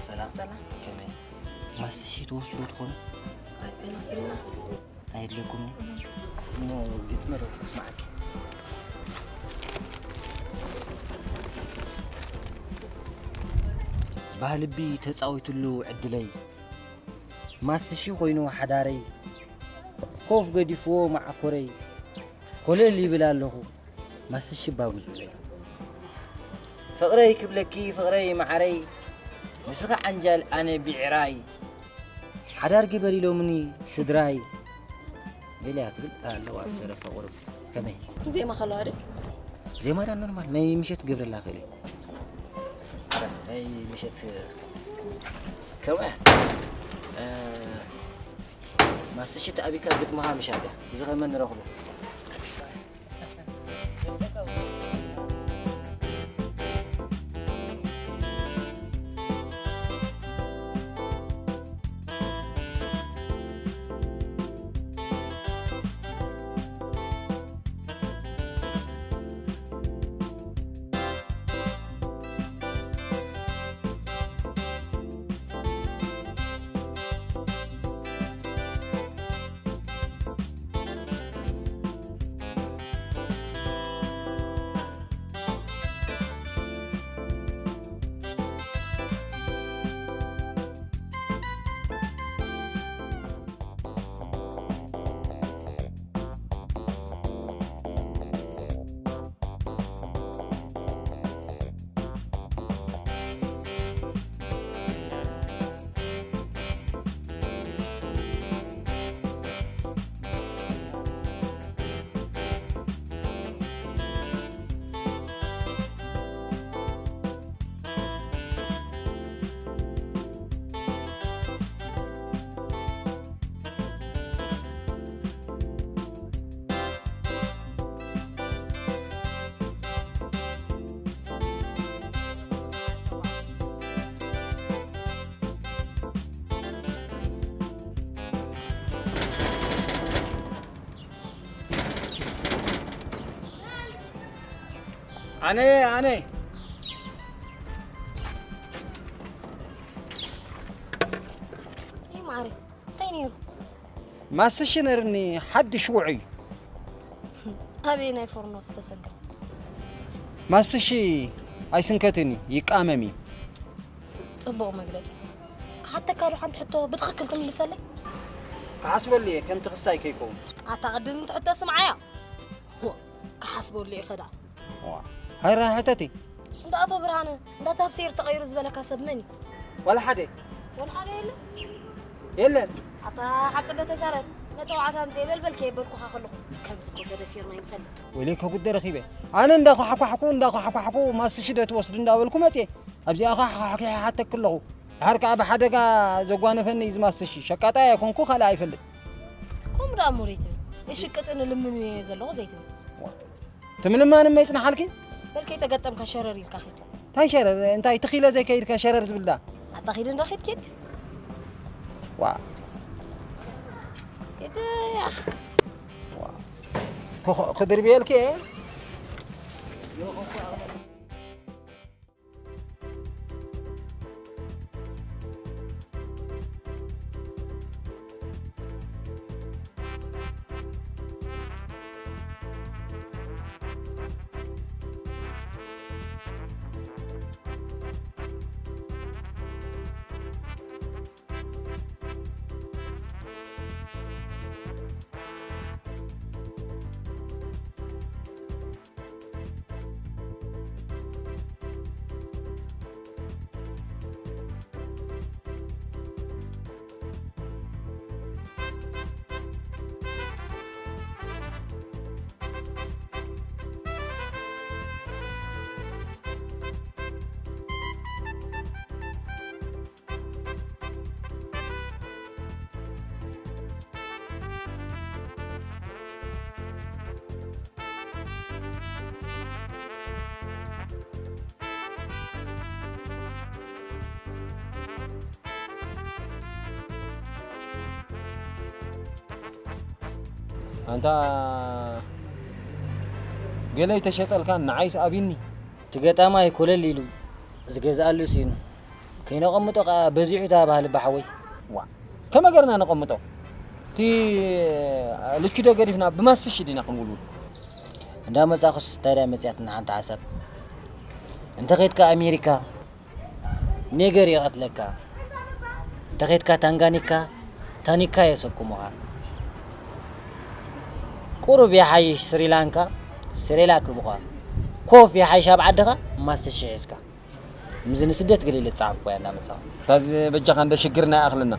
ሰላም። ሰላም። ከመይ? ማስቲሽ ትወስዱ ትኾኑ? ኣይ፣ ኣይንወስድና። ኣየድልየኩምን እዩ? እሞ ግጥሚ ዶ ክስማዓኪ? ባህልቢ ተጻዊትሉ ዕድለይ፣ ማስቲሽ ኮይኑ ሓዳረይ፣ ኮፍ ገዲፍዎ መዓኮረይ፣ ኮለል ይብል ኣለኹ። ማስቲሽ እባ ግዙለይ። ፍቕረይ ክብለኪ ፍቕረይ መዓረይ፣ ንስኺ ዓንጃል ኣነ ብዕራይ፣ ሓዳር ግበር ኢሎምኒ ስድራይ። ገሊኣ ትብል ኣለዋ ዝተረፈ ቁሩብ። ከመይ? ዜማ ከለዋ ድዩ? ዜማ ዳ ኖርማል ናይ ምሸት ክገብረላ ክእል እዩ። ናይ ምሸት ከምኡ እያ። እ፣ ማስቲሽ ተኣቢካ ግጥምኻ ምሻጥ እያ። እዚ ከመን ንረኽቦ? ኣነ ኣነ ይማሪ እንታይ ነይሩ? ማስሽ ነርኒ ሓድሽ ውዑይ ኣበይ ናይ ፎርኖ ዝተሰንከ? ማስሽ ኣይስንከትን እዩ ይቃመም እዩ። ጽቡቕ መግለጺ። ክሓተካ ዶ ሓንቲ ሕቶ ብትኽክል ትምልሰለይ? ክሓስበሉ እየ ከምቲ ክስታይ ከይከውን። ኣታ ቅድም ትሕቶ ስምዓያ። ክሓስበሉ እየ ኸዳ። ሃይራ ሕተቲ እንዳ ኣቶ ብርሃነ እንዳ ታብሴር ተቐይሩ ዝበለካ ሰብ መን እዩ? ዋላ ሓደ ወላ ሓደ የለ። የለን። ኣታ ሓቂ ዶ ተዛረብ። መተዋዕታ ምዘ በልበል ከየበልኩኻ ከለኹ ከምዚ ኮ ተደፊርና ይንፈልጥ። ወይለይ ከጉደ ረኺበ ኣነ እንዳኳሓኳሕኩ እንዳኳሓኳሕኩ ማስሽ ዶ ትወስዱ እንዳበልኩ መፅየ። ኣብዚኣ ኳ ሓኪ ሓተክ ኣለኹ። ድሓር ከዓ ብሓደጋ ዘጓነፈኒ እዩ ዝማስሽ። ሸቃጣይ ኣይኮንኩ ካልእ ኣይፈልጥ። ከምኡ ደኣ ሙሪት እሽቅጥን ልምን እየ ዘለኹ ዘይትብል። ትምልማን እመ ይጽናሓልኪ። በልከይ ተገጠምካ ሸረር ኢልካ ኺድ። እንታይ ሸረር እንታይ ትኺለ ዘይከይድካ ሸረር ዝብልዳ። ኣታ ኺድ እንዶ ኺድ ኪድ። ዋ ኪድ ያኽ። ክድርብየልኪ እየ። ኣንታ ገለ ኣይተሸጠልካን ንዓይስ ኣብዩኒ። እቲ ገጣማይ ኮለል ኢሉ ዝገዝኣሉ ስኢኑ። ከይነቐምጦ ኸዓ በዚሑ እታ ባህሊ ባሓወይ። ዋ ከመ ገርና ነቐምጦ? እቲ ልቹ ዶ ገዲፍና ብማስሽ ዲና ክንውልውል? እንዳመጻኹስ እንታይ ድያ መጺኣትና ሓንቲ ሓሳብ? እንተ ኸድካ ኣሜሪካ ኔገር ይቐትለካ፣ እንተ ኸድካ ታንጋኒካ ታኒካ የሰኩሙኻ። ቁሩብ ይሓይሽ ስሪላንካ ስሬላክ ብዃ፣ ኮፍ ይሓይሽ ኣብ ዓድኻ ማስሽ ሒዝካ። ምዚ ንስደት ገለ ኢለ ዝጸሓፍኩ እያ እንዳመጻኹ። ታዚ በጃኻ እንደ ሽግርና ይኣኽለና።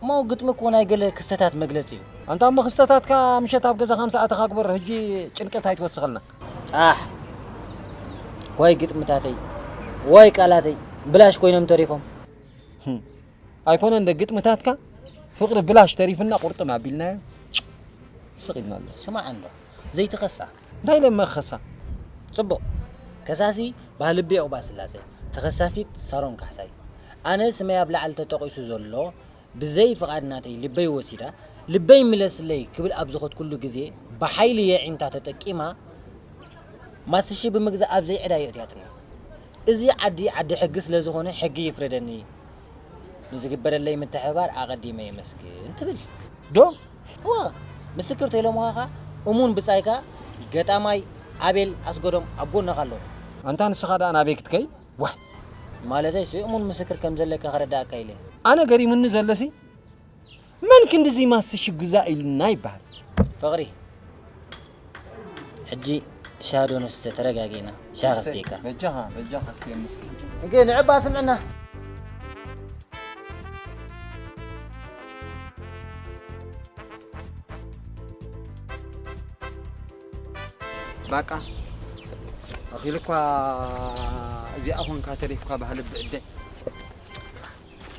እሞ ግጥሚ እኮ ናይ ገለ ክስተታት መግለጺ እዩ። ኣንታ እሞ ክስተታትካ ምሸት ኣብ ገዛኻ ምስ ኣተኻ ግበር፣ ሕጂ ጭንቀት ኣይትወስኸልና። ኣሕ ዋይ ግጥምታተይ ዋይ ቃላተይ ብላሽ ኮይኖም ተሪፎም። ኣይኮነ እንደ ግጥምታትካ ፍቕሪ ብላሽ ተሪፍና ቁርጥም ኣቢልናዮ ስቕ ኢልና ኣሎ። ስማዕ እንዶ ዘይትኸሳ እንታይ ኢለ እመ ክኸሳ? ጽቡቕ ከሳሲ ባህልቢ ዑቕባስላሴ ተኸሳሲት ሳሮን ካሕሳይ። ኣነ ስመይ ኣብ ላዕሊ ተጠቒሱ ዘሎ ብዘይ ፍቓድ ናተይ ልበይ ወሲዳ ልበይ ምለስለይ ክብል ኣብ ዝኸድኩሉ ግዜ ብሓይሊ የዒንታ ተጠቂማ ማስትሺ ብምግዛእ ኣብ ዘይዕዳ የእትያትኒ። እዚ ዓዲ ዓዲ ሕጊ ስለ ዝኾነ ሕጊ ይፍረደኒ። ንዝግበረለይ ምትሕብባር ኣቐዲመ የመስግን ትብል። ዶ? እወ፣ ምስክር ተይሎምኻ እሙን ብጻይካ ገጣማይ ኣቤል ኣስገዶም ኣብ ጎንኻ ኣለኹ። ኣንታ ንስኻ ደኣ ናበይ ክትከይድ? ዋይ! ማለተይሲ እሙን ምስክር ከም ዘለካ ክረዳእካ ኢለ። ኣነ ገሪሙኒ ዘለሲ መን ክንድዚ ማስቲሽ ግዛእ ኢሉና ይበሃል? ፍቕሪ፣ ሕጂ ሻሂ ዶ ንስተ ተረጋጊእና፣ ሻሂ ከስትየካ። በጃኻ፣ በጃኻ ኣስትየኒ እስኪ። እንከ ንዕባ ስምዕና። ባቃ ኣኺሉ እኳ እዚኣ ኾንካ ተሪፍኳ ባህሊ ብዕደ።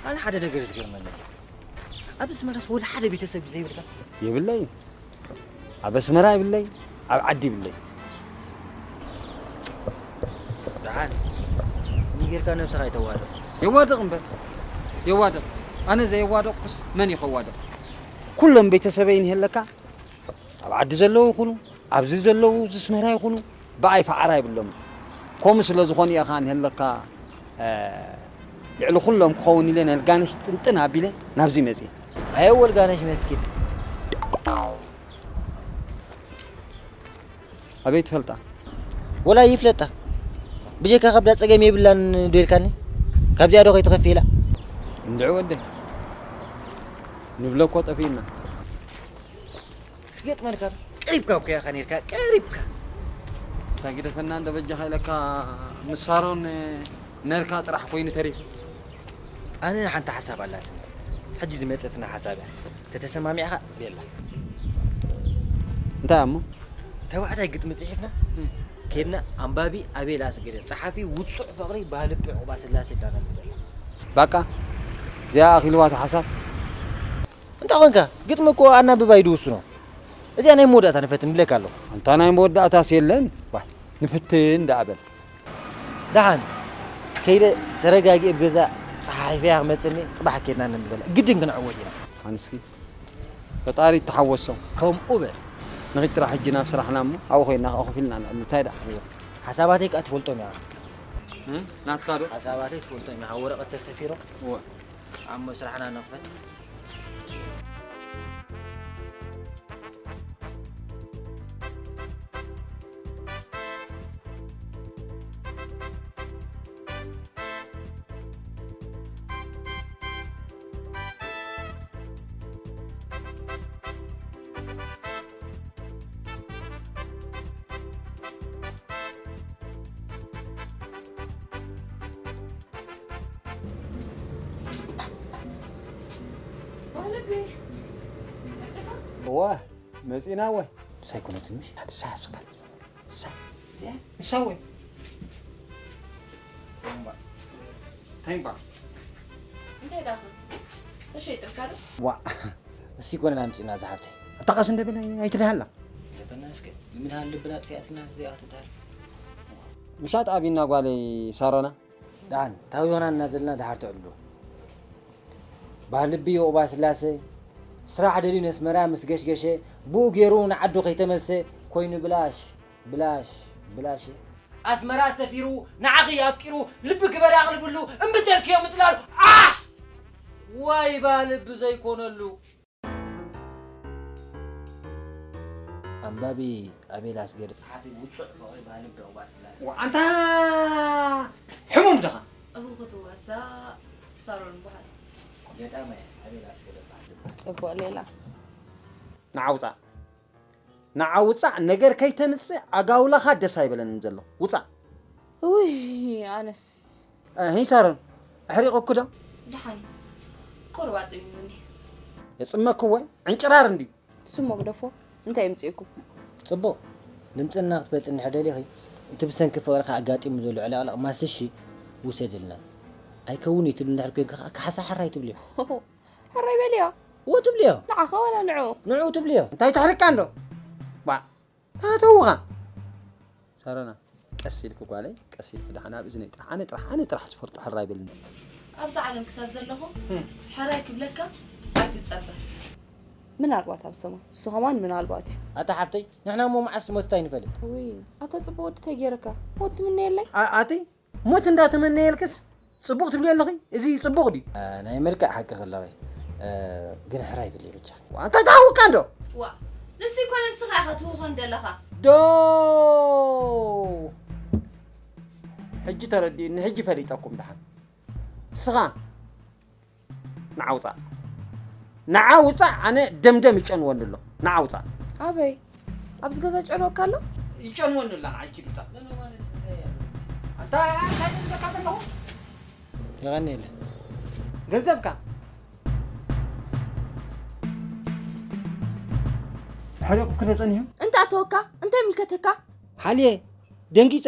ኣነ ሓደ ነገር እዩ ዝገርመኒ። ኣብ ኣስመራስ ወላ ሓደ ቤተሰብ ዘይብልካ? የብለይን። ኣብ ኣስመራ ይብለይ፣ ኣብ ዓዲ ይብለይ። ደሓን ንጌርካ ነብስኻ ይተዋድቕ። የዋድቕ እምበር የዋድቕ። ኣነ ዘየዋደቕኩስ መን እዩ ከዋድቕ? ኩሎም ቤተሰበይ እንሄለካ ኣብ ዓዲ ዘለዉ ይኹኑ ኣብዚ ዘለዉ ዝስመራ ይኹኑ ብኣይ ፈዓራ ይብሎም። ከምኡ ስለ ዝኾኑ ኢኻ ንህለካ፣ እ፣ ልዕሊ ኩሎም ክኸውን ኢለ ነልጋነሽ ጥንጥን ኣቢለ ናብዚ መጺእ። ኣየወ ልጋነሽ መስኪን። ኣበይ ትፈልጣ? ወላ ይፍለጣ። ብጀካ ከብዳ ጸገም የብላን ዶ ኢልካኒ? ካብዚኣ ዶ ከይትኸፍእ ኢላ? እንድዒ ወደይ። ንብሎ እኮ ጠፊእና። ክገጥመልካ ዶ? ቀሪብካ እኮ ኢኻ ነርካ፣ ቀሪብካ። እንታይ ግደፈና እንደ በጃኻ ኢለካ ምስ ሳሮን ነርካ ጥራሕ ኮይኑ ተሪፉ። ኣነ ሓንቲ ሓሳብ ኣላትኒ። ሕጂ ዝመጸትና ሓሳብ እያ። ተተሰማሚዕኻ ቤላ። እንታይ እሞ? ተባዕታይ ግጥሚ ጽሒፍና፣ እም። ኬድና ኣንባቢ ኣቤል ኣስገደ፣ ጸሓፊ ውጹዕ ፍቕሪ ባህሊ ዕቑባ ስላሴ ኢልና ነንብበላ። ባቃ፣ እዚኣ ኣኺልዋ እቲ ሓሳብ? እንታይ ኾንካ? ግጥሚ እኮ ኣናብባይ ድውስኖ። እዚኣ ናይ መወዳእታ ንፈትን ብለካ ኣለኹ። ኣንታ ናይ መወዳእታስ የለን። ዋ፣ ንፍትን ደኣ በል። ደሓን፣ ከይደ ተረጋጊኤ ኣብ ገዛ ጸሓሒፈያ ክመጽእኒ፣ ጽባሕ ኬድና ነንብበላ። ግድን ክንዕወት ኢና። ኣንስኪ፣ ፈጣሪ ይተሓወሶ። ከምኡ በል። ንኺድ ጥራሕ ሕጂ ናብ ስራሕና እሞ፣ ኣብኡ ኮይንና ከኣ ኮፍ ኢልና ንዕልል። እንታይ ደኣ? ሓሳባተይ ከኣ ትፈልጦም ኢኻ። እ? ናትካ ዶ? ሓሳባተይ ትፈልጦም ኢኻ። ወረቐት ተሰፊሮም። እወ። ኣሞ ስራሕና ንኽፈት። ባህልቢ፣ መጺኻ? እወ፣ መጺና እወ። ሳይኮነትን ምሽ፣ ሓንቲ ሳያ ስባል። ሳያ። እዚኣ? ንሳ እወ። እምባ። እንታይ እምባ? እንታይ ዳኸ? ተሸይጥልካ ዶ? ዋ፣ እሲ ኮነን ኣምጺና ዝሓብተይ። ኣታ ቀስ እንደ በለ ኣይትድሃላ። ደፈና እስከ፣ ንምድሃል ልብና ጥፊኣትና እዚኣ ትድሃል። ምሻጥ ኣቢና ጓለይ ሳሮና። ደሓን፣ ታብ ዮናና ዘለና ደሓር ትዕልሉ። ባህልቢ ዮቑባ ስላሴ፣ ስራሕ ደልዩ ነስመራ ምስ ገሽገሸ፣ ብኡ ገይሩ ንዓዱ ከይተመልሰ፣ ኮይኑ ብላሽ፣ ብላሽ፣ ብላሽ። ኣስመራ ሰፊሩ፣ ንዓኺ ኣፍቂሩ፣ ልቢ ግበሪ ኣቕልብሉ፣ እምቢ ተልክዮ ምጽላሉ፣ ኣሕ! ዋይ ባህልቢ ዘይኮነሉ። ኣንባቢ ኣቤል ኣስገድ። ጸሓፊ ውጹዕ ፍቕሪ ባህሊ ብዕቑባ ስላሴ። ዋ፣ ኣንታ ሕሙም ድኻ? እኹ ክትዋሳእ ሳሮን በሃል። ገጣማይ ኣቤል ኣስገድ በሃል። ጽቡቕ ሌላ። ንዓውጻእ። ንዓውጻእ ነገር ከይተምጽእ ኣጋውላኻ ደስ ኣይበለንን ዘሎ። ውጻእ። ውይ፣ ኣነስ። እ፣ ሂይ ሳሮን፣ ኣሕሪቑኪ ዶ? ደሓን እዩ። ቁሩብ ኣጽሚሙኒ። የጽመኪ ወይ? ዕንጭራር እንድዩ። ስሞ ግደፎ፣ እንታይ የምጽእኩም? ጽቡቕ። ድምጽና ክትፈልጢ እንድሕር ደሊኺ፣ እቲ ብሰንኪ ፍቕርኻ ኣጋጢሙ ዘሎ ዕለቕለቕ ማስሺ ውሰድልና። ኣይከውን እዩ ትብሊ እንድሕር ኮንኪ ከኣ፣ ካሕሳ ሕራይ ትብልዮ። ሕራይ በልዮ። እዎ ትብልዮ። ንዓኻ ዋላ ንዕኡ? ንዕኡ ትብልዮ። እንታይ ተሕርቃ እንዶ? ባ፣ ታተውኻ። ሳሮና፣ ቀስ ኢልኪ ጓለይ፣ ቀስ ኢልኪ ደሓን ኣብ እዝነይ ጥራሕ፣ ኣነ ጥራሕ፣ ኣነ ጥራሕ ዝፈልጦ ሕራይ በልኒ። ኣብዛ ዓለም ክሳብ ዘለኹ፣ እም። ሕራይ ክብለካ ኣይትጸበ። ምናልባት ኣብ ሰሙን፣ ንሱ ከማን ምናልባት እዩ። ኣታ ሓፍተይ፣ ንሕና እሞ መዓስ ሞት እንታይ ንፈልጥ? ውይ፣ ኣታ ጽቡቕ ወዲ እንታይ ገይረካ? ሞት ትምነየለይ? ኣ-፣ ኣቲ፣ ሞት እንዳተመነየልክስ ጽቡቕ ትብሊ ኣለኺ? እዚ ጽቡቕ ድዩ? ኣ፣ ናይ መልክዕ ሓቂ ከለኺ፣ እ፣ ግን ሕራይ በሊ ብቻ። ዋንታ ታውቃ እንዶ? ዋ፣ ንሱ ይኮነ ንስኻ ኢኻ ትውኾን ዘለኻ። ዶ! ሕጂ ተረዲእኒ፣ ሕጂ ፈሊጠኩም ደሓን። ንስኻ ንዓ ውጻእ። ንዓ ውጻእ፣ ኣነ ደምደም ይጨንወኒ ኣሎ። ንዓ ውጻእ። ኣበይ? ኣብዚ ገዛ ጨንወካ ኣሎ? ይጨንወኒ ኣሎ፣ ንዓ ኪድ ውጻእ። ኣንታ፣ እንታይ ዝብለካ ዘለኹ? የቐንየለ። ገንዘብካ። ሕሪቑ ክደ ጸኒሑ? እንታይ ኣተወካ? እንታይ ይምልከተካ? ሓልየ፣ ደንጊጸ።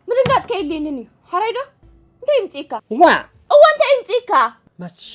ምድንጋጽ ከየድልየንን እዩ። ሓራይ ዶ? እንታይ ይምጽእካ? ዋ! እዋ፣ እንታይ ይምጽእካ? ማስሽ።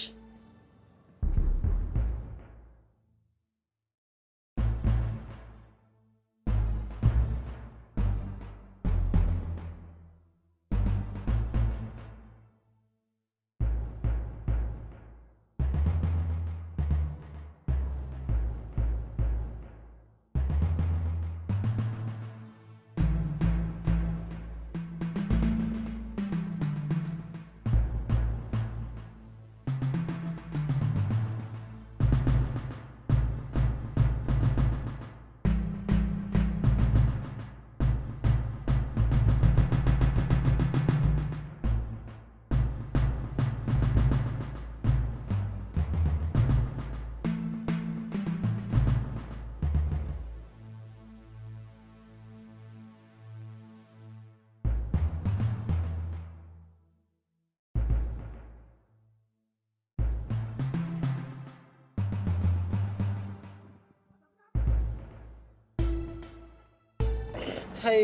ኣይ፣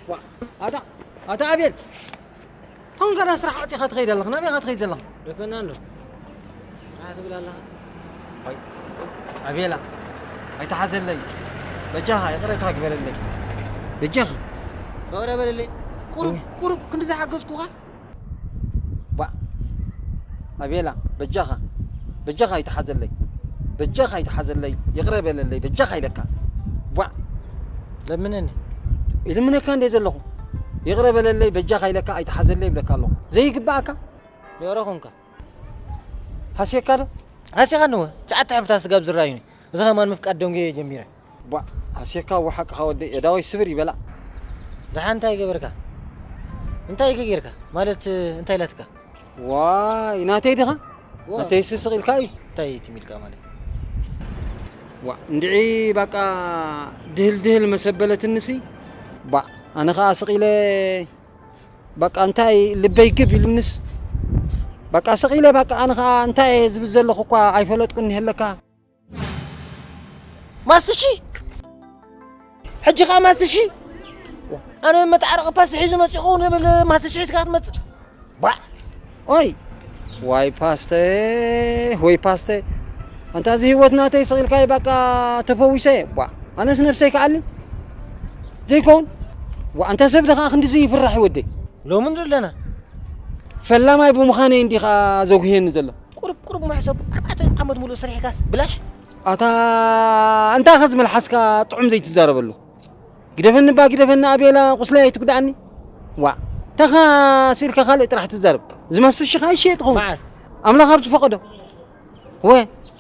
ዋ፣ ኣታ ኣታ ኣቤል፣ ኸም ገና ስራሕ ዓፂኻ ትኸይድ ኣለኻ። ናበይ ኢኻ ትኸይድ ዘለኻ? ደፈና ኣሎ። ራሕ ትብል ኣለኻ። ኣይ፣ ኣቤላ፣ ኣይትሓዘለይ። በጃኻ ይቕሬታ ግበረለይ። በጃኻ። ይቕረ በለለይ። ቁሩብ፣ ቁሩብ ክንዲ ዝሓገዝኩኻ። ቧዕ። ኣቤላ፣ በጃኻ፣ በጃኻ ኣይትሓዘለይ። በጃኻ ኣይትሓዘለይ። ይቕረ በለለይ። በጃኻ ኢለካ። ቧዕ። ለምነኒ። ይልምነካ እንደ ዘለኹ። ይቕረ በለለይ፣ በጃኻ ኢለካ ኣይትሓዘለይ ይብለካ ኣለኹ። ዘይግባኣካ? ይቕረ ኹንካ። ሃስየካ ዶ? ሃስየካ ንወ። ትሽዓተ ሕብርታት ስጋብ ዝረኣዩኒ። እዚ ኸማን ምፍቃድ ደንጉየ ጀሚረ። ቧዕ፣ ኣሴካ፣ እወ ሓቅኻ ወደይ፣ የእዳወይ ስብር ይበላ። ደሓን እንታይ ገበርካ? እንታይ ከ ጌርካ? ማለት እንታይ ኢላትካ? ዋይ፣ ናተይ ዲኻ? ዋ። ናተይ ስስቕ ኢልካ እዩ። እንታይ ትም ኢልካ ማለት? ዋዕ፣ እንድዒ ባቃ ድህል ድህል መሰበለትንሲ። ባዕ፣ ኣነ ኸዓ ስቕ ኢለ ባቃ እንታይ ልበይ ግብ ኢሉንስ። ባቃ ስቕ ኢለ ባቃ ኣነ ኸዓ እንታይ ዝብል ዘለኹ እኳ ኣይፈለጥኩን ይህለካ። ማስትሺ? ሕጂ ኸዓ ማስትሺ? ኣነ መጣዕረቒ ፓስቲ ሒዙ መጺኹ ንብል ማስትሺ ሒዝካ ክትመጽእ? ባዕ! ኦይ! ዋይ ፓስተ፣ ወይ ፓስተ። ኣንታ እዚ ህይወት ናተይ ስቕ ኢልካዮ ባቃ ተፈዊሰ። ባዕ! ኣነስ ነብሰይ ክኣሊ? ዘይከውን? ዋ፣ ኣንታ ሰብ ደኻ ክንድዚ ይፍራሕ ይወደይ? ሎሚ ንርኢ ኣለና። ፈላማይ ብምዃነይ እንዲ ኸዓ ዘጉህየኒ ዘሎ። ቁሩብ ቁሩብ መሕሰብ ኣርባዕተ ዓመት ሙሉእ ሰሪሕካስ ብላሽ? ኣታ እንታይ ኸ ዝመልሓስካ ጥዑም ዘይትዛረበሉ? ግደፈኒ እባ ግደፈኒ ኣቤላ፣ ቁስለይ ኣይትጉድኣኒ። ዋ፣ እንታይ ኸ ስኢልካ ካልእ ጥራሕ ትዛረብ? ዝመስል ሽኻ ይሸየጥ ኸውን። መዓስ? ኣምላኽ ኣብ ዝፈቐዶ። ወ፣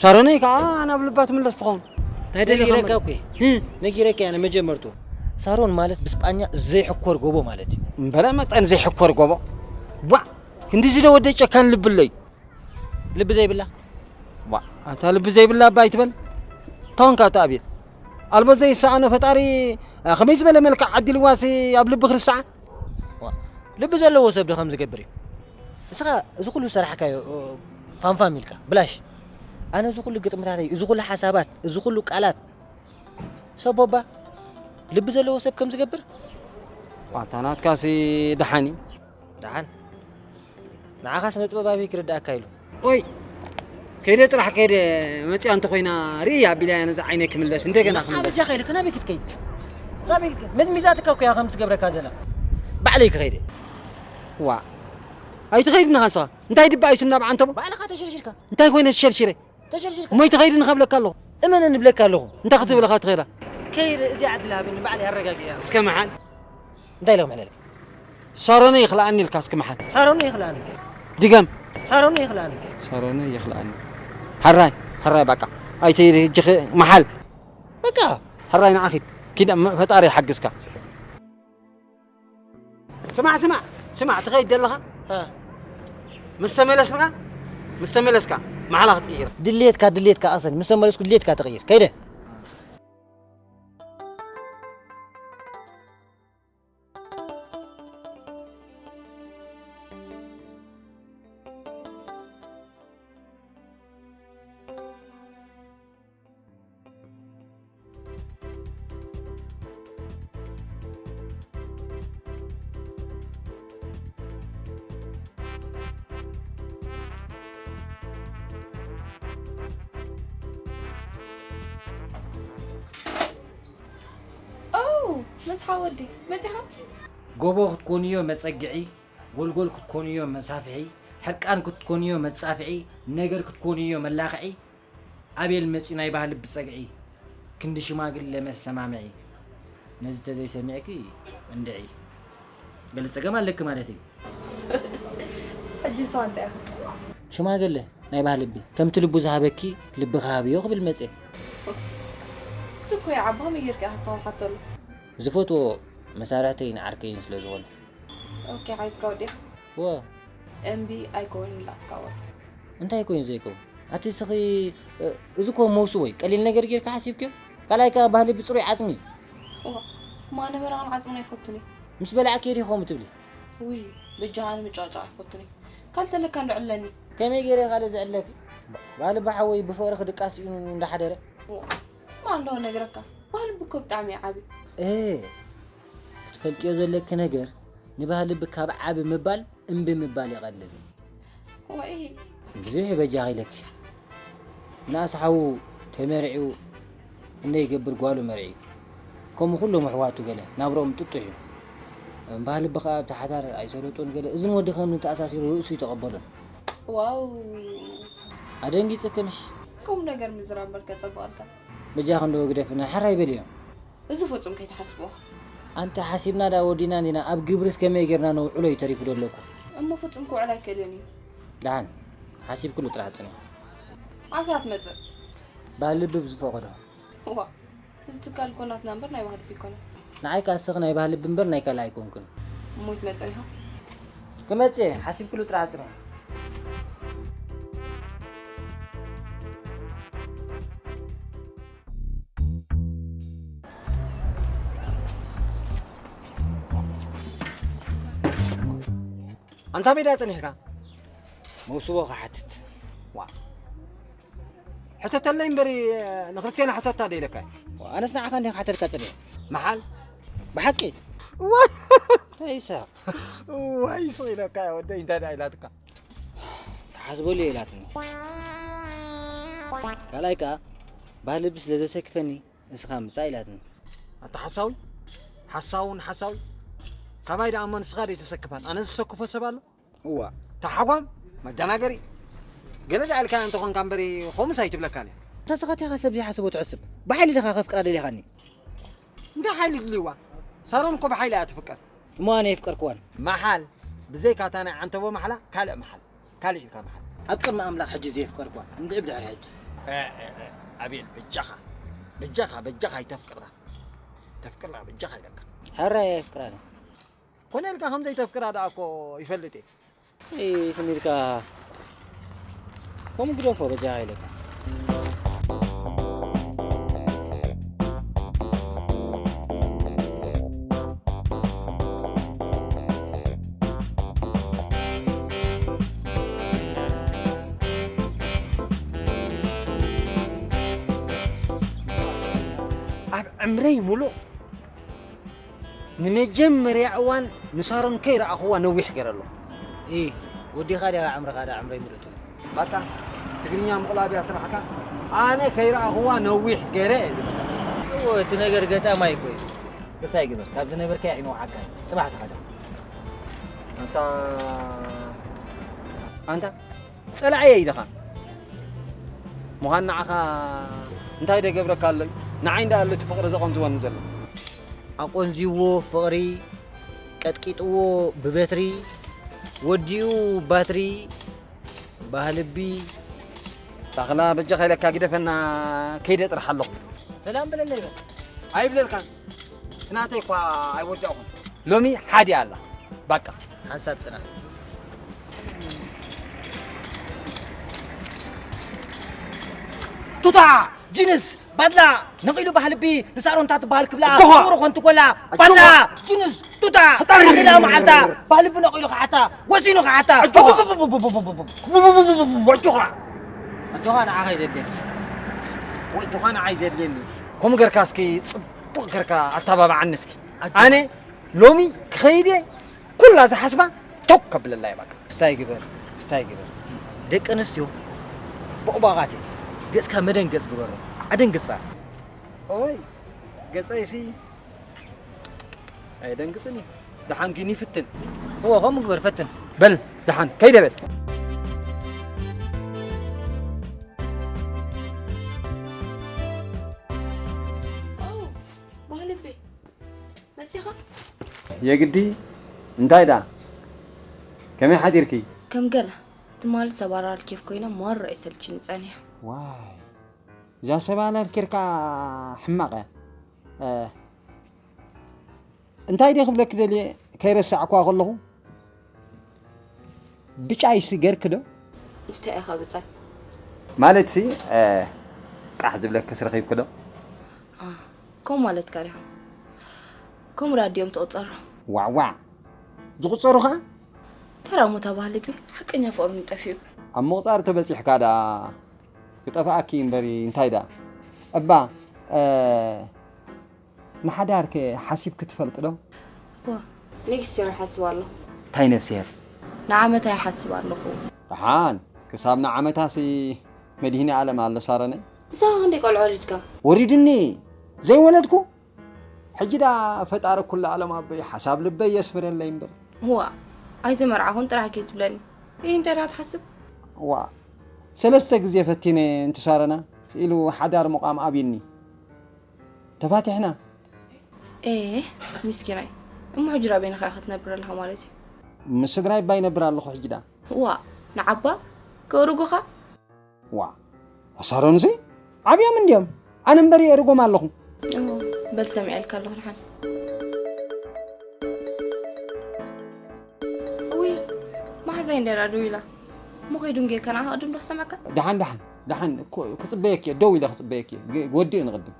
ሳሮነይ ከኣ ናብ ልባ ትምለስ ትኸውን። እንታይ ደሊኻ ነጊረካ እኮ። እ። ነጊረካ እየ ኣነ መጀመርቱ። ሳሮን ማለት ብስጳኛ ዘይሕኮር ጎቦ ማለት እዩ። እምበረ መጠን ዘይሕኮር ጎቦ። ዋ፣ ክንድዚ ዶ ወደ ጨካን ልቢ ኣለይ? ልቢ ዘይብላ? ዋ፣ ኣታ ልቢ ዘይብላ እባ ኣይትበል። እንታይ ኾንካ ኣታ ኣቤል? ኣልቦ ዘይሰኣኖ ፈጣሪ፣ ኸመይ ዝበለ መልክዕ ዓዲልዋሲ ኣብ ልቢ ክርስዓ? ዋ፣ ልቢ ዘለዎ ሰብ ዶ ከም ዝገብር እዩ? እስኻ እዚ ኩሉ ዝሰራሕካዮ፣ እ፣ ፋንፋም ኢልካ፣ ብላሽ። ኣነ እዚ ኩሉ ግጥምታተይ፣ እዚ ኩሉ ሓሳባት፣ እዚ ኩሉ ቃላት፣ ሰቦባ፣ ልቢ ዘለዎ ሰብ ከም ዝገብር? ዋንታ ናትካሲ ደሓን እዩ። ደሓን? ንዓኻ ስነ ጥበብ ኣበይ ክርድኣካ ኢሉ? ኦይ፣ ከይደ ጥራሕ ከይደ መፂኣ እንተኾይና ርእያ ኣቢላያ ነዛ ዓይነይ ክምለስ፣ እንደገና ንዓ ክምለስ። በጃኻ ኢልካ ናበይ ክትከይድ? ናበይ ክትከይድ? መዝሚዛትካ እኮ እያ ከም ትገብረካ ዘላ። ባዕለይ ክኸይደ። ዋ፣ ኣይትኸይድን ኢኻ ንስኻ። እንታይ ድባ እዩ ስናብ ዓንተቦ? ባዕልኻ ተሸርሺርካ። እንታይ ኮይነ ዝሸርሽረ? ተሸርሽርካ። እሞ ኣይትኸይድን እኻ እብለካ ኣለኹ። እመነኒ እብለካ ኣለኹ። እንታይ ክትብል ኢኻ ትኸይዳ? ከይደ እዚኣ ዕድል ሃበኒ፣ ባዕለይ ኣረጋግእያ። እስከ መሓል። እንታይ ኢለ ክምሕለልካ? ሳሮነይ ይኽልኣኒ ኢልካ እስኪ መሓል። ሳሮነይ ይኽልኣኒ። ድገም። ሳሮነይ ይኽልኣኒ። ሳሮነይ ይኽልኣኒ። ሕራይ፣ ሕራይ በቃ። ኣይተ-፣ ሕጂ ኽ-፣ መሓል። በቃ። ሕራይ ንዓ ኪድ። ኪድ፣ ፈጣሪ ይሓግዝካ። ስማዕ፣ ስማዕ፣ ስማዕ፣ ትኸይድ ዘለኻ? እ። ምስ ተመለስካ፣ ምስ ተመለስካ፣ መሓላ ክትቅይር። ድሌትካ፣ ድሌትካ ኣሰን፣ ምስ ተመለስኩ ድሌትካ ተቕይር። ከይደ። ኦ፣ መስሓ ወዲ፣ መጺኻ? ጎቦ ክትኮንዮ መጸግዒ፣ ጎልጎል ክትኮንዮ መሳፍሒ፣ ሕርቃን ክትኮንዮ መጻፍዒ፣ ነገር ክትኮንዮ መላኽዒ፣ ኣቤል መጺኡ ናይ ባህሊ ብጸግዒ፣ ክንዲ ሽማግለ መሰማምዒ፣ ነዚ ተዘይሰሚዕኪ እንድዒ። ገለ ጸገም ኣለኪ ማለት እዩ። ሕጂ ንስኻ እንታይ ኢኻ? ሽማግለ ናይ ባህሊ ልቢ፣ ከምቲ ልቡ ዝሃበኪ ልብኺ ሃብዮ ክብል መጽየ። እሱ እኮ እዩ ዓቢ፣ ከመይ ጌርካ ኢኻ ንስኻ ዝሓተሉ? ዝፈትዎ መሳርሕተይን ዓርከይን ስለ ዝኾነ። ኦኬ፣ ሓይትካ ወዲኻ? ወ። እምቢ ኣይከውንን ኢላትካ ወ። እንታይ ኮይኑ ዘይከውን? ኣቲ እስኺ፣ እ፣ እዚ እኮ መውስቦ እዩ። ቀሊል ነገር ጌርካ ሓሲብክዮ? ካልኣይ ከኣ ባህሊ ብጽሩይ ዓጽሚ እዩ። እዋ፣ እሞ ኣነ መረቓን ዓጽምን ኣይፈቱን እየ። ምስ በላዕክዮ ዲኺ ከምኡ ትብሊ? ውይ፣ በጃኻ ኣነ ምጭቕጫቕ ኣይፈቱን እየ። ካልእ ተለካ እንዶ ዕለኒ። ከመይ ገይረ እየ ካልእ ዝዕለኪ? ባህሊ ብሓወይ ብፍቕርኺ ድቃስ እዩ እንዳሓደረ። እዋ፣ ስማዕ እንዶ ነግረካ። ባህሊ ብኮ ብጣዕሚ እዩ ዓቢ። እ፣ ፈልጥዮ ዘለኪ ነገር ንባህሊ ካብ ዓቢ ምባል እምቢ ምባል ይቐልል። ወይ ብዙሕ በጃኺ ኢለኪ። ንኣስ ሓዉ ተመርዒው እነ ይገብር ጓሉ መርዒ። ከምኡ ኩሎም ኣሕዋቱ ገለ ናብሮም ጥጡሕ እዩ። ባህሊ ብኸ ኣብቲ ሓዳር ኣይሰለጡን ገለ እዝን ወዲ ከም ንተኣሳሲሩ ርእሱ ይተቐበሉን። ዋው ኣደንጊጽክንሽ ቁም ነገር ምዝራብ በርከ ጸብቐልካ። በጃኺ እንዶ ግደፍና ሓራይ በልዮም። እዚ ፍጹም ከይትሓስብዎ። ኣንተ ሓሲብና ዳ ወዲና እንዲና ኣብ ግብርስ ከመይ ጌርና ነውዕሎ እዩ ተሪፉ ደለኩ። እሞ ፍጹም ክውዕል ኣይክእልን እዩ። ደሓን ሓሲብክሉ ጥራሕ ጽንሕ። ዓሳ ትመጽእ። ባህሊ ብብ ዝፈቐዶ። ዋ እዚ ትካል እኮ ናትና እምበር ናይ ባህሊ እኮ ነው። ንዓይ ከኣ እስኺ ናይ ባህሊ ብንበር ናይ ካልእ ኣይኮንክን። እሞ ይትመጽእ ኢኻ። ክመጽእ ሓሲብክሉ ጥራሕ ጽንሕ። ኣንታ ሜዳ ጸኒሕካ መውስቦ ክሓትት ዋ ሕተተለይ እምበሪ ንክልቴና ሕተታ ደ ኢለካ ኣነስ ንዓኻ እንዲኻ ሓተትካ ጽኒሕ መሓል ብሓቂ ዋይ ተይሳ ዋይ ስቕ ኢለካ ወደይ እንታይ ደኣ ኢላትካ ክሓስበሉ እየ ኢላትኒ ካልኣይ ከኣ ባህሊ ብስለ ዘሰክፈኒ ንስኻ ምጻእ ኢላትኒ ኣታ ሓሳዊ ሓሳውን ሓሳዊ ካባይ ደኣ እሞ ንስኻ ደይተሰክፋን ኣነ ዝሰክፎ ሰብ ኣሎ እዋ ተሓጓም መደናገሪ ገለ ደኣልካ እንተኾንካ እምበሪ ኾምስ ኣይትብለካን እያ ተስኻቲኻ ሰብ ዘይሓስቦ ትሕስብ ብሓይሊ ድኻ ከፍቅራ ደሊኻኒ እንታይ ሓይሊ ድልይዋ ሳሮን እኮ ብሓይሊ እያ ትፍቀር እሞ ኣነ የፍቀርክዋን መሓል ብዘይካ እታ ናይ ዓንተቦ ማሕላ ካልእ መሓል ካልእ ኢልካ መሓል ኣብ ቅድሚ ኣምላኽ ሕጂ ዘየፍቀርክዋ እንድዒ ብድሕሪ ሕጂ ኣቤል በጃኻ በጃኻ በጃኻ ኣይተፍቅራ ተፍቅራ በጃኻ ኢለካ ሕራይ ኣየፍቅራን ኮነ ኢልካ ከም ዘይተፍቅራ ደኣ እኮ ይፈልጥ እየ ትም ኢልካ ከምኡ ግደፎ በጃኻ ኢለካ ኣብ ዕምረይ ሙሉእ ንመጀመርያ እዋን ንሳሮን ከይረኣኽዋ ነዊሕ ገረ ኣለኹ። ኢ ወዲኻ ድያ ዕምርኻ ዳ ዕምረይ ምሉእ ትብል በቃ ትግርኛ ምቕላብ እያ ስራሕካ። ኣነ ከይረኣኽዋ ነዊሕ ገረ እየ ዝብል። እዎ እቲ ነገር ገጣማይ እኮ እዩ። ደሳይ ግበር ካብ ዝነበርካያ ይነውሓካ እዩ። ጽባሕ ትኸዳ። ኣንታ ኣንታ ጸላዕየ ኢልኻ ምዃን ንዓኻ እንታይ ደገብረካ ኣሎ እዩ? ንዓይ እንዳ ኣሎ እቲ ፍቕሪ ዘቐንዝወኒ ዘሎ። ኣቖንዚዎ ፍቕሪ ቀጥቂጥዎ ብበትሪ ወዲኡ ባትሪ ባህልቢ ታኽላ በጃኻ ኢለካ ግደፈና ከይደ ጥራሕ ኣለኹ። ሰላም ብለለይ በል። ኣይብለልካን ናተይ እኳ ኣይወዳእኹን። ሎሚ ሓዲኣ ኣላ ባቃ። ሓንሳብ ጽናሕ። ቱታ ጅንስ ባድላ ነቒሉ ባህልቢ ንሳሮንታ ትበሃል ክብላ ኣጆኻ! ፍቕሪ ኮንቱ ኮላ ኣጆኻ! ባድላ ጅንስ ቱታ ፈጣሪ! ኣኺላ መዓልታ ባህልቢ ነቒሉ ክሓታ ወሲኑ ክሓታ ኣጆኻ! ኣጆኻ! ኣጆኻ ንዓኻ እዩ ዘድልየኒ ኣጆኻ ንዓይ ዘድልየኒ ከምኡ ገርካ እስኪ ጽቡቕ ገርካ ኣተባብዓኒ እስኪ ኣነ ሎሚ ክኸይድ እየ ኩላ ዝሓስባ ቶክ ከብለላ እየ በቃ። እስታይ ግበር እስታይ ግበር ደቂ ኣንስትዮ ቦቕቧቓት እየን ገፅካ መደንገፅ ግበሮ ኣደንግፃ። ኦይ ገፀይሲ ኣየደንግፅን እዩ። ደሓን ግን ይፍትን። እወ ከምኡ ግበር ፈትን። በል ደሓን ከይደ በል። ባህልቤ መፂኻ? የግዲ እንታይ ደኣ ከመይ ሓዲርኪ? ከም ገለ ትማሊ ሰባራል ኬፍ ኮይነ ማራ ይሰልችኒ ጸኒሐ። ዋይ እዛ ሰባላል ኬርካ ሕማቕ እያ። እንታይ ድየ ክብለኪ ደልየ ከይረሳዕኳ ከለኹ ብጫይ ስገርክ ዶ? እንታይ ኢኻ ብጻይ? ማለት ሲ ቃሕ ዝብለክስ ረኺብክ ዶ? ከም ማለትካ ዲኻ? ከም ራድዮም ትቕጸሮ። ዋዕዋዕ ዝቑጸሩ ኸዓ? ተራ ሞታ ባህሊ ቢ ሓቀኛ ፍቕሪ ንጠፊኡ። ኣብ ምቑጻር ተበጺሕካ ደኣ ክጠፍኣኪ እምበሪ እንታይ ደኣ እባ ንሓዳር ከ ሓሲብኪ ትፈልጢ ዶ? ዋ፣ ኔክስት ይር ሓስብ ኣለኹ። እንታይ ነፍስሄር? ንዓመታ ይሓስብ ኣለኹ። ደሓን፣ ክሳብ ንዓመታሲ መድህኒ ኣለም ኣሎ ሳረነይ። ንስኻ ክንደይ ቆልዑ ወሊድካ? ወሪድኒ ዘይወለድኩ? ሕጂ ዳ ፈጣሪ ኩሉ ኣለም ኣቦይ ሓሳብ ልበይ የስምረለይ እምበር። ዋ፣ ኣይተመርዓኹን ጥራሕ ከይትብለኒ። ይህ እንታይ ዳ ትሓስብ? ዋ፣ ሰለስተ ግዜ ፈቲነ እንትሳረና ስኢሉ ሓዳር ምቋም ኣብይኒ። ተፋቲሕና። ኤ፣ ምስኪናይ። እሞ ሕጂ ዳ በይንኻ ኢኻ ትነብር ኣለኻ ማለት እዩ? ምስ ስድራይ እባ ይነብር ኣለኹ ሕጂ ዳ። ዋ፣ ንዓባ? ከእርጉኻ? ዋ፣ ኣሳሮንሲ ዓብዮም እንድዮም። ኣነ እምበር የእርጎም ኣለኹ። ኦ፣ በል ሰሚዐልካ ኣለኹ ደሓን። እውይ፣ መሓዛይ እንድያ ደው ኢላ። እሞ ከይዱ እንጌ ከነኣ ቅድም ዶ ክሰምዐካ? ደሓን፣ ደሓን፣ ደሓን፣ እኮ ክጽበየኪ እየ፣ ደው ኢለ ክጽበየኪ እየ። ግ-፣ ወዲእ ንቕድም።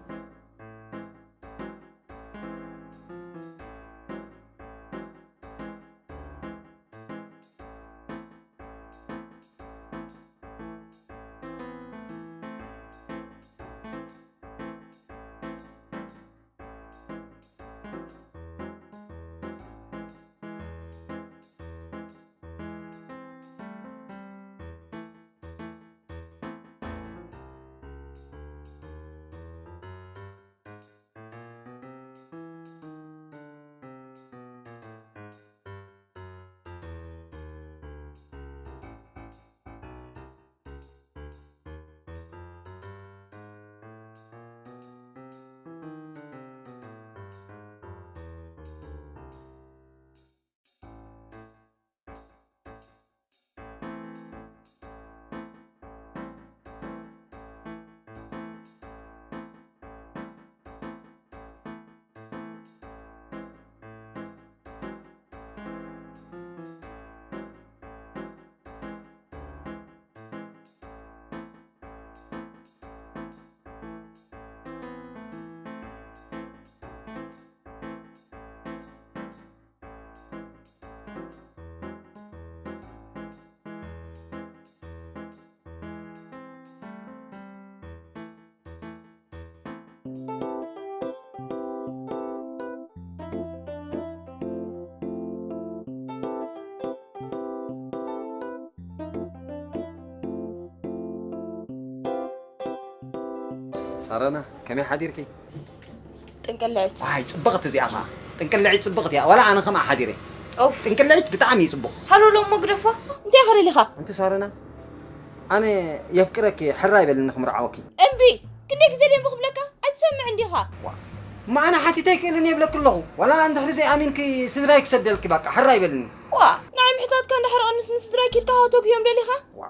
ሳረና፣ ከመይ ሓዲርኪ? ጥንቅልዕት። ዋይ፣ ጽብቕቲ እዚኣ ኸኣ። ጥንቅልዒት ጽብቕቲ እያ። ዋላ ኣነ ከምኣ ሓዲረ። ኦፍ። ጥንቅልዒት ብጣዕሚ እዩ ጽቡቕ። ሃሎ፣ ሎሞ ግደፎ። እንታይ ኢኻ ደሊኻ? ኣንቲ ሳረና፣ ኣነ የፍቅረኪ፣ ሕራይ በልኒ ክምርዓወኪ። እምቢ! ክንደይ ግዜ ድየ እምቢ ክብለካ? ኣይትሰምዕን ዲኻ? ዋ፣ እማ ኣነ ሓቲተ ኣይክእልን እየ ይብለኪ ኣለኹ። ዋላ እንድሕሪ ዘይኣሚንኪ ስድራይ ክሰደልኪ፣ በቃ፣ ሕራይ በልኒ። ዋ፣ ንዓይ ምሕታትካ እንዳሕረቐንስ ንስድራይ ኪድካ ተጉህዮም ደሊኻ? ዋ፣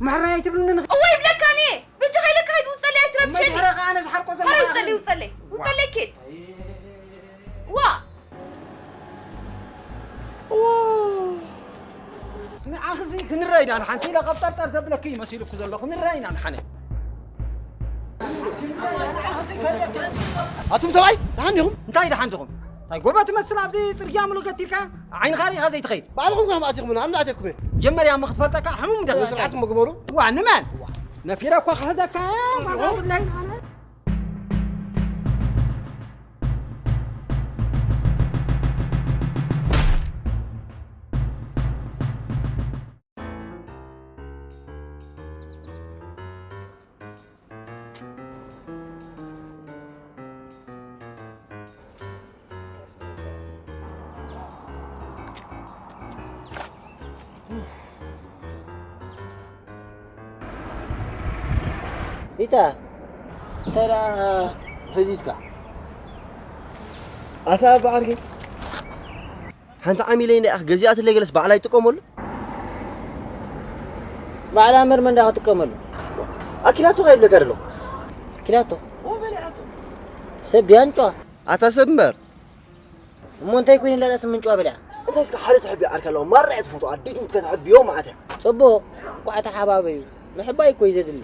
ማሕራይ ኣይትብልኒ ንኽ-፣ እወ ይብለካ ኣነ። በጃኻ ኢለካ ከይድ ውጸለይ ኣይትረብሸኒ። መድሕረ ከኣ ኣነ ዝሓርቆ ዘለኹ ሃረ ኣነ። ውጸለይ፣ ውጸለይ። ዋ። ውጸለይ ኪድ። ዋ። ንዓኽዚ ክንረኣይ ኢና ንሓንቲ ኢለ ቀብጠርጠር ዘብለኪ መሲሉኩ ዘሎ። ክንረኣይ ኢና ንሓነ። ኣቱም ሰብኣይ፣ ደሓን ዲኹም? እንታይ ደሓን ዲኹም? እንታይ ጎቦ ትመስል ኣብዚ ጽርግያ ምሉእ ገቲርካ? ዓይንኻ ርኢኻ ዘይትኸይድ? ባዕልኹም ከማእቲኹምና፣ ኣምላእተኩም እየ። ጀመርያ እሞ ክትፈልጠካ ሕሙም እንደ ስርዓት ምግበሩ። ዋ፣ ንመን? ነፊረ እኳ ክሕዘካ እየ፣ ዋጋ የብለይን ኣነ። ኢታ፣ እንታይ ደኣ ፈዚዝካ? ኣታ ኣባ ዓርከይ፣ ሓንቲ ዓሚለይ እንድያ ገዚኣትለይ ገለስ ባዕላ ይጥቀመሉ። ባዕላ እምበር መን ደኣ ክጥቀመሉ? ኣኪላቶ ከ ይብለካ ደለኹ። ኣኪላቶ? ኦ፣ በሊዓቶ። ሰብ ድያ ኣንጭዋ? ኣታ ሰብ እምበር። እሞ እንታይ ኮይነ እንዳዳስ ምንጭዋ በሊዓ? እንታይ እስከ ሓደ ተሕቢ ዓርካ ኣለዋ። ማራ እየ ትፈትዋ። ኣዴትም ከተሕብዮ ማለት እያ። ጽቡቕ። እንቋዕ ተሓባበዩ። ምሕባይ እኮ እዩ ዘድሊ።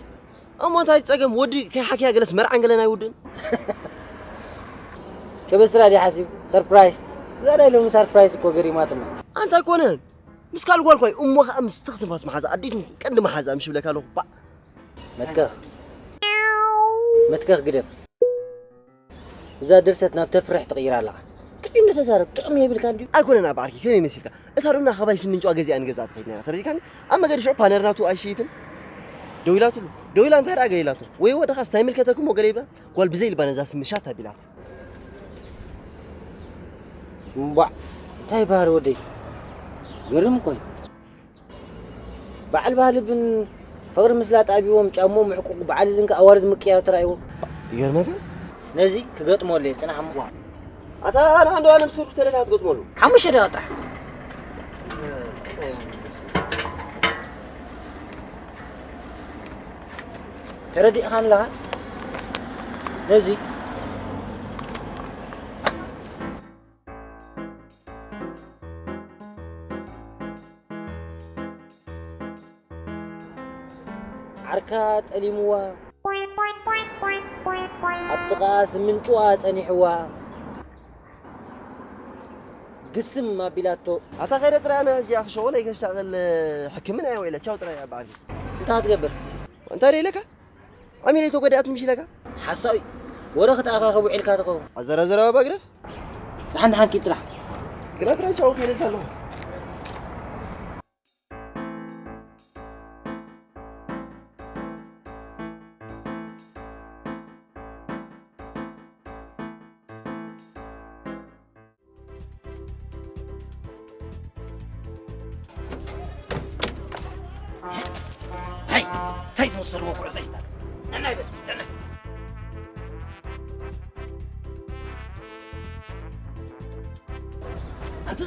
እሞ እንታይ ጸገም? ወዲ ከይሓክያ ገለስ መርዓን ገለን ኣይውድን። ከበስራ ድዩ ሓሲቡ? ሰርፕራይዝ። እዛ ናይ ሎሚ ሰርፕራይዝ እኮ ገሪማትና። ኣንታ ኣይኮነን። ምስ ካልእ ጓል እኳ እዩ። እሞ ኸኣ ምስ ትኽ ትንፋስ መሓዛ ኣዴትም ቀንዲ መሓዛ ምሽ ብለካ ኣለኹ። ባእ። መትከኽ። መትከኽ ግደፍ። እዛ ድርሰት ናብ ተፍርሕ ትቕይራ ኣለኻ። ቅድም ተዛረብ፣ ጥቕሚ የብልካ እንድዩ። ኣይኮነን ኣባ ዓርኪ፣ ከመይ መሲልካ? እታ ዶና ካባይ ስምንጭዋ ገዚኣ ንገዝኣ ትኸይድ ነይራ፣ ተረዲእካኒ? ኣብ መገዲ ሽዑ ፓነር ናቱ ኣይሽይፍን። ደዊላትሉ። ደዊላ እንታይ ደኣ ገሊላቶ? ወይ ወደኻስ እንታይ ይምልከተኩም ወገለ ይብላ? ጓል ብዘይ ልባ ነዛ ስምሻት ኣቢላታ። እምቧዕ፣ እንታይ ይበሃል ወደይ? ገርም እኮ እዩ። በዓል ባህሊ ብን ፍቕሪ ምስላጥ ኣብዎም ጫምኦም ምሕቁቕ በዓል እዝን ከ ኣዋርድ ምቅያር ተራእይዎ። ይገርመካ። ነዚ ክገጥመሉ እየ፣ ጽናሕ እሞ። ኣታ ንሓንዶ ኣነ ምስ ከድኩ ተደሊኻ ትገጥመሉ። ሓሙሽተ ደቂቕ ጥራሕ። ተረዲእኻ ኣለኻ? ነዚ ዓርካ ጠሊምዋ፣ ኣብ ጥቓ ስምንጭዋ ጸኒሕዋ፣ ግስም ኣቢላቶ። ኣታ ኸይደ ጥራይ ኣነ ሕጂ ኣኽሸወለይ ከሻቕል ሕክምና እየ ውዒለ። ቻው ጥራይ ኣባ ዓርኪ። እንታይ ትገብር? እንታይ ደይለካ? ኣሚለይ ተጎዲኣት ምሽ ኢለካ? ሓሳዊ ወረ ክትኣኻኸብ ውዒልካ ትኸውን። ኣዘራዘራ ባባ ግደፍ። ደሓን ደሓን ኪድ ጥራሕ። ግራ ግራ ቻው ከይደልካ ኣለኹ። ሃይ፣ እንታይ ዝመሰልዎ ጉዕዞ እዩ? ነናይ በል፣ ነናይ። ኣንቲ፣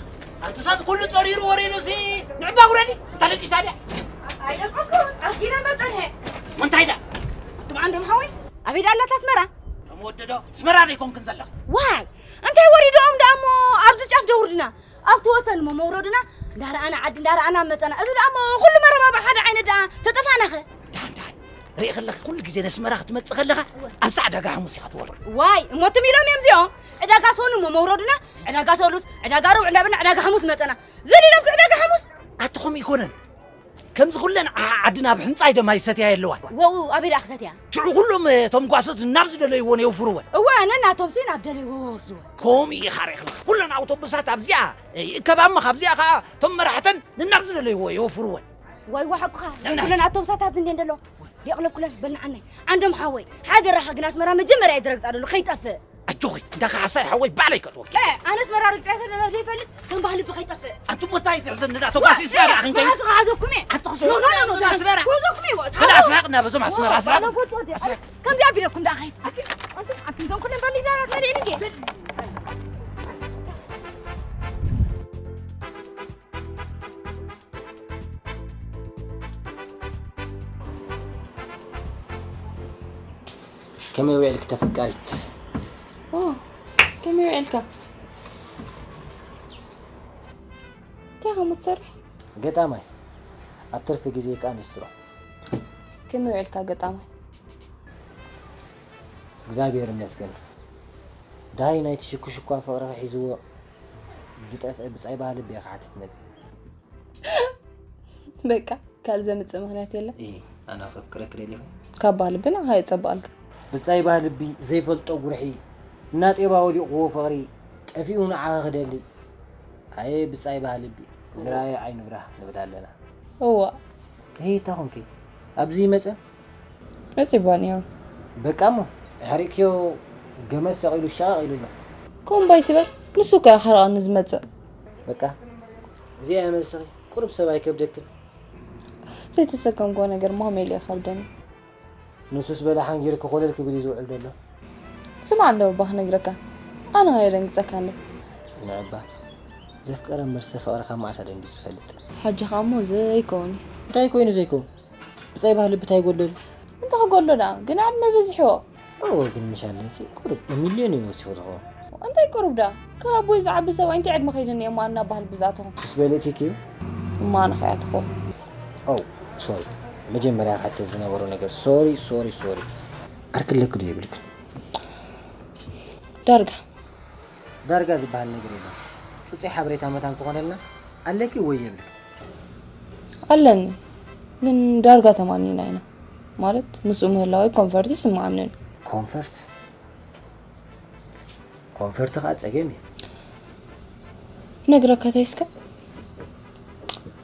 ኣንቲ ሳት ኩሉ ጸሪሩ ወሪዱ ሲ ንዕባ ጉረዲ፣ እንታ ደቂሳ ድያ? ኣይደቀስኩ፣ ኣስጊረ መጠን ሄ። እንታይ ዳ? ኣቱም ዓንዶም ሓወይ፣ ኣበይ ዳ ኣላት ኣስመራ? ከም ወደዶ፣ ኣስመራ ዶ ይኮንክን ዘለኽ? ዋይ፣ እንታይ ወሪዶም ደኣ እሞ ኣብዚ ጫፍ ደውርድና? ኣብቲ ወሰን እሞ መውረድና እንዳረኣና ዓዲ እንዳረኣና መጸና። እዚ ደኣ እሞ ኩሉ መረባብዓ ሓደ ዓይነት ደኣ ተጠፋእናኸ? ደሓን፣ ደሓን። ርኢ ከለኺ ኩሉ ግዜ ነስመራ ክትመጽእ ከለኻ እወ። ኣብዛ ዕዳጋ ሓሙስ ኢኻ ትወርድ። ዋይ፣ እሞ ትም ኢሎም እዮም እዚኦም። ዕዳጋ ሰኑ እሞ መውረድና፣ ዕዳጋ ሰሉስ፣ ዕዳጋ ረቡዕ እንዳበልና ዕዳጋ ሓሙስ መጸና። ዘሊሎም ዕዳጋ ሓሙስ? ኣቲ ከምኡ ይኮነን። ከምዚ ኩለን ዓ-፣ ዓድና ብሕንጻይ ደማ ይሰትያ የለዋን። ወኡ፣ ኣበይ ደኣ ክሰትያ? ሽዑ ኩሎም እቶም ጓሶት ናብ ዝደለይዎ የውፍርወን። እወ፣ ነናቶም ሲ ናብ ደለይዎ ወስድወን። ከምኡ ኢኻ ርኢኽላ። ኩለን ኣውቶቡሳት ኣብዚኣ ይእከባ እሞ ካብዚኣ ኸኣ እቶም መራሕተን ነናብ ዝደለይዎ የውፍርወን። ዋይ፣ ዋይ፣ ሓቅኻ። ነና። ኩለን ኣውቶቡሳት ኣብዚ እንድየን ደለዋ። የቕለብኩለን በል ንዓነይ። ዓንዶም ሓወይ፣ ሓደራኻ ግን ኣስመራ መጀመርያ ይድረግጣ ደሎ፣ ከይጠፍእ። ኣጆኺ፣ እንዳ ካሕሳይ ሓወይ ባዕለይ ከእትወኪ። ኤ፣ ኣነ ኣስመራ ረግጠያ ስለ ዘይፈልጥ ከም ባህሊ ብኸይጠፍእ። ኣንቱም እንታይ ትሕዘኒ፣ እንዳ ተጓሲስና ደኣ ክንከይድ? መሓዝኻ ሓዘኩም እየ። ኣንቲ ክስሕቁ ኖ፣ ኖ፣ ኖ፣ ኖ፣ በዞም ኣስመራ። ክሕዘኩም እየ፣ ወ-፣ በል ኣስሕቕና በዞም ኣስመራ፣ ኣስሕቕ። ኣነ ፎቶ ወዲ፣ ኣስሕቕ። ከምዚ ኣቢለኩም ደኣ ኸይድ። ኣንቲ፣ ኣንቲ፣ ኣንቲ፣ እዞም ኩሎም በሊና ትመሪእን እንዴ? ከመይ ውዕልኪ ተፈቃሪት? ኦ፣ ከመይ ውዕልካ? እንታይ ኢኻ እሞ ትሰርሕ? ገጣማይ። ኣብ ትርፊ ግዜ ከኣ ንስትሮ። ከመይ ውዕልካ ገጣማይ? እግዚኣብሔር ይመስገን። ደሃይ ናይቲ ሽኩሽኳ ፍቕርኺ ሒዝዎ ዝጠፍአ ብጻይ ባህሊ ብየ ክሓትት መጺእ። በቃ፣ ካልእ ዘምጽእ ምኽንያት የለን። እይ፣ ኣነ ከፍቅረኪ ደሊኹ። ካብ ባህሊ ብና የጸብቐልካ። ብጻይ ባህልቢ ዘይፈልጦ ጉርሒ፣ እናጤባ ወዲቕዎ ፍቕሪ፣ ጠፊኡ ንዓኺ ክደሊ። ኣየ ብጻይ ባህልቢ፣ ዝረኣየ ዓይኑ ብራህ ንብል ኣለና። እዋ። እይ፣ እታ ኾንኪ፣ ኣብዚ ይመጸ? መጺባ ነይሩ። በቃ እሞ፣ ኣሕሪቕክዮ ገመድ ሰቒሉ ሻቕ ኢሉ ኣሎ። ከምኡ ባይ ትበል፣ ንሱ እኮ እዩ ኣሕሪቓኒ ዝመጽእ። በቃ፣ እዚኣ እያ መልስኺ። ቁሩብ ሰብ ኣይከብደክን? ዘይተሰከምክዎ ነገር እሞ ከመይ ኢሉ ይኸብደኒ? ንሱስ በለ ሓንጊርኪ ኮለል ክብል እዩ ዝውዕል ዘሎ። ስማዕ እንዶ እባ ክነግረካ፣ ኣነ ከየደንግጸካ እንዴ? ንዕባ፣ ዘፍቀረ እምበርሰ ፍቕሪ ካብ መዓስ ኣደንጊጹ ዝፈልጥ? ሕጂ ኸኣ እሞ ዘይከውን እዩ። እንታይ ኮይኑ ዘይከውን? ብጻይ ባህሊ ብታይ ይጎደሉ? እንታይ ክጎድሎ ደኣ? ግን ዕድመ በዚሕዎ። እወ፣ ግን ምሽ ኣለኪ ቁሩብ ሚልዮን እዩ ወሲኹ ዝኸውን። እንታይ ቁሩብ ደኣ? ካብ ኣቦይ ዝዓቢ ሰብኣይ እንታይ ዕድመ ከይድኒ እየ እሞ ናብ ባህሊ ብዝኣተኹ? ሱስ በልእቲኪ እዩ? እማ ኣነ ከኣ ትኸውን። ኦ፣ ሶሪ። መጀመርያ ክሓተ ዝነበሮ ነገር። ሶሪ፣ ሶሪ፣ ሶሪ። ዓርኪ ኣለኪ ዶ የብልክን? ዳርጋ። ዳርጋ ዝበሃል ነገር የለን። ጽጹይ ሓበሬታ መታን ክኾነልና ኣለኪ ወይ የብልክን? ኣለኒ። ግን ዳርጋ ተማኒና ኢና። ማለት ምስኡ ምህላወይ ኮንፈርት ይስምዓኒ። ኮንፈርት? ኮንፈርት ከኣ ጸገም እዩ። ነግረካ ተይስከ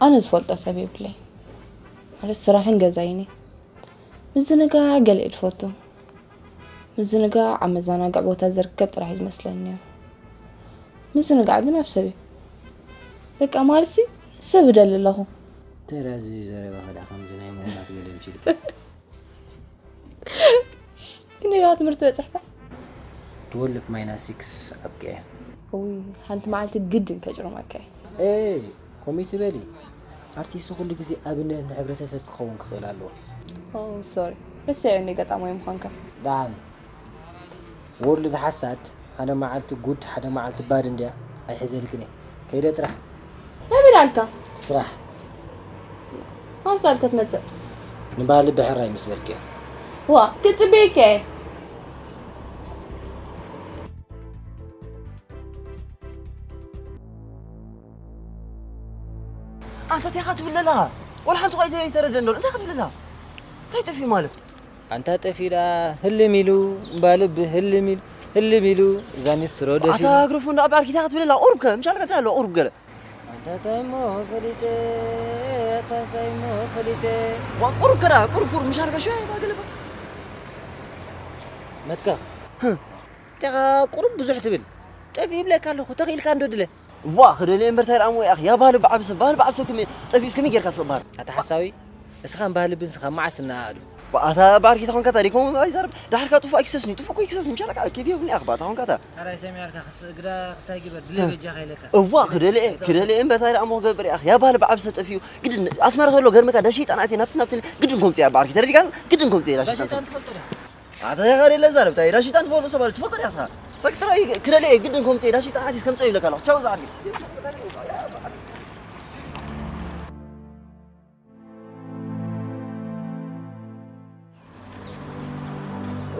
ኣነ ዝፈልጦ ሰብ የብለይ። ማለት ስራሕን ገዛይኒ። ምዝንጋ ገለ እየ ዝፈቱ። ምዝንጋ ኣብ መዘናግዕ ቦታ ዝርከብ ጥራሕ እዩ ዝመስለኒ ነይሩ። ምዝንጋዕ ግን ኣብ ሰብ እዩ። በቃ ማለትሲ ሰብ እደሊ ኣለኹ። ተራ እዚ ዘረባኸ ደኣ ከምዚ ናይ ምሁራት ገለ ምሲልካ? ክንደይ ደኣ ትምህርቲ በጺሕካ? ትወልፍ ማይናስ ሲክስ ኣብቂዐ። ውይ፣ ሓንቲ መዓልቲ ግድን ከጭርመካ እየ። ኤይ፣ ከምኡ ትበሊ? ኣርቲስት ኩሉ ግዜ ኣብነት ንሕብረተሰብ ክኸውን ክኽእል ኣለዎ። ኦ፣ ሶሪ፣ ረሲዐዮ እንደ ገጣማይ ምዃንካ። ደሓን። ወርልድ ሓሳድ፣ ሓደ መዓልቲ ጉድ፣ ሓደ መዓልቲ ባድ እንድያ። ኣይሕዘልክን እየ። ከይደ ጥራሕ። መን ኢላልካ? ስራሕ። መዓስ ኢላልካ ትመጽእ? ንባህሊ ብሕራይ ምስ በልክዮ። ዋ፣ ክጽበየካ እየ። ኣንታ እንታይ ኢኻ ትብል ዘለኻ? ወላ ሓንቲ እኳ ኣይተረደን ዘሎ። እንታይ ኢኻ ትብል ዘለኻ? እንታይ ጠፊኡ ማለት? ኣንታ ጠፊኡ ደኣ ህልም ኢሉ፣ እምባ ልቢ ህልም ኢሉ፣ ህልም ኢሉ፣ እዛ ኒስትሮ ኣታ ደፊኡ። ግረፎን ደኣ በዓል እንታይ ኢኻ ትብል ዘለኻ? ቁሩብ ከ፣ ምሻልካ እንታይ ኣለዎ? ቁሩብ ገለ። ኣንታ እንታይ እሞ ፈሊጠ፣ ኣንታ እንታይ እሞ ፈሊጠ። ዋ፣ ቁሩብ ከ ደኣ፣ ቁሩብ፣ ቁሩብ፣ ምሻልካ ሸ፣ ባ ገለ ባ። መትካ። ህህ። እንታይ ኢኻ ቁሩብ ብዙሕ ትብል? ጠፊኡ ይብለካ ኣለኹ፣ ተኽኢልካ እንዶ ድለ። ዋ፣ ክደልየ እምበር እንታይ ደኣ እሞ ይኣኽ። ያ ባህሊ በዓብ ሰብ፣ ባህሊ በዓብ ሰብ ከመይ ጠፊኡስ ከመይ ጌርካ ስቕ ባህል? ኣታ ሓሳዊ፣ እስኻን ባህሊ ብንስኻ መዓስ እናኣእዱ? ዋ፣ ኣታ ባርኪ ተኾንካ ታዲያ ከምኡ ኣይዛረብ። ዳሕርካ ጥፉእ ኣይክሰስኒ፣ ጥፉእ እኮ ኣይክሰስኒ። ምሻልካ ኬፍ የብልኒ ኣኽባ ተኾንካ እታ። ሕራይ ሰሚዕልካ፣ ክስ-፣ ግዳ ክሳይ ግበር፣ ድለ በጃኻ ኢለካ። እዋ፣ ክደልየ፣ ክደልየ እምበር እንታይ ደኣ እሞ ክገብር ይኣኽ። ያ ባህሊ በዓብ ሰብ ጠፊኡ። ግድን ኣስመራ ዘሎ ገርመካ፣ እንዳ ሸይጣን ኣትየ ናብቲ ናብቲ ግድን ከምጽእ እያ ባርኪ። ተረዲእካ? ግድን ከምጽእ እያ እንዳ እንዳ ሸይጣን። ሸይጣን ትፈልጦ ድያ? ኣታ ኸደ ለዛረብ ታይ ዳሽጣን ትፈልጦ ሰባት ትፈልጦ ዲኻ? ሰክትራይ ክደለ ግድን ከምጽእ ዳሽጣን ኣቲስ ከምጽእ ይብለካ ኣለኹ። ቻው ዝዓቢ።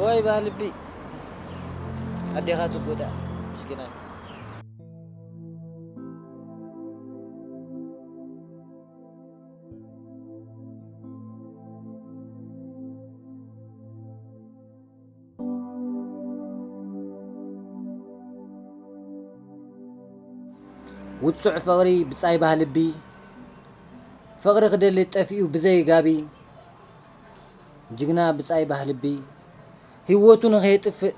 ወይ ባህልቢ ኣዴኻ ትጎዳ ምስኪናት። ውጹዕ ፍቕሪ ብጻይ ባህልቢ፣ ፍቕሪ ክደሊ ጠፊኡ ብዘይ ጋቢ፣ ጅግና ብጻይ ባህልቢ፣ ህይወቱ ንኸየጥፍእ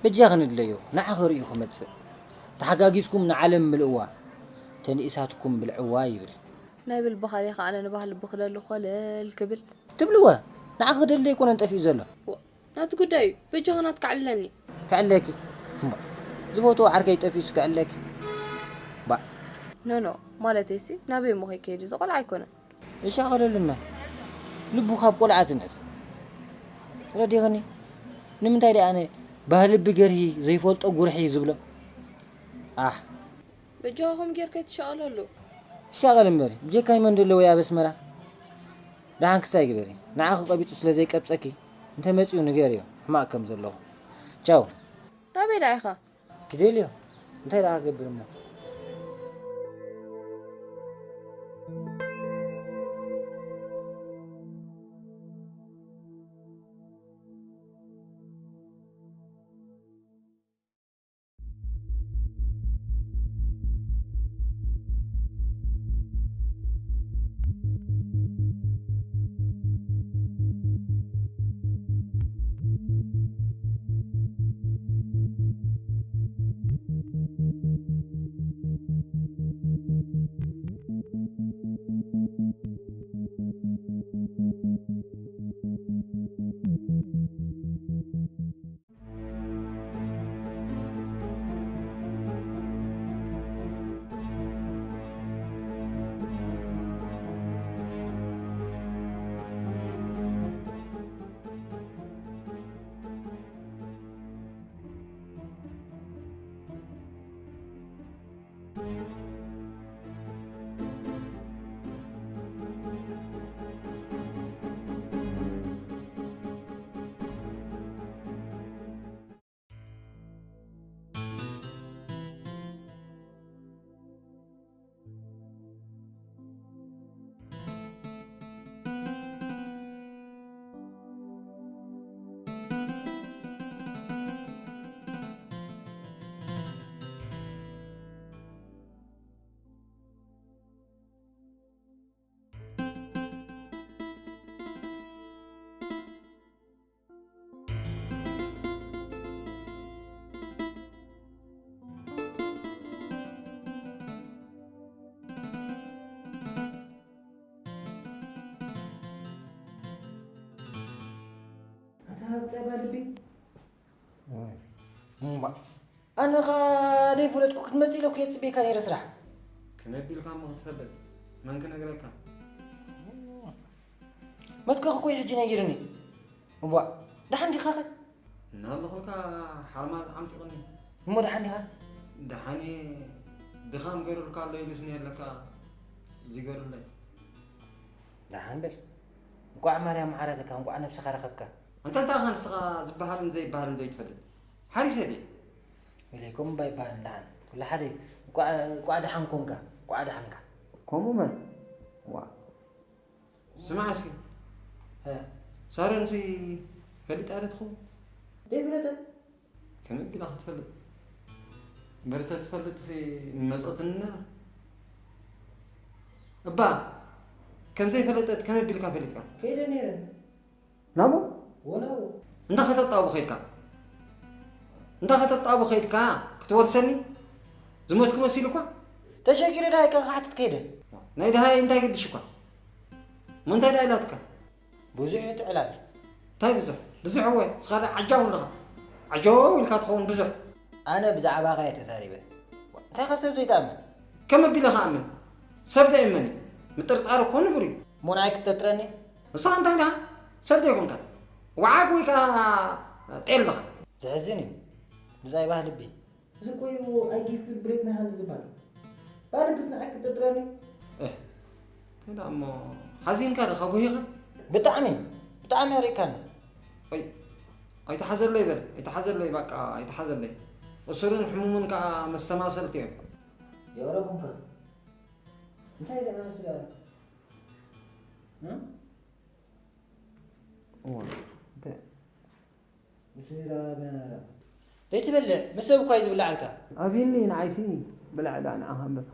በጃ ክንድለዮ፣ ንዓ ኸርእዩ ክመጽእ። ተሓጋጊዝኩም ንዓለም ምልእዋ፣ ተንኢሳትኩም ብልዕዋ ይብል። ናይ ብልቢ ኻሊእ ኸዓ ኣነ ንባህልቢ ክደሊ ኾለል ክብል። ትብልወ፣ ንዓኺ ክደሊ ኣይኮነን ጠፊኡ ዘሎ። ዋ፣ ናቱ ጉዳይ እዩ። በጃኻ ናትካ ኣዕልለኒ። ከዕልለኪ? እሞ፣ ዝፈትዎ ዓርከይ ጠፊኡስ ከዕልለኪ? ባእ። ኖ፣ ኖ፣ ማለተይሲ ናበይ እሞ ከይከይድ? እዚ ቆልዓ ኣይኮነን። ይሻቐለልና። ልቡ ካብ ቆልዓ ትንእፍ። ረዲኽኒ? ንምንታይ ደኣ ኣነ ባህሊ ብገርሂ ዘይፈልጦ ጉርሒ ዝብሎ? ኣሕ። በጃኻ ከምኡ ጌርካ ኣይትሻቐለሉ። ይሻቐል እምበር፣ ብጀካይ መን ደለዎ ኣብ ኣስመራ? ደሓን ክሳይ ግበሪ። ንዓኺ ቀቢጹ ስለ ዘይቀብጸኪ፣ እንተ መጺኡ ንገርዮ፣ ሕማቕ ከም ዘለኹ። ቻው። ናበይ ደኣ ኢኻ? ክደልዮ፣ እንታይ ደኣ ክገብር እሞ? ካብ ጸባ ልቢ። እምባ። ኣነ ኸኣ ደይፈለጥኩ ክትመጽእ ኢለ እኮ እየ ጽበየካ ነይረ ስራሕ። ከመይ ኣቢልካ እሞ ክትፈልጥ? መን ክነግረካ? መትከኽ እኮ እዩ ሕጂ ነጊሩኒ። እዋእ፣ ደሓን ዲኻኸ? እናበልኹልካ ሓርማዝ ዓምጢቑኒ። እሞ ደሓን ዲኻ? ደሓን እየ። ድኻም ገይሩልካ ኣሎ ኢሉስ እኒሀ ኣለካ። እዚ ገይሩለይ። ደሓን በል። እንቋዕ ማርያም መሓረተካ፣ እንቋዕ ነብስኻ ረኸብካ። ኣንታ እንታይ ኢኻ ንስኻ ዝበሃልን ዘይበሃልን ዘይትፈልጥ? ሓሪሰ ድየ? ኢለይኮም እባ ይበሃልን ደሓን። ኩሉ ሓደ እዩ። እንቋዕ፣ እንቋዕ ደሓን ኮንካ፣ እንቋዕ ደሓንካ። ከምኡ መን? ዋ። ስማዕ እስኪ። እ። ሳሮንሲ ፈሊጣ ዶ ትኸውን? ደይፍለጠን። ከመይ ቢላ ክትፈልጥ? እምበር እንተትፈልጥሲ ምመጸትኒ ነይራ። እባ፣ ከም ዘይፈለጠት ከመይ ቢልካ ፈሊጥካ? ከይደ ነይረ። ናብኡ? ወናብኡ። እንታ ከተጣቡ ከይድካ? እንታ ከተጣቡ ከይድካ? ክትወርሰኒ? ዝሞትኩ መሲሉ እኳ? ተሸጊረ ደሃይ ከ ክሓትት ከይደ? ናይ ደሃይ እንታይ ገድሽ እኳ? እሞ እንታይ ደኣ ኢላትካ? ብዙሕ እዩ እቲ ዕላል። እንታይ ብዙሕ? ብዙሕ እወ፣ ንስኻ ደኣ ዓጃው ኣለኻ። ዓጃው ኢልካ ትኸውን ብዙሕ። ኣነ ብዛዕባኻ እየ ተዛሪበ። እንታይ ከ ሰብ ዘይትኣምን? ከመይ ኣቢለ ክኣምን? ሰብ ዶ ይእመን እዩ? ምጥርጣር እኮ ንቡር እዩ። እሞ ንዓይ ክተጥረኒ? ንስኻ እንታይ ደኣ? ሰብ ዶ ይኮንካ? ወዓግ ወይ ከኣ ጤል ኣለኻ? ዘሕዝን እዩ። ብዛይ ባህሊ ልቢ። እዚ እኮ እዩ I give you break my hand ዝበሃል። ባለ ብስ ንዓይ ክትጥርጥረኒ? እህ፣ እንታይ ደኣ እሞ ሓዚንካ ዲኻ ጉሂኻ? ብጣዕሚ፣ ብጣዕሚ ኣሪእካኒ። ኣይ፣ ኣይተሓዘለይ በል፣ ኣይተሓዘለይ፣ በቃ ኣይተሓዘለይ። እሱርን ሕሙምን ከኣ መስተማሰልቲ እዮም። የቕረብኩምካ። እንታይ ደኣ ስለ፣ እ? እዋ፣ እንታይ? ምስ ዳ ገና ዳ። ዘይትበልዕ፣ ምስ ሰብ እኳ እዩ ዝብልዓልካ። ኣብይኒ ንዓይሲ ብላዕ ደኣ ንዓኻ እምበር።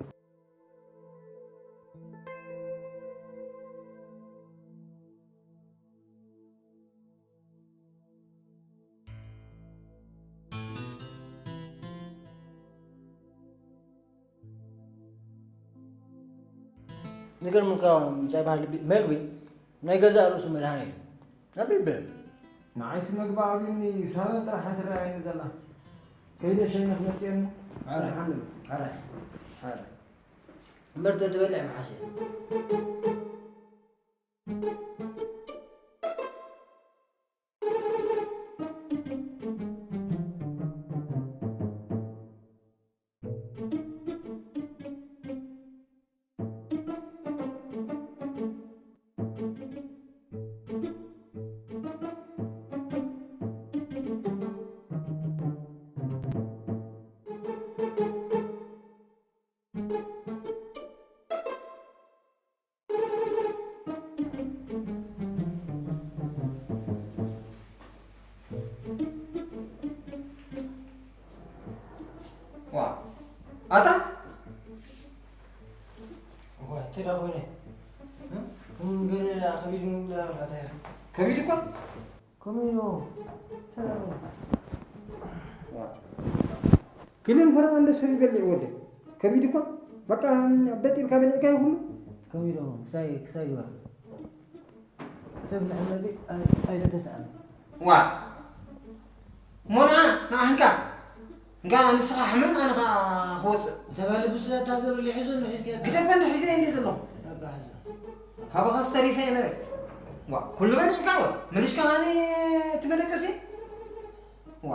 ዝገርመካ ምጻይ ባህሊ ቢ-፣ መግቢ ናይ ገዛእ ርእሱ መድሃኒ እዩ። ኣቢበ። ንዓይሲ መግቢ ኣብዩኒ ሳሎን ጥራሕ ትረኣየኒ ዘላ። ከይደ ሸይነ ክመጽእ እሞ። ሓራይ። ሰብሓን። ሓራይ። ሓራይ። እምበር ተትበልዕ ምሓሸ። ዋ፣ ኣታ? ዋ፣ እንታይ ደኣ ኮይነ? እ? ከም ገለ ደኣ ከቢድኒ ደኣ በልካ እንታይ ኢኻ? ከቢድ እኳ? ከመይ ኢሉ? እንታይ ደኣ ኮይነ? ክልን ፈረቓ እንደ ሰብ ይበልዕ ወደ። ከቢድ እኳ? በቃ በጥ ኢልካ በሊዕካ ይኹን? ከመይ ኢሉ? ክሳይ፣ ክሳይ ይወርድ። ሰብ ንዕመዚ ኣይ-፣ ኣይተተስኣን። ዋ። እሞ ንዓ፣ ንዓ ህንካ። ህንካ ንስኻ ሕመም፣ ኣነ ኸኣ ክወጽእ። ሰብ ኣለ ብስለት ሃገሩ ሊሒዙ ንሒዝካ። ግደፈ እንዲ ሒዘ እንዲ ዘለኹ። በቃ ሕዞ። ካባኻ ዝተሪፈ እየ ነረ። ዋ፣ ኩሉ በሊዕካ ዋ። ምልሽካ ኸኣኒ ትመለቀሲ? ዋ።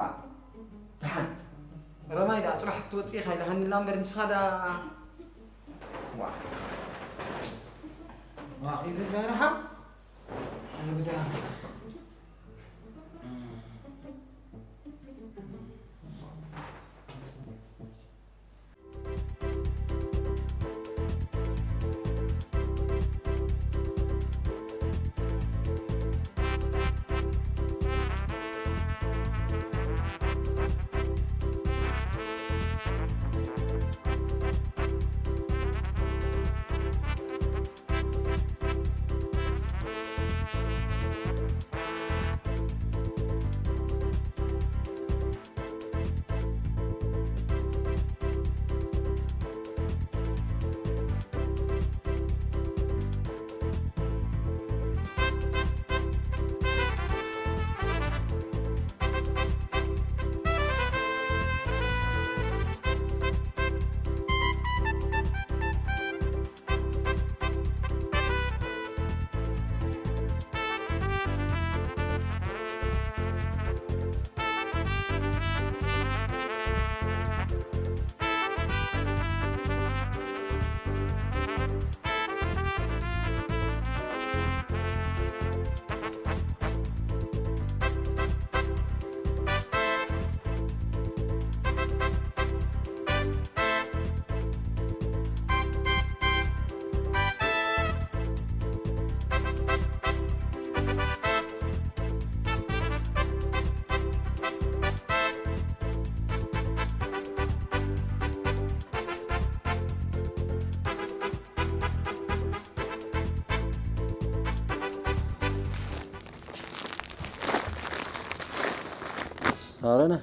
ደሓን። ረማይ ደኣ ጽባሕ ክትወጽእ ኢኻ ኢልሃኒ ኣላ እምበር ንስኻ ደኣ ዋ። ዋ፣ ከይትበርሃ። ኣነ ብታ-፣ ሳረና፣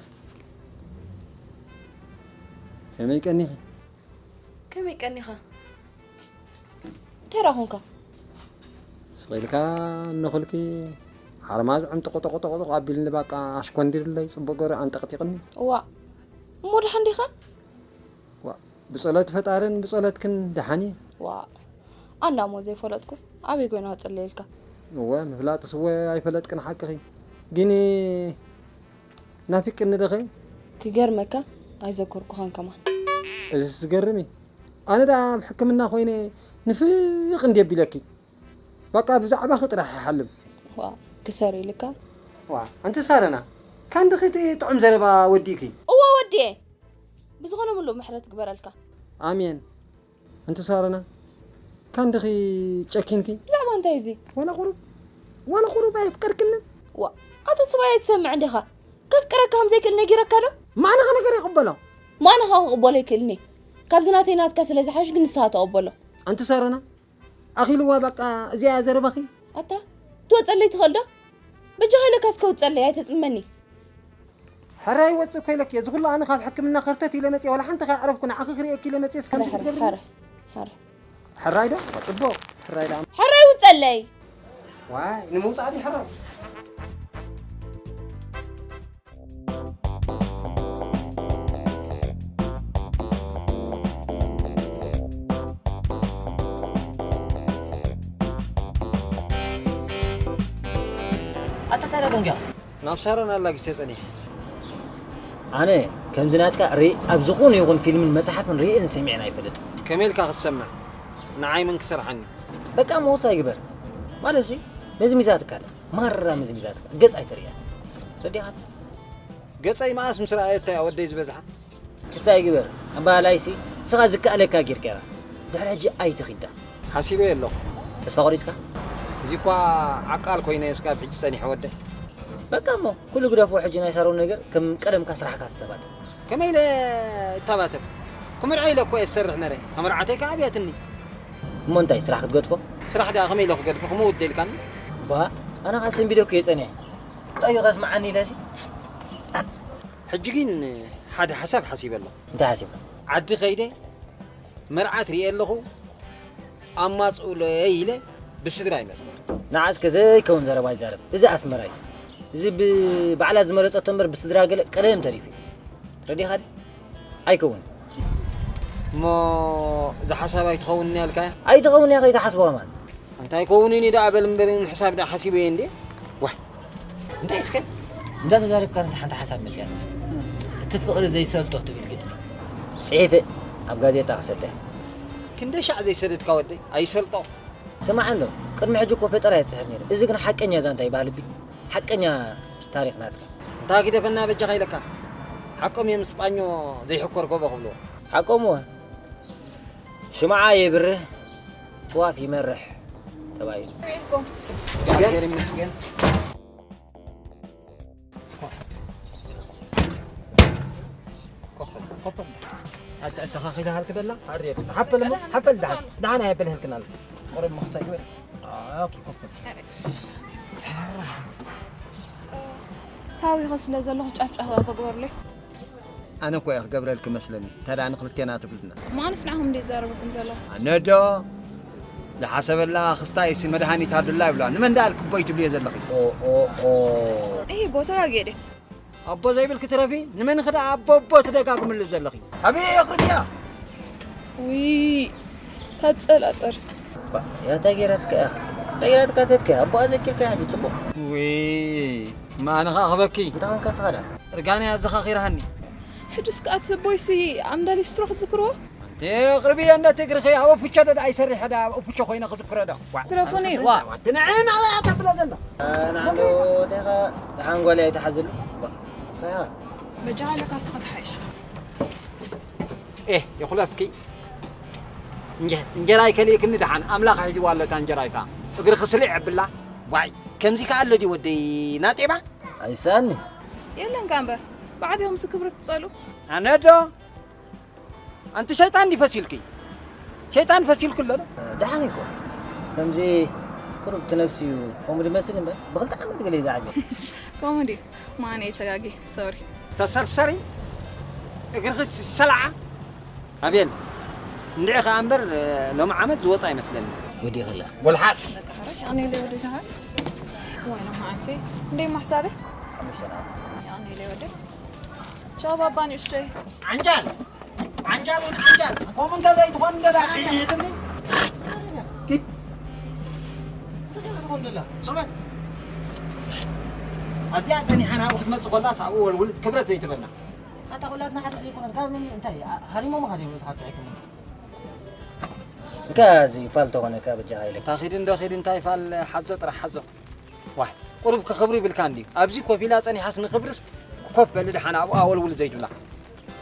ከመይ ቀኒኺ? ከመይ ቀኒኻ? እንታይ ደኣ ኾንካ? ስቕ ኢልካ እነኹልኪ ሓርማዝ ዕምጥቑጥቑጥቑጥቕ ኣቢልኒ፣ ባቃ ኣሽኮንዲርለይ፣ ጽቡቕ ገይሩ ኣንጠቕጢቕኒ። እዋ፣ እሞ ደሓን ዲኻ? ዋ፣ ብጸሎት ፈጣርን ብጸሎትክን ደሓን እየ። ዋ፣ ኣንዳ እሞ ዘይፈለጥኩ ኣበይ ኮይና ክጽለየልካ? እወ፣ ምፍላጥስ እወ ኣይፈለጥክን ሓቅኺ። ግን ናፊቅኒ ደኸ? ክገርመካ ኣይዘከርኩኻን ከማን። እዚስ ዝገርም እዩ። ኣነ ደኣ ኣብ ሕክምና ኮይነ ንፍቅ እንድየ ቢለኪ። በቃ ብዛዕባኺ ጥራሕ ይሓልም። ዋ፣ ክሰር ኢልካ? ዋ፣ ኣንቲ ሳረና፣ ካንድኺ እቲ ጥዑም ዘረባ ወዲእኪ። እወ ወዲኤ። ብዝኾነ ምሉእ ምሕረት ግበረልካ። ኣሜን። ኣንቲ ሳረና፣ ካንድኺ ጨኪንኪ? ብዛዕባ እንታይ እዚ? ዋላ ቁሩብ፣ ዋላ ቁሩብ ኣየፍቀርክንን? ዋ፣ ኣታ ሰብኣይ ኣይትሰምዕን ዲኻ? ከፍቅረካ ከም ዘይክእል ነጊረካ ዶ? ማንኻ ነገር ይቕበሎ? ማንኻ ክቕበሎ ይክእልኒ። ካብዚ ናተይ ናትካ ስለ ዝሓይሽ ግን ንስኻ ተቐበሎ። ኣንቲ ሳረና፣ ኣኺልዋ በቃ እዚኣ ዘረባኺ። ኣታ፣ ትወጸለይ ትኽእል ዶ? በጃኻ ኢለካ እስከ ውጸለይ፣ ኣይተጽመኒ። ሕራይ ወጽእ እኮ ኢለኪ፣ እዚ ኩሉ ኣነ ካብ ሕክምና ከርተት ኢለ መጽየ፣ ዋላ ሓንቲ ከይኣዕረፍኩ ንዓኺ ክርእየኪ ኢለ መጽየ፣ እስከ ከምዚ ሕራይ፣ ክትገብሪ? ሕራይ፣ ሕራይ። ሕራይ ዶ? ጽቡቕ፣ ሕራይ ዶ? ሕራይ ውጸለይ። ዋይ፣ ንምውጻእ ድዩ ሕራይ? ኣታ ታዲያ ደንጊያ? ናብ ሳሮን ኣላጊሰ ጸኒሐ። ኣነ ከምዚ ናትካ ርኢ ኣብ ዝኾነ ይኹን ፊልምን መጽሓፍን ርእየን ሰሚዐን ኣይፈልጥን። ከመይ ኢልካ ክትሰምዕ? ንዓይ መን ክሰርሓኒ? በቃ መወሳ ይግበር። ማለትሲ መዝሚዛትካ ኣላ። ማራ መዝሚዛትካ። ገጽ ኣይተርእያ። ረዲኻት? ገጸይ መኣስ ምስ ረኣየታ እያ ወደይ ዝበዝሓ። ክስታይ ግበር። ኣባህላይሲ ንስኻ ዝከኣለካ ጌርካ ኢኻ። ድሕሪ ሕጂ ኣይትኺዳ። ሓሲበዮ ኣለኹ። ተስፋ ቆሪጽካ? እዚ እኳ ዓቃል ኮይነ ስጋብ ሕጂ ጸኒሐ ወደይ። በቃ እሞ፣ ኩሉ ግደፎ፣ ሕጂ ናይ ሳሮን ነገር ከም ቀደምካ ስራሕካ ተተባተ። ከመይ ኢለ እተባተብ? ክምርዖ ኢለ እኮ እየ ዝሰርሕ ነረ። ከመርዓተይ ከኣ ኣብያትኒ። እሞ እንታይ ስራሕ ክትገድፎ? ስራሕ ደኣ ከመይ ኢለ ክገድፎ? ክመውት ደልካኒ? ባ፣ ኣነ ኸኣ ሰንቢደ እኮ እየ ጸኒሐ። እንታይ እዩ ከስምዓኒ ኢለሲ? ሕጂ ግን ሓደ ሓሳብ ሓሲበ ኣለኹ። እንታይ ሓሲብካ? ዓዲ ከይደ መርዓት ርእየ ኣለኹ፣ ኣማጽኡለይ ኢለ ብስድራ ይመጽእ። ንዓ እስከ ዘይከውን ዘረባ ይዛረብ። እዚ ኣስመራ እዩ። እዚ ብ-፣ ባዕላ ዝመረጸቶ እምበር ብስድራ ገለ ቀደም ተሪፉ እዩ። ረዲኻ ድዩ? ኣይከውንን። እሞ እዚ ሓሳብ ኣይትኸውን እያ ኢልካያ? ኣይትኸውን እያ ከይትሓስቦ ከማን። እንታይ ከውንን እዩ ደኣ በል እምበር፣ ንሕሳብ ደኣ ሓሲበ እየ እንዴ? ዋይ። እንታይ እስከ? እንዳተዛረብካ ንሳ ሓንቲ ሓሳብ መጽያት። እቲ ፍቕሪ ዘይሰልጦ ትብል ግጥሚ። ጽሒፈ ኣብ ጋዜጣ ክሰደ። ክንደይ ሻዕ ዘይሰደድካ ወደይ? ኣይሰልጦ። ስማዕ እንዶ፣ ቅድሚ ሕጂ እኮ ፈጠራ እየ ዝጽሕፍ ነይረ። እዚ ግን ሓቀኛ ዛንታ ይበሃል እቢ። ሓቀኛ ታሪኽ ናትካ። እንታ ግደፈና በጃኻ ኢለካ። ሓቆም እዮም ስጳኞ ዘይሕኮር ጎቦ ክብልዎ። ሓቆም እወ። ሽምዓ የብርህ፣ ጥዋፍ ይመርሕ ተባሂሉ። እግዚኣብሔር ይመስገን። ኮፈል፣ ኮፈል። ኣተ-፣ ኣተኻኺላ ሃልክ ደላ? ኣርየ፣ ሓፈል እሞ፣ ሓፈል ደሓን። ደሓን ኣየበልህልክን ኣሎ። ቆረብ መኽሳይ ግበር። ኣቱ ኮፈል። ታዊኸ ስለ ዘለኹ ጫፍ ጫፍ ኣበ ግበሩለይ። ኣነ እኮ እየ ክገብረልኪ መስለኒ። ታዲያ ንክልቴና ትብልና። ማንስ ንዓኹም እንደ ይዛረበኩም ዘሎ? ኣነ ዶ? ዝሓሰበላ ክስታይሲ መድሃኒት ኣዱላ ይብላ። ንመን ደኣ ኣልክቦይ ትብልዮ ዘለኺ? ኦ፣ ኦ፣ ኦ። እሂ፣ ቦታ ጋጌደ። ኣቦ ዘይብልኪ ትረፊ? ንመን ክዳ ኣቦ ኣቦ ትደጋግምሉ ዘለኺ? ኣበይ ኣቕርብያ? ውይ፣ ታጸላጸር። ባ፣ ያታ ጌራትካ እያ። ጌራትካ ተብከ፣ ኣቦኣ ዘኪርካ ሕጂ ጽቡቕ። ውይ፣ ማንኻ ክበኪ? እንታይ ኾንካ ስኻ ደኣ? እርጋንያ ኣዘኻኺራሃኒ። ሕጅስ ከኣ እቲ ቦይሲ ኣምዳ ሊስትሮ ክዝክርዎ? ኣንቲ ቅርቢ እንደ ትግርኺ ኣብ ኦፍቾ ደዳ ኣይሰርሕ ዳ ኣብ ኦፍቾ ኮይነ ክዝክሮ ዶ? ዋ። ትረፉኒ፣ ዋ። ኣንቲ ንዕና ተብለ ዘላ። ኣና ዶ ተኻ ደሓን ጓል ኣይተሓዝሉ። ዋ። ከያ። በጃ ለካ ስኻ ተሓይሽ። ኤህ፣ ይኹለፍኪ። እንጀ-፣ እንጀራ ይከልእክኒ ደሓን ኣምላኽ ሒዝዋ ኣሎ እታ እንጀራ ኢኻ። እግሪ ክስልዕ ኣብላ። ዋይ፣ ከምዚ ከኣ ኣሎ ድዩ ወደይ ናጤባ? ኣይሳኒ። የለን ከኣ እምበር፣ ብዓቢኹም ክብሪ ክትጸሉ። ኣነ ዶ? ኣንቲ ሸይጣን ድዩ ፈሲልኪ? ሸይጣን ፈሲልኩ ኣሎ ዶ? ደሓን እኮ። ከምዚ ቁሩብ እቲ ነብሲ እዩ ኮሜዲ መስል እምበር፣ ብኽልተ ዓመት ገለ እዩ ዝዓብየ። ኮሜዲ? ማን እየ ተጋጊ? ሶሪ። ተሰርሰሪ፣ እግርኺ ዝሰላዓ። ኣቤል፣ እንድዒ ከኣ እምበር፣ ሎሚ ዓመት ዝወጽእ ኣይመስለኒ። ወዲእኺ ኣለኺ። ጎልሓት። በቃ፣ ሓራሽ፣ ኣነ ኢለ ወዲ ዝሓል። ዋይ፣ ሎሚ ዓንሲ። እንደ እሞ ሕሳበይ? ሓሙሽተ ናት። ኣነ ኢለ ወዲ። ቻው፣ ባባ ንእሽተይ። ዓንጃል። ዓንጃል እውን ዓንጃል። ከምኡ እንተ ዘይትኾን እንደ ደኣ ዓንጃል ትብሊ። ኪድ። እንታይ ትኾን ደላ? ስቕ በል። ኣብዚኣ ጸኒሓ ናብኡ ክትመጽእ ከላስ ኣብኡ ወልውል ክብረት ዘይትበና። ኣታ ኩላትና ሓደ ዘይኮነን ካብ ምን እንታይ ሃሪሞም ሃሪሞ ዝሓብቲ ኣይኮነን። እንካ እዚ ፋል ተኾነ እካ በጃኻ ኢለ። እታ ኺድ እንዶ ኺድ እንታይ ፋል ሓዞ ጥራሕ ሓዞ። ዋይ ቁሩብ ክኽብሩ ይብልካ እንድዩ። ኣብዚ ኮፍ ኢላ ጸኒሓስ ንኽብርስ ኮፍ በሊ ደሓን ኣብኡ ኣወልውል ዘይትብላ።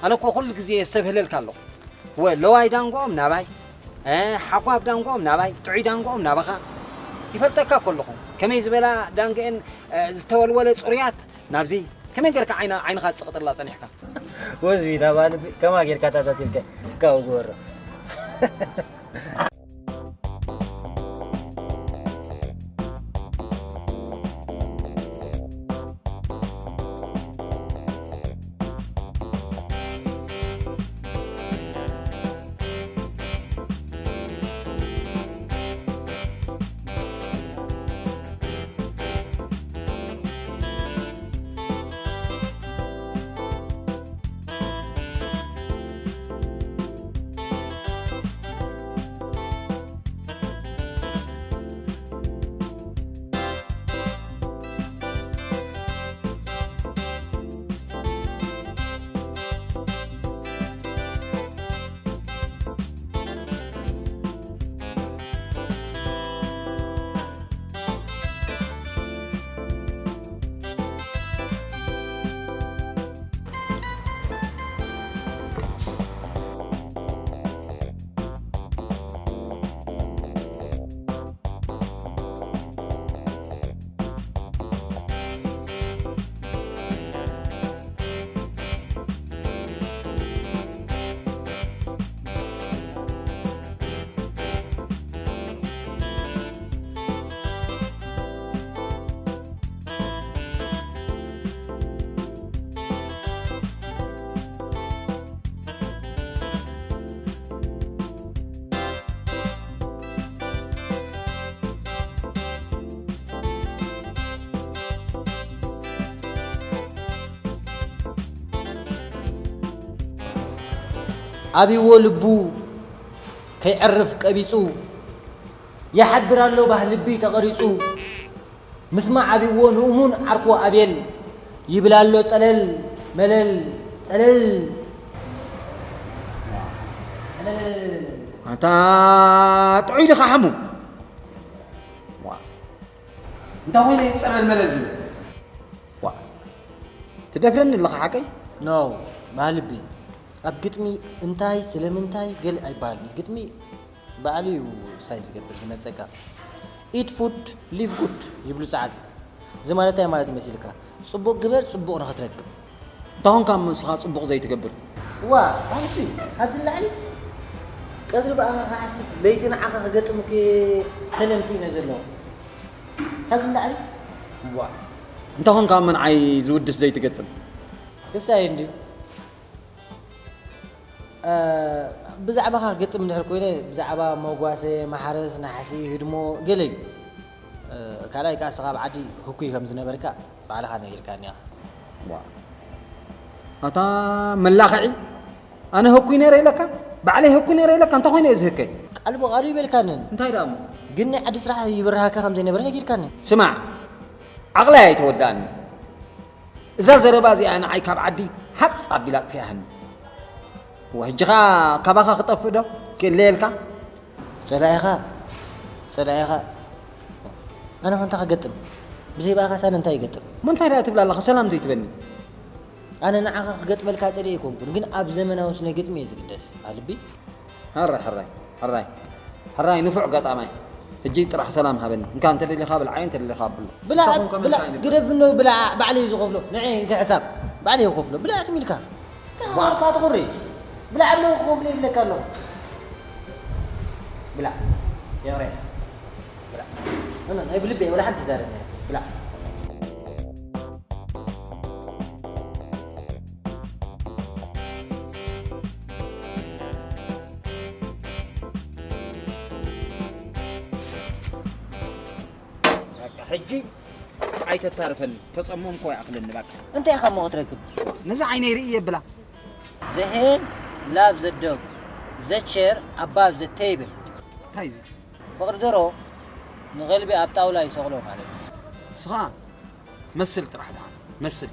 ኣነ እኮ ኩሉ ግዜ የስተብህለልካ ኣለኹ። ወ ለዋይ ዳንጎኦም ናባይ፣ እ፣ ሓጓብ ዳንጎኦም ናባይ፣ ጥዑይ ዳንጎኦም ናባኻ። ይፈልጠካ እኮ ኣለኹ። ከመይ ዝበላ ዳንገአን፣ እ፣ ዝተወልወለ ጽሩያት ናብዚ። ከመይ ጌርካ ዓይና-፣ ዓይንኻ ትጽቕጥላ ጸኒሕካ? ወዝቢ፣ ናባን ከማ ጌርካ ታሳሲልከ ካብኡ ግበሮ። ኣብይዎ ልቡ ከይዕርፍ ቀቢጹ፣ ይሓድር ኣሎ ባህ ልቢ ተቐሪጹ። ምስማዕ ኣብይዎ ንእሙን ዓርኩ ኣቤል፣ ይብል ኣሎ ጸለል መለል ጸለል። ጸለል። ኣንታ ጥዑይ ዲኻ ሓሙ? ዋ። እንታይ ኮይነ እዩ ጸለል መለል ዝብል? ዋ። ትደፍረኒ ኣለኻ ሓቀይ? ኖ፣ ባህ ልቢ። ኣብ ግጥሚ እንታይ ስለምንታይ ገለ ኣይበሃልን። ግጥሚ ባዕሉ እዩ ሳይ ዝገብር ዝመጸካ። Eat food, live good ይብሉ ጸዓት። እዚ ማለት እንታይ ማለት መሲልካ? ጽቡቕ ግበር፣ ጽቡቕ ንኽትረክብ። እንታኾንካ እሞ ንስኻ ጽቡቕ ዘይትገብር? ዋ፣ ባህ ልቢ፣ ካብዚ ንላዕሊ ቀትሪ ብኣኻ ክሓስብ፣ ለይቲ ንዓኻ ክገጥም እኮ እየ ሰለም ስኢነ ዘለኹ። ካብዚ ንላዕሊ? ዋ፣ እንታኾንካ እሞ ንዓይ ዝውድስ ዘይትገጥም? ክሳይ እንድዩ። እ፣ ብዛዕባኻ ክገጥም እንድሕር ኮይነ፣ ብዛዕባ መጓሰ፣ ማሕረስ፣ ናሕሲ፣ ህድሞ፣ ገለ እዩ። እ፣ ካልኣይ ከኣ ንስኻ ኣብ ዓዲ ህኩይ ከም ዝነበርካ ባዕልኻ ነጊርካኒ ኢኻ። ዋ። ኣታ መላኽዒ፣ ኣነ ህኩይ ነይረ ኢለካ? ባዕለይ ህኩይ ነይረ ኢለካ? እንታይ ኮይነ እየ ዝህከይ? ቃል ብቓሉ ይበልካንን። እንታይ ደኣ እሞ? ግን ናይ ዓዲ ስራሕ ይብርሃካ ከም ዘይነበረ ነጊርካኒ። ስማዕ፣ ዓቕለይ ኣይተወድኣኒ። እዛ ዘረባ እዚኣ ንዓይ ካብ ዓዲ ሃጽ ኣቢላ ኣጥፊኣትኒ። እወ፣ ሕጂ ኸኣ ካባኻ ክጠፍእ ዶ ክእለየልካ? ጸላኢኻ፣ ጸላኢኻ። ኣነ ኸ እንታይ ክገጥም? ብዘይ ብኣኻስ ኣነ እንታይ ይገጥም? እሞ እንታይ ደኣ ትብል ኣለኻ ሰላም ዘይትበኒ? ኣነ ንዓኻ ክገጥመልካ ጸሊኤ ኣይኮንኩን፣ ግን ኣብ ዘመናዊ ስነ ግጥሚ እየ ዝግደስ። ኣልቢ? ሕራይ፣ ሕራይ፣ ሕራይ፣ ሕራይ ንፉዕ ገጣማይ። ሕጂ ጥራሕ ሰላም ሃበኒ። እንካ እንተ ደሊኻ ብልዓዮ፣ እንተ ደሊኻ ኣብሎ። ብላዕ፣ ንሳኹም ከ ብላዕ፣ ምንታይ ንብል? ግደፍ እንዶ ብላዕ፣ ባዕለይ እዩ ዝኸፍሎ። ንዒ እንካ ሕሳብ፣ ባዕለይ እዩ ክኸፍሎ። ብላዕ ትም ኢልካ። ዋ። ካትኩሪ። ብላዕ ኣሎ ክኸፍሎ ይብለካ ኣለኹ። ብላዕ። የቕሬታ። ብላዕ። ኣነ ናይ ብልበይ ወላ ሓንቲ ይዛረብ ናይ ብላዕ። በቃ ሕጂ ኣይተታርፈኒ፣ ተጸመምኮ ይኣኽለኒ በቃ። እንታይ ኢኻ እሞ ክትረክብ? ነዚ ዓይነይ ርኢ የብላ። The hen love the dog, the chair above the table. እንታይ እዚ? ፍቕሪ ደሮ ንቐልቢ ኣብ ጣውላ ይሰቕሎ ማለት እዩ። ንስኻ መስል ጥራሕ ደኣ፣ መስል።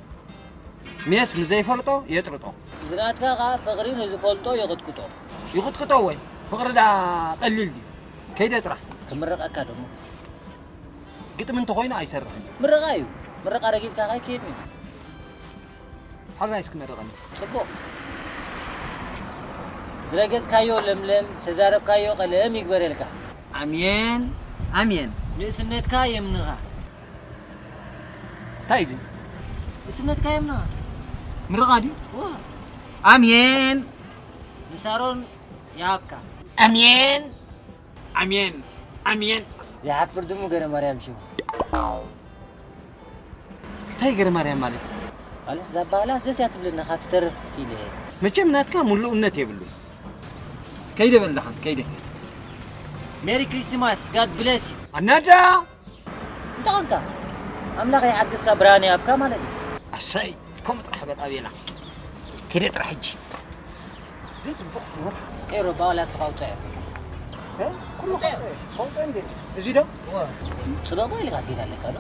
ሜስ ንዘይፈልጦ የጥርጦ። እዚ ናትካ ኸኣ ፍቕሪ ንዝፈልጦ ይቕጥቅጦ። ይቕጥቅጦ ወይ? ፍቕሪ ደኣ ቀሊል ድዩ? ከይደ ጥራሕ። ክምርቐካ ደሞ። ግጥሚ እንተኾይኑ ኣይሰርሕን። ምርቓ እዩ። ምርቓ ረጊጽካ ከይከይድ እዩ። ሓራይ እስኪ መርቐኒ። ጽቡቕ። ዝረገጽካዮ ለምለም፣ ዝተዛረብካዮ ቀለም ይግበረልካ። ኣሜን፣ ኣሜን። ንእስነትካ የምንኻ። እንታይ እዚ? ንእስነትካ የምንኻ። ምርቓ ድዩ? እወ። ኣሜን። ንሳሮን ይሃብካ። ኣሜን፣ ኣሜን፣ ኣሜን። ዘይሓፍር ድሙ ገረ ማርያም ሽሙ። እንታይ ገረ ማርያም ማለት? ማለት እዛ ባህላስ ደስ እያ ትብለና ካብ ትተርፍ ኢለ። መቸም ናትካ ሙሉእነት የብሉን። ከይደ በል ደሓን፣ ከይደ። ሜሪ ክሪስማስ፣ ጋድ ብለስ ዩ። ኣናዳ! እንታይ ኾንካ? ኣምላኽ ይሓግዝካ፣ ብርሃን ይሃብካ ማለት እዩ። ኣሰይ፣ ከምኡ ጥራሕ በል ኣቤላ። ከይደ ጥራሕ ሕጂ። እዚ ጽቡቕ ይኾን። ቀይሮ፣ ባላ ስኻ ውጽዕ። እ? ኩሉ ውጽዕ። ከውጽዕ፣ ከውጽዕ እንዴ? እዚ ዶ? እወ። ጽበቕ ኢልካ ትከይድ ኣለካ ዶ?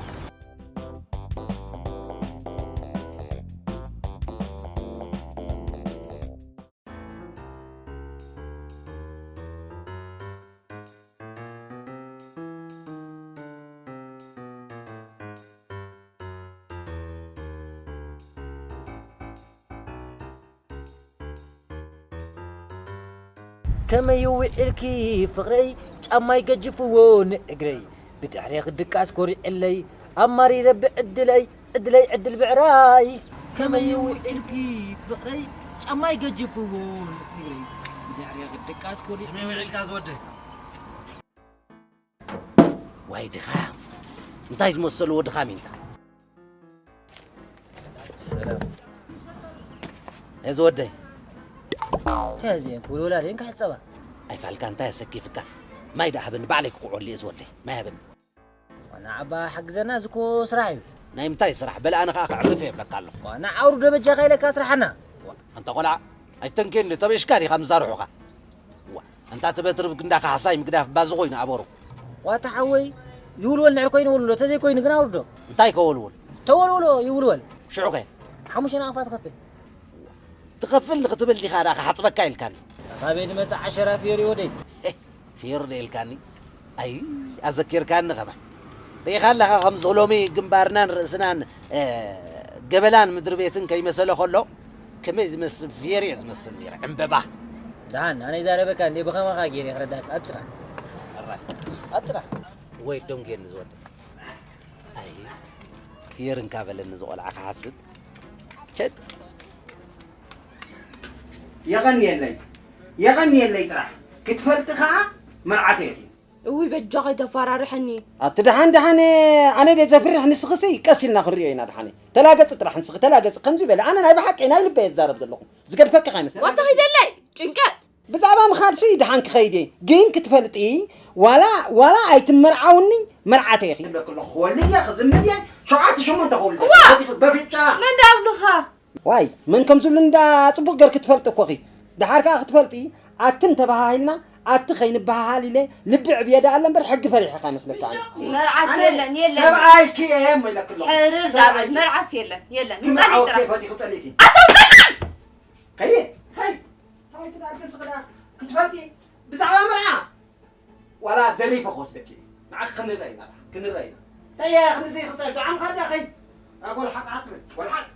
ከመይ ውዒልኪ ፍቕረይ፣ ጫማይ ገጅፍዎ ንእግረይ፣ ብድሕሬኺ ድቃስ ኮሪዕለይ፣ ኣማሪረ ብዕድለይ፣ ዕድለይ ዕድል ብዕራይ። ከመይ ውዒልኪ ፍቕረይ፣ ጫማይ ገጅፍዎ ንእግረይ፣ ብድሕሬኺ ድቃስ ኮሪዕ- ከመይ ውዒልካ ዝወደይ? ዋይ ድኻም፣ እንታይ ዝመሰልዎ ድኻም ኢንታ። ሰላም። እዚ ወደይ። እንታይ እዚ እንኩ ወላዲ እንካ ሕጸባ። ኣይፋልካ እንታይ ኣሰኪፍካ? ማይ ደኣ ሃበኒ፣ ባዕለይ ክቁዐሉ እየ እዚ ወደይ። ማይ ሃበኒ። ዋና ዓባ ሓግዘና፣ እዚ እኮ ስራሕ እዩ። ናይ ምንታይ ስራሕ? በል ኣነ ከኣ ከዕርፍ እየ እብለካ ኣለኹ። ዋና ኣውርዶ በጃኻ ኢለካ ስራሓና። ኣንታ ቆልዓ፣ ኣይተንኬኒ፣ ተበሽካ ዲኻ ምዛርሑኻ? ዋ፣ ኣንታ ትበትሪ ብክንዳ ካሕሳይ ምግዳፍ ባዚ ኮይኑ ኣበሩ። ዋታ ሓወይ፣ ይውልወል ንዕል ኮይኑ ወልውሎ፣ ተዘይ ኮይኑ ግን ኣውርዶ። እንታይ ከወልውል? ተወልውሎ ይውልወል። ሽዑ ከ? ሓሙሽተ ናቕፋ ትኸፍል። ትኸፍል ንኽትብል ዲኻ ደኣ ክሓጽበካ ኢልካኒ? ካበይ ድመጽእ ዓሸራ ፊዮሪ ወደይ? ፊዮሪ ዶ ኢልካኒ? ኣይ፣ ኣዘኪርካኒ ከማን። ርኢኻ ኣለኻ ከምዚ ሎሚ ግንባርናን ርእስናን፣ እ፣ ገበላን ምድሪ ቤትን ከይመሰለ ከሎ፣ ከመይ ዝመስል ፊዮሪ እየ ዝመስል ነይረ፣ ዕምበባ። ደሓን፣ ኣነ ይዛረበካ እንዴ፣ ብኸማኻ ገይረ ክረዳእካ። ኣብ ጽናሕ። ኣራይ። ኣብ ጽናሕ። ወይ ደንጌኒ ዝወደ። ኣይ፣ ፊዮሪ እንካ በለኒ ዝቖልዓ ክሓስብ። ቸድ። የቐንየለይ፣ የቐንየለይ ጥራሕ ክትፈልጢ ኸኣ መርዓተይ ኢኺ። እውይ በጃኻ ኣይተፈራርሐኒ። ኣቲ ደሓን ደሓን፣ ኣነ ድየ ዘፍርሕ ንስኽሲ ቀስ ኢልና ክንሪኦ ኢና ደሓን። ተላገጺ ጥራሕ ንስኺ ተላገጺ ከምዚ በሊ። ኣነ ናይ ብሓቂ ናይ ልበይ እየ ዝዛረብ ዘለኹ። ዝገድፈኪ ኸኣ ኣይመስለኒ። ዋታ ኺደለይ ጭንቀት። ብዛዕባ ምኻድሲ ደሓን ክኸይድ እየ። ግን ክትፈልጢ ዋላ ዋላ ኣይትመርዓውኒ መርዓተይ ኢኺ። ክብለኪ ኣለኹ ክወልድ እየ ክዝምድ እየ ሸውዓተ ሸሞንተ ክወልድ እየ። እዋ! በቲ በፍጫ። መን ደኣ ኣብሉኻ? ዋይ፣ መን ከም ዝብሉ እንዳ ጽቡቕ ገርኪ ትፈልጢ እኮ ኢኺ። ደሓር ከኣ ክትፈልጢ፣ ኣትን ተበሃሂልና፣ ኣቲ ከይንበሃሃል ኢለ ልቢ ዕብየ ደኣ ኣለ እምበር፣ ሕጊ ፈሪሐ ከኣ ይመስለካ ኣነ። መርዓስ ኣነ የለን፣ የለን። ሰብኣይኪ እየ እሞ ኢለኪ ኣለኹ። ሕርር ሰብኣይኪ። ዳበል፣ መርዓስ የለን፣ የለን። ንጸሊ ትምርዓወኪ ጥራሕ። እየ ፈቲኺ ጸሊእኪ። ኣታ ውጸለይ! ከየ፣ ከይ። ኣይ፣ ትዳር ከስኽዳ ክትፈልጢ፣ ብዛዕባ መርዓ። ዋላ ዘሪፈ ክወስደኪ እየ። ንዓኺ ክንረአ ኢና፣ ክንረአ ኢና። እንታይ እያ ክንዚ ክጸ-፣ ብዛዕባ ምኻድ እያ ኸይ-፣ ኣ፣ ጎልሓጥ ሓጥ በል፣ ጎልሓጥ።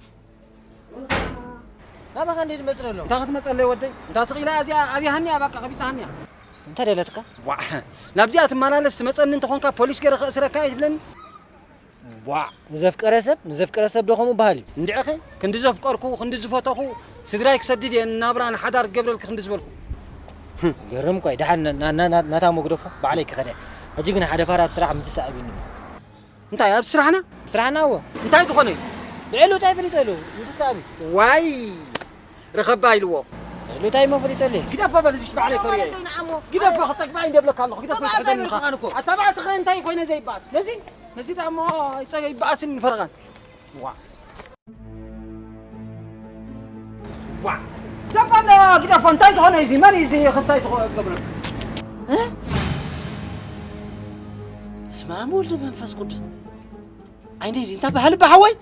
ናባኻ እንዴ ትመጽእ ዘሎ? እንታይ ክትመጸለይ ወደይ? እንታ ስቕ ኢላ እዚኣ ኣብያ ሃኒያ፣ ባቃ፣ ከቢጻ ሃኒያ። እንታይ ደለትካ? ዋዕ፣ ናብዚኣ ትመላለስ ትመጸኒ እንተኾንካ ፖሊስ ገይረ ከእስረካ እየ ትብለኒ? ዋዕ። ንዘፍቀረ ሰብ፣ ንዘፍቀረ ሰብ ዶ ከምኡ በሃል እዩ? እንድዕኸ፣ ክንዲ ዘፍቀርኩ፣ ክንዲ ዝፈተኹ፣ ስድራይ ክሰድድ እየ፣ ናብራ ንሓዳር ክገብረልኪ ክንዲ ዝበልኩ። ገርም እኳ እዩ። ደሓን ና-፣ ና-፣ ና-፣ ናታ መጉደፋ ባዕለይ ክኸደ። ሕጂ ግን ሓደ ፋራት ስራሕ ምትስኣብ እዩ። እንታይ ኣብ ስራሕና? ስራሕና እዎ። እንታይ ዝኾነ እዩ? ልዕሉ እንታይ ፈሊጠሉ? ምትስኣብ እዩ። ዋይ! ረኸባ ኢልዎ። ልዕሉ እንታይ እሞ ፈሊጠሉ? ግደፎ በል፣ እዚስ ባዕለይ ፈሪየ። ግደፎ፣ ክጸግባ እዩ እንደብለካ ኣለኹ። ግደፎ፣ ተባእሳ ትሕዘኒ ኢኻ። ይብልካን እኮ። ኣታ ባእሲ ኸ እንታይ ኮይነ ዘይበኣስ? ነዚ፣ ነዚ ደኣ እሞ ይጸ-፣ ይበኣስን ፈረቓን። ዋ። ዋ። ግደፎ እንዶ፣ ግደፎ። እንታይ ዝኾነ እዩ እዚ? መን እዩ እዚ ክስታይ ዝኾ-፣ ዝገብረሉ? እ? በስመ ኣብ ወልድ መንፈስ ቅዱስ። ዓይነይ፣ እንታይ ባህሊ ብሓወይ?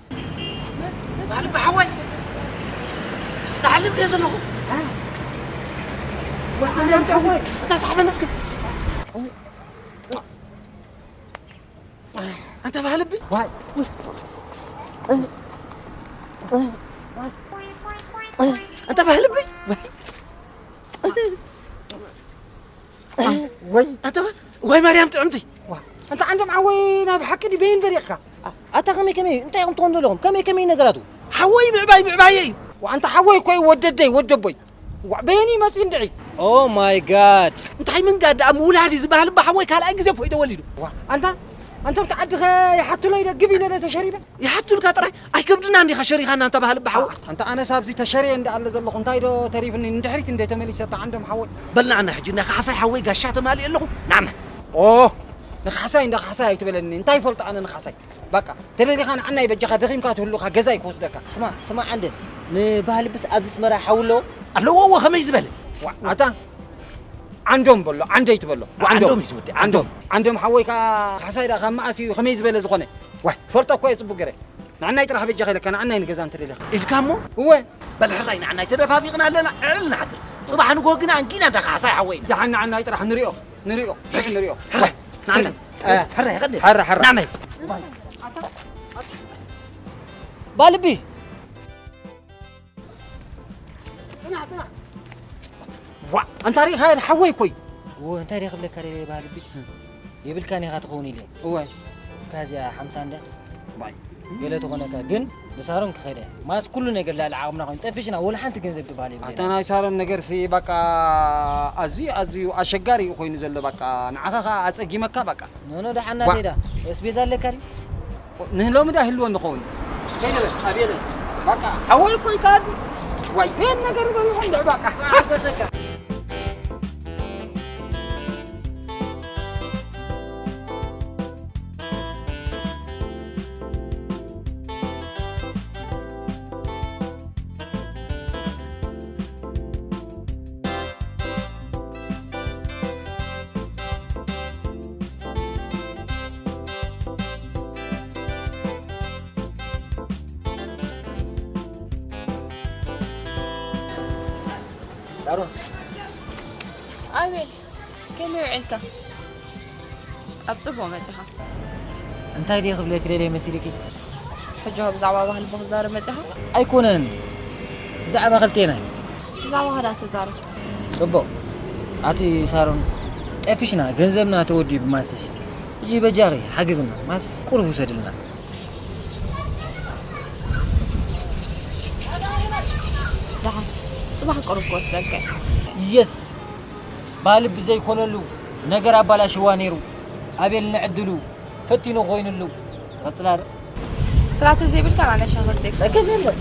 ባህሊ ብሓወይ? ትሓልም ድየ ዘለኹ? ዋ፣ ማርያም ጥዕወይ። እንታይ ሰሓበኒ እስከ? ኣንታ ባህልቢ? ዋይ። ኣንታ ባህልቢ? ወይ። ኣንታ ባ-፣ ወይ ማርያም ጥዕምቲ። ዋ፣ ኣንታ ዓንዶም ሓወይ ናይ ብሓቂ ድዩ በይን በሪቕካ? ኣታ ከመይ ከመይ እንታይ ኢኹም ትኾኑ ዘለኹም? ከመይ ከመይ ነገራቱ? ሓወይ ምዕባይ ምዕባየይ። ዋ፣ ኣንታ ሓወይ እኮ እዩ ወደደይ ወደቦይ። ዋ፣ በየኒ መጺ እንድዒ? Oh my God። እንታይ ምንጋድ ደኣ ምውላድ እዩ ዝበሃል እባ ሓወይ ካልኣይ ግዜ እኮ እዩ ተወሊዱ። ዋ፣ ኣንታ፣ ኣንታ ኣብቲ ዓዲ ኸ ይሓቱለይ ዶ ግብ ኢለ ዶ ተሸሪበ? ይሓቱልካ ጥራይ ኣይከብድና እንዲኻ ሸሪኻና እንተ ባህል እባ ሓወይ። ኣንታ ኣነስ ኣብዚ ተሸሪየ እንዳ ኣለ ዘለኹ እንታይ ዶ ተሪፍኒ ንድሕሪት እንደ ተመሊሰ እታ ዓንዶም ሓወይ። በል ንዓና ሕጂ ናይ ካሕሳይ ሓወይ ጋሻ ተማሊእ ኣለኹ። ንዓና። ኦ፣ ንካሕሳይ እንዳ ካሕሳይ ኣይትበለኒ። እንታይ ይፈልጦ ኣነ ንካሕሳይ? በቃ፣ ተደሊኻ ንዓናይ በጃኻ ደኺምካ ትህሉኻ ገዛይ ክወስደካ። ስማ፣ ስማ ዓንደ፣ ንባህልብስ ኣብዚ ኣስመራ ሓው ኣለዎ? ኣለዎ፣ እዎ፣ ከመይ ዝበለ? ዋ፣ ኣታ፣ ዓንዶም በሎ፣ ዓንደይ ትበሎ። ዋ፣ ዓንዶም። ዓንዶም እዩ ዝወዲ፣ ዓንዶም። ዓንዶም ሓወይካ ካሕሳይ ደኣ ካብ መዓስ እዩ ከመይ ዝበለ ዝኾነ? ዋይ፣ ፈልጦ እኮ እየ ጽቡቅ ገረ። ንዓናይ ጥራሕ በጃኻ ኢለካ፣ ንዓናይ ንገዛ እንተደሊኻ። ኢልካ እሞ? እወ። በል ሕራይ ንዓናይ ተደፋፊቕና ኣለና፣ ዕዕል ንሓድር። ጽባሕ ንግሆ ግና ኣንጊና እንዳ ካሕሳይ ሓወይና። ደሓን ንዓናይ ጥራሕ ንሪኦ፣ ንሪኦ፣ ንሪኦ። ሕራይ፣ ንዓናይ። እ። ሕራይ፣ ኸደ። ሕራ፣ ሕራ። ንዓናይ። ባልቢ። ዋ፣ ኣንታ ሪኢኻ ሓወይ እኮ እዩ። እወ፣ እንታይ ደኣ ክብለካ ደልየ ባልቢ? የብልካን ኢኻ ትኸውን ኢለ። እወ። እካ እዚኣ ሓምሳ እንድያ። ባይ። ገለ ትኾነካ፣ ግን ንሳሮን ክኸይደ። ማስ ኩሉ ነገር ልዕሊ ዓቕምና ኮይኑ ጠፊሽና፣ ወላ ሓንቲ ገንዘብ ትበሃል የብለና። ኣታ ናይ ሳሮን ነገርሲ፣ በቃ፣ ኣዝዩ፣ ኣዝዩ ኣሸጋሪ እዩ ኮይኑ ዘሎ፣ በቃ፣ ንዓኻ ኸኣ ኣጸጊመካ፣ በቃ። ኖ፣ ኖ፣ ደሓን ዋ። ናተይ ዳ። ኣስቤዛ ኣለካ ድዩ? ንህሎም ዳ ህልዎ ንኸውን። ከይደ በል፣ ኣቤለ። በቃ፣ ሓወይ እኮ ይካድ። ዋይ፣ ይህን ነገር ይበሉ፣ እንድዕ በቃ። ሓጎሰካ። ሳሮን። ኣቤል፣ ከመይ ውዒልካ? ኣብ ጽቡቕ መጺኻ። እንታይ ድየ ክብለኪ ደልየ መሲልኪ? ሕጂ ብዛዕባ ባህሊ ክዛረብ መጺኻ? ኣይኮነን፣ ብዛዕባ ክልቴና እዩ። ብዛዕባ ኸዳ ተዛረብ። ጽቡቕ። ኣቲ ሳሮን፣ ጠፊሽና፣ ገንዘብና ተወዲኡ ብማሰሽ። ሕጂ በጃኺ ሓግዝና፣ ማስ ቁሩብ ውሰድልና። ደሓን፣ ጽባሕ ቁሩብ ክወስደልካ እየ። የስ! ባህሊ ብዘይኮነሉ ነገር ኣባላሽዋ ነይሩ። ኣቤል ንዕድሉ ፈቲኑ ኮይኑሉ። ትቐጽላ ዶ? ስራሕ ተዘይብልካ ንዓና ሻሂ ከስተይካ። ጸገም የለን።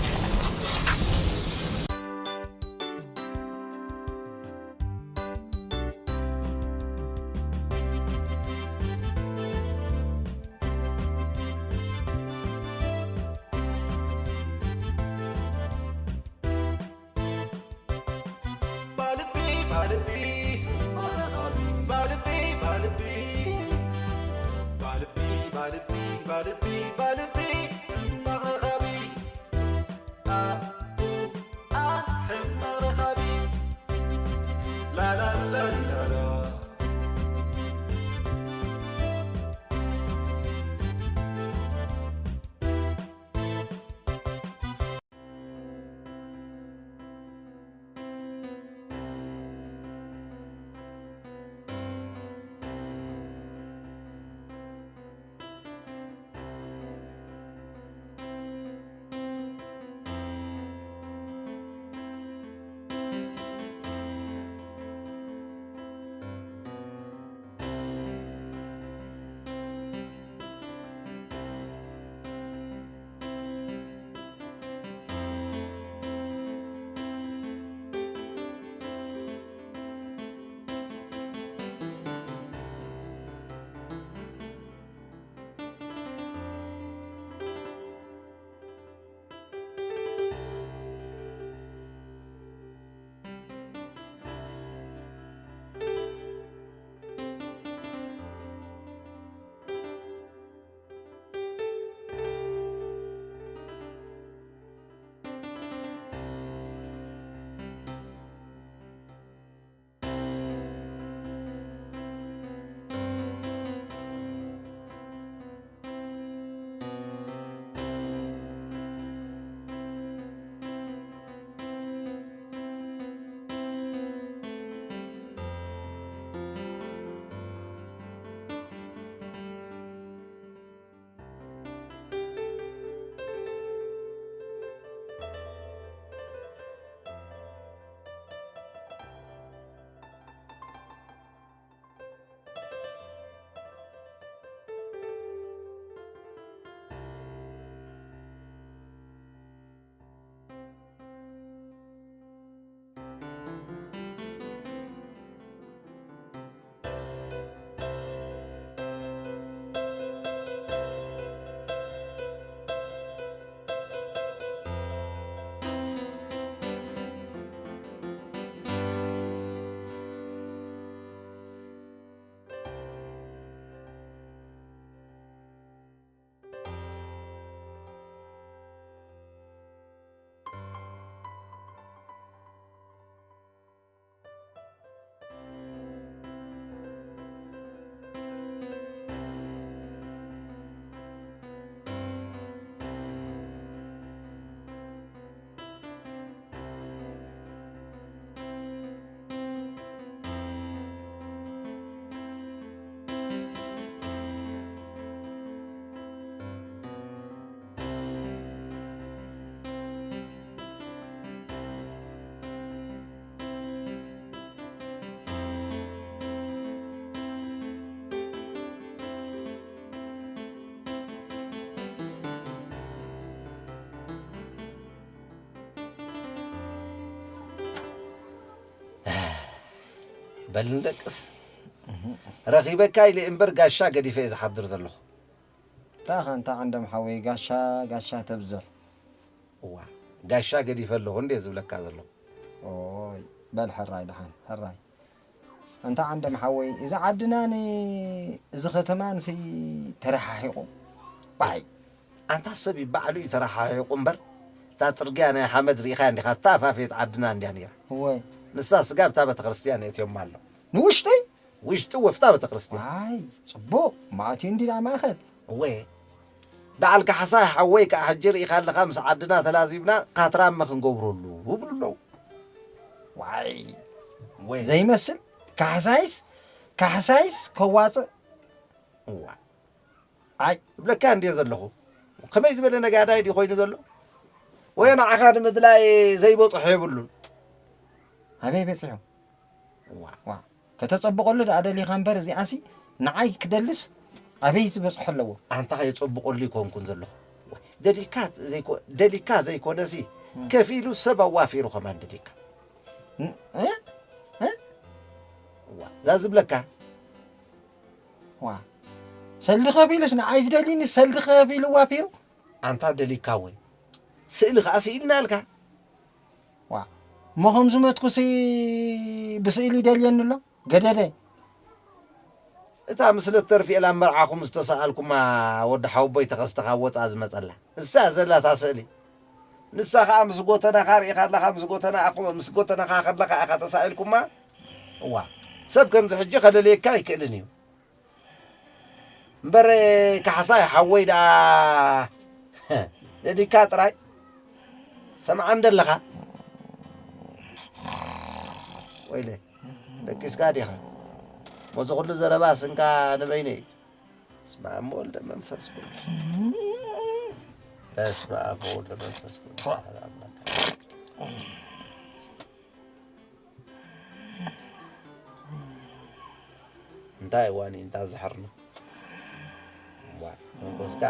በል ንደቅስ። ረኺበካ ኢለ እምበር ጋሻ ገዲፈ እየ ዝሓድር ዘለኹ። ታኻ እንታ ዓንዶም ሓወይ ጋሻ፣ ጋሻ ተብዝሕ። እዋ፣ ጋሻ ገዲፈ ኣለኹ እንዴ ዝብለካ ዘለኹ። ኦይ፣ በል ሕራይ ደሓን፣ ሕራይ። ኣንታ ዓንዶም ሓወይ፣ እዚ ዓድናን እዚ ከተማንሲ ተረሓሒቑ። ዋይ! ኣንታ ሰብ እዩ ባዕሉ እዩ ተረሓሒቑ እምበር፣ እታ ጽርግያ ናይ ሓመድ ርኢኻ እንዲኻ፣ እታ ፋፌት ዓድና እንድያ ነይራ። እወ። ንሳ ስጋብ እታ ቤተክርስትያን የእትዮማ ኣሎ። ንውሽጠይ? ውሽጢ ወፍታ ቤተክርስትያን። ዋይ፣ ጽቡቕ፣ ማእትዩ እንዲ ናብ ማእከል። እወ። በዓል ካሕሳይ ሓወይ ከኣ ሕጂ ርኢኻ ኣለኻ፣ ምስ ዓድና ተላዚብና፣ ካትራመ ክንገብረሉ፣ ይብሉ ኣለዉ። ዋይ፣ እወ። ዘይመስል፣ ካሕሳይስ፣ ካሕሳይስ ከዋጽእ። እዋ። ኣይ። እብለካ እንድየ ዘለኹ። ከመይ ዝበለ ነጋዳይ ድዩ ኮይኑ ዘሎ? ወዮ ንዓኻ ንምድላይ ዘይበጽሖ የብሉን። ኣበይ በጺሑ? ዋ። ዋ። ከተጸብቐሉ ደኣ ደሊኻ እምበር እዚኣሲ ንዓይ ክደልስ ኣበይ ዝበጽሖ ኣለዎ? ኣንታ ከየጸብቐሉ ይኮንኩን ዘለኹ። ደሊካ ዘይኮ-፣ ደሊካ ዘይኮነሲ እም። ከፊሉ ሰብ ኣዋፊሩ ከማን ደሊካ። ን-፣ እ? እ? ዋ። እዛ ዝብለካ። ዋ። ሰልዲ ከፊሉስ ንዓይ ዝደልዩኒ ሰልዲ ከፊሉ ዋፊሩ? ኣንታ ደሊካ ወይ? ስእሊ ከኣ ስኢልና ኣልካ። ዋ። እሞ ከም ዝመትኩሲ ብስእሊ ይደልየኒ ኣሎ? ገደደ። እታ ምስለ ተርፊኤል ኣብ መርዓኹም ዝተሰኣልኩማ ወዲ ሓወቦይ ተኸስተ ካብ ወጻኢ ዝመጸላ። እሳ ዘላ እታ ስእሊ። ንሳ ከኣ ምስ ጎተናኻ ርኢኻ ኣለኻ፣ ምስ ጎተና ኣኹ-፣ ምስ ጎተናኻ ከለኻ ኢኻ ተሳኢልኩማ። እዋ። ሰብ ከምዚ ሕጂ ከለልየካ ኣይክእልን እዩ። እምበር ካሕሳይ ሓወይ ደኣ ደሊካ ጥራይ ሰምዓ እንደለኻ። ወይለ፣ ደቂስካ ዲኻ? በዚ ኩሉ ዘረባ ስንካ ንበይነይ። በስመ ኣብ ወወልድ ወመንፈስ ቅዱስ። በስመ ኣብ ወወልድ ወመንፈስ ቅዱስ። ኣሐድ ኣምላክ። እንታይ ዋኒ እንታይ ዝሕር ነው? ዋ፣ መንፈስካ።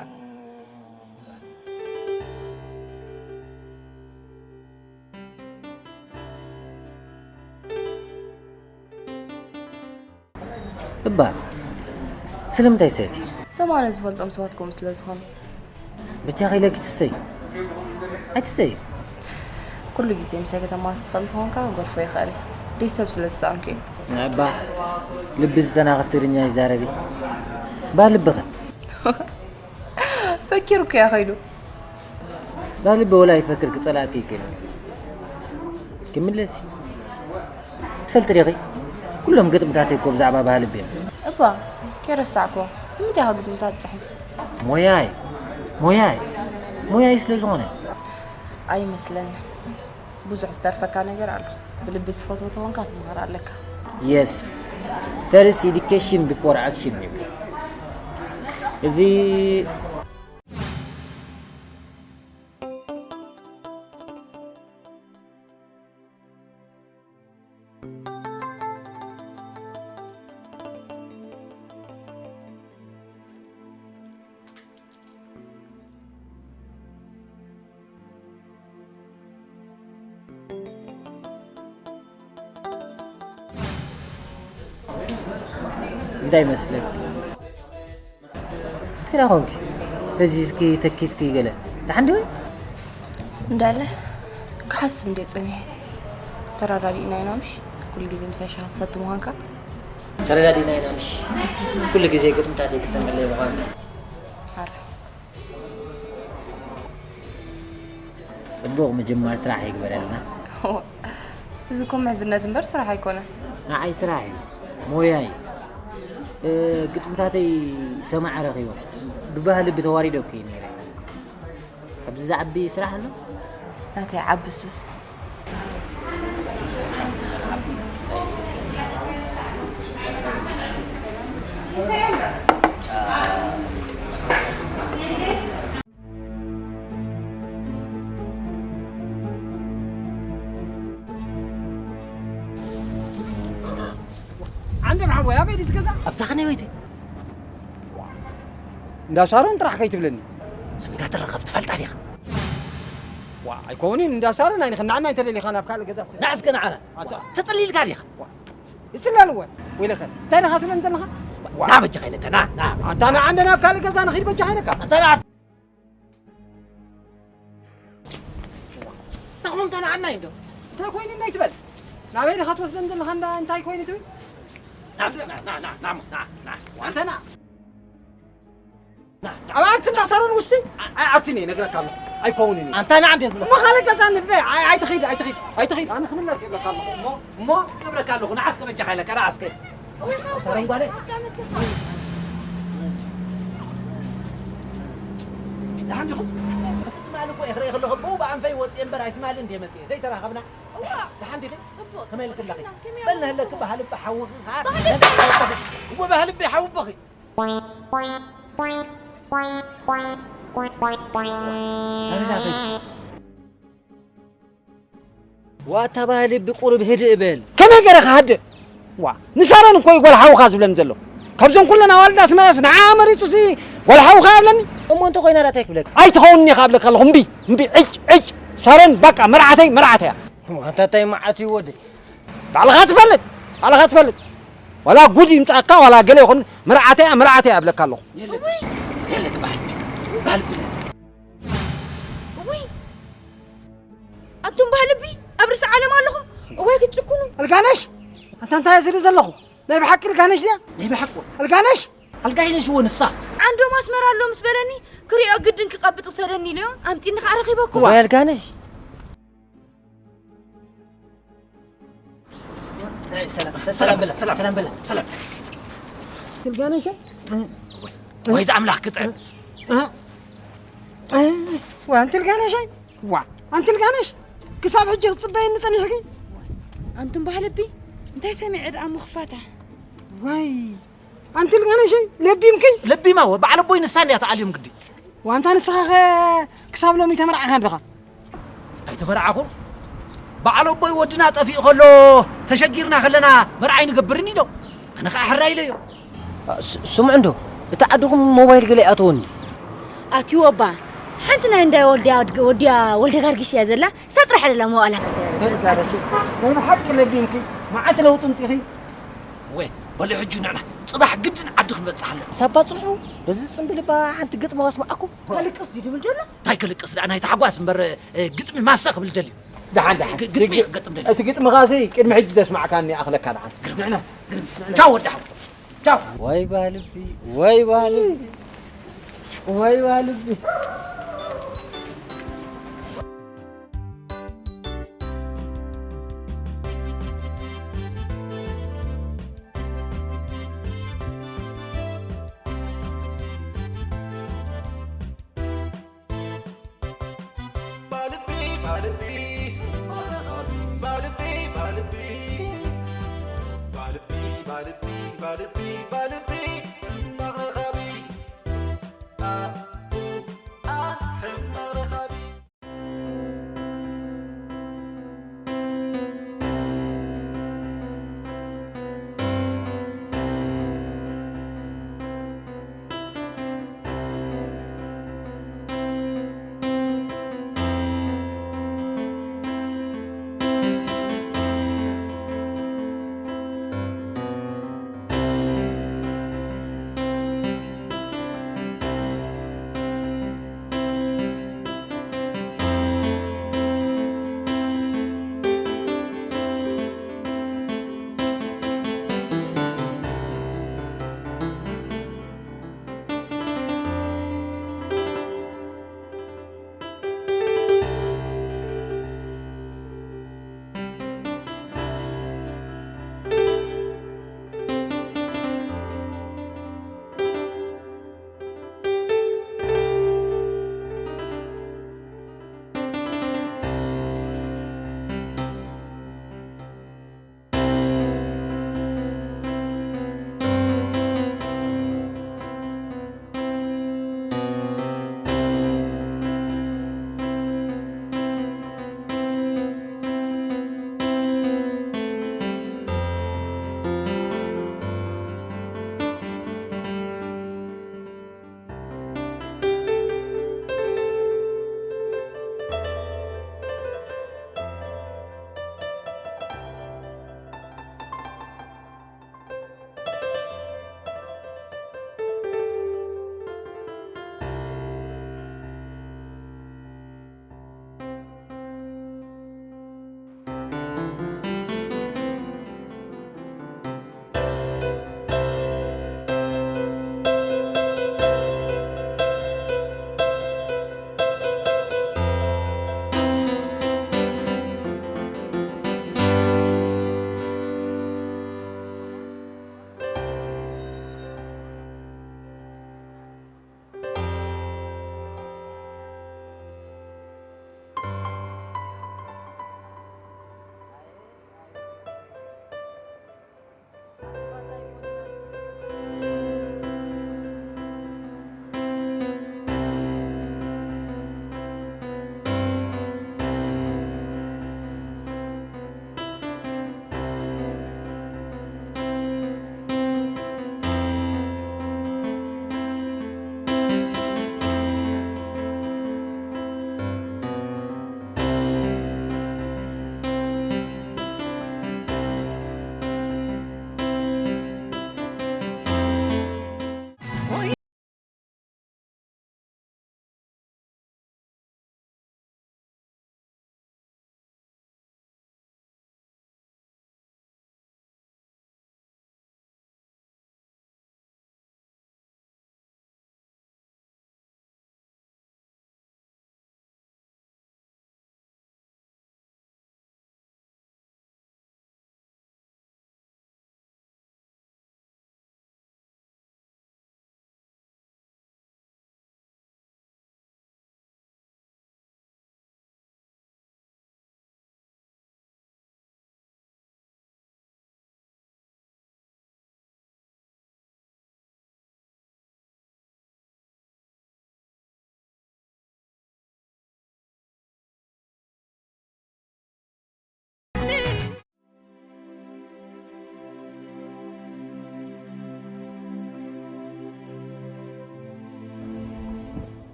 እባ፣ ስለምንታይ ሰቲ? እቶም ኣነ ዝፈልጦም ሰባት ከምኡ ስለ ዝኾኑ። ብቻ ኢለኪ ትሰይ። ኣይትሰይ። ኩሉ ግዜ ምሳይ ከተማስ ትኽእል ተኾንካ፣ ጎርፎ ይኽእል። ደይ ሰብ ስለ ዝሰኣንኩ እዩ። እባ፣ ልቢ ዝተናኽፍ ትግርኛ ይዛረቢ። ባ ልብኸ? ፈኪሩ እኮ እያ ኸይዱ። ባ ልቢ ወላ ይፈክር ክጸላእኪ ይክእል። ክምለስ እዩ። ትፈልጢ ዲኺ? ኩሎም ግጥምታተይ እኮ ብዛዕባ ባህሊ ቤት። እባ፣ ከይረሳዕክዎ፣ ንምንታይ ኢኻ ግጥምታት ትጽሕፍ? ሞያይ፣ ሞያይ፣ ሞያይ ስለ ዝኾነ። ኣይመስለንን። ብዙሕ ዝተርፈካ ነገር ኣሎ። ብልቢ ትፈትዎ ተኾንካ ትምሃር ኣለካ። Yes. First education before action ይብሉ። እዚ እንታይ ይመስለክ? እንታይ ደኣ ኾንኪ? ፈዚዝኪ፣ ተኪዝኪ ገለ። ደሓን ዲኺ? እንዳለ ክሓስብ እንድየ ጸኒሐ። ተረዳዲእና ኢና ምሽ? ኩሉ ግዜ ምሳይ ሻሂ ትሰቲ ምዃንካ። ተረዳዲእና ኢና ምሽ? ኩሉ ግዜ ግጥምታተይ ክሰምዕለይ ምዃንካ። ኣረ። ጽቡቕ ምጅማር ስራሕ ይግበረልና። እዚ እኮ ምሕዝነት እምበር ስራሕ ኣይኮነን። ንዓይ ስራሕ እዩ፣ ሞያ እዩ። እ፣ ግጥምታተይ ሰማዒ ረኺቦም፣ ብባህሊ ብተዋሪዶ እኮ እዩ ነይረ። ካብዚ ዝዓቢ ስራሕ ኣሎ? ናተይ ዓቢ ሱስ። ዓንደም ሓወይ፣ ኣበይ ድዩ እዚ ገዛ? ኣብዛ ኸነይ በይቲ። እንዳ ሳሮን ጥራሕ ከይትብለኒ። ስም እንዳተረኸብ ትፈልጣ ዲኻ? ዋ፣ ኣይኮንን፣ እንዳ ሳሮን ኣይንኽናዕና እንተደሊኻ ናብ ካልእ ገዛ። ንዓ እስከ ንዓና። ኣታ። ተጸሊልካ ዲኻ? ዋ። ይስለልወ። ወይለኸ እንታይ ኢኻ ትብለን ዘለኻ? ና በጃኻ ኢለካ፣ ና፣ ና። ኣንታ ና ዓንደ ናብ ካልእ ገዛ ንኺድ በጃኻ ኢለካ። ኣንታ ና። እንታይ ኾንካ ንዓና እንዶ? እንታይ ኮይኑ እንታይ ትበል? ናበይ ዲኻ ትወስደን ዘለኻ እንዳ እንታይ ኮይኑ ትብል? ና፣ ና፣ ና። ኣንተ ና። ኣብ ኣብቲ እንዳሰረን ውስቲ ኣይ ኣብቲ ነይ ነግረካ ኣለኹ። ኣይከውንን እዩ። ኣንታ ንዓ እንዴት ብሎ? እሞ ካልእ ገዛ ንግደ ኣይ ኣይትኺድ ኣይትኺድ ኣይትኺድ ኣነ ክምለስ ይብለካ ኣለኹ። እሞ እሞ እብለካ ኣለኹ። ንዓስከ በጃኻ ኢለካ ንዓስከ። እወ፣ እወ፣ ሰረን ጓለ። ኣስላመትካ። ደሓን ዲኹም? እቲ ትማሊ እኮ እየ ክርኢ ከለኹ ብኡ ብኣንፈይ ወፅየ እምበር ኣይትማሊ እንድየ መፅየ ዘይተራኸብና። እዋ፣ ደሓን ዲኺ? ጽቡቕ፣ ከመይ ጽቡቕ፣ ኢልክለኺ? ደሓን፣ ከመይ በል ኣለኹ? ንህለኪ ባህልቢ ሓውኺ ኸዓ። ባህልቢ? እወ፣ ባህልቢ ሓውቦኺ። ኣበይ ናበይ? ዋታ ባህልቢ ቁሩብ ህድእ በል። ከመይ ገይረ ክሃድእ? ዋ፣ ንሳረን እኮ እዩ ጓል ሓውኻ ዝብለኒ ዘሎ። ካብዘን ኩለን ኣዋልድ ኣስመራስ ንዓ መሪጹሲ ጓል ሓውኻ ይብለኒ? እሞ እንተ ኮይና ዳኣ እንታይ ክብለካ? ኣይትኸውን እየ ክብለካ ኣለኹ። እምቢ፣ እምቢ፣ ዕጭ፣ ዕጭ። ሳረን በቃ መርዓተይ፣ መርዓተይ እያ። ዋታ እንታይ መዓት እዩ ወደይ? ባዕልኻ ትፈልጥ፣ ባዕልኻ ትፈልጥ። ዋላ ጉድ ይምጻእካ፣ ዋላ ገለ ይኹን፣ መርዓተይ እያ፣ መርዓተይ እያ እብለካ ኣለኹ። የለ፣ የለ፣ ባህልቢ፣ ባህልቢ። እውይ! ኣንቱም ባህልቢ፣ ኣብ ርእሲ ዓለም ኣለኹም። እዋይ ክትጭኩኑ። ኣልጋነሽ፣ ኣንታ እንታይ እየ ዝርኢ ዘለኹ? ናይ ብሓቂ ኣልጋነሽ ድያ? ናይ ብሓቂ። ኣልጋነሽ? ኣልጋነሽ እዎ ንሳ። ዓንዶም ኣስመራ ኣሎ ምስ በለኒ፣ ክሪኦ ግድን ክቐብጥ ውሰደኒ ኢለዮ፣ ኣምጢኒ ከኣ ረኺበኩም። እዋይ ኣልጋነሽ። ሰላም፣ ሰላም በላ፣ ሰላም በላ። ሰላም። ኣንትልጋነሸ? ወይ፣ ወይ ዝኣምላኽ ክጥዕም። እ? እ? ዋ፣ ኣንትልጋነሸይ? ዋ፣ ኣንትልጋነሽ? ክሳብ ሕጂ ክትጽበየኒ ጸኒሕኪ? ኣንቱም ባህልቢ፣ እንታይ ሰሚዐ ደኣ ምኽፋታ? ዋይ፣ ኣንትልጋነሸይ፣ ለቢምኪ? ለቢማ፣ ወ-፣ በዓል ኣቦይ ንሳ እንድያ ተኣልዮም ግዲ። ዋንታ ንስኻ ኸ ክሳብ ሎሚ ተመርዓኻ ኣለኻ? ኣይተመርዓኹን። በዓል ኣቦይ ወድና ጠፊኡ ከሎ ተሸጊርና ከለና መርዓ ኣይንገብርን ኢሎም። ኣነ ኸዓ ሕራይ ኢለዮ። ስ-፣ ስምዑ እንዶ፣ እቲ ዓድኹም ሞባይል ገለ ይኣተወኒ። ኣትዩ ኣባ፣ ሓንቲ ናይ እንዳ ወልድያ ወድ-፣ ወድያ ወልደ ጋርጊሽ እያ ዘላ፣ እሳ ጥራሕ ደላ መዋእላ። ናይ ብሓቂ ለቢምኪ፣ መዓት ለውጢ ምጺኺ። ወ-፣ በሉ ሕጂ ንዕና ጽባሕ ግድን ዓዲ ክንበጽሕ ኣለና። ሳባ ጽንሑ፣ በዚ ጽምብል እባ ሓንቲ ግጥሚ ከስምዓኩም። ከልቅስ ድዩ ድብል ዘሎ? እንታይ ከልቅስ ደኣ፣ ናይ ታሕጓስ እምበር፣ እ፣ ግጥሚ ማሰ ክብል ደልዩ። ደሓን፣ ደሓን። ግ-፣ ግጥሚ ግጥሚ፣ ክገጥም ደልዩ። እቲ ግጥምኻሲ ቅድሚ ሕጂ ዘስማዕካኒ ይኣኽለካ ደሓን። ግርም፣ ንዕና። ግርም። ቻው ወዲ ሓው። ቻው። ወይ ባህልቢ፣ ወይ ባህልቢ፣ ወይ ባህልቢ።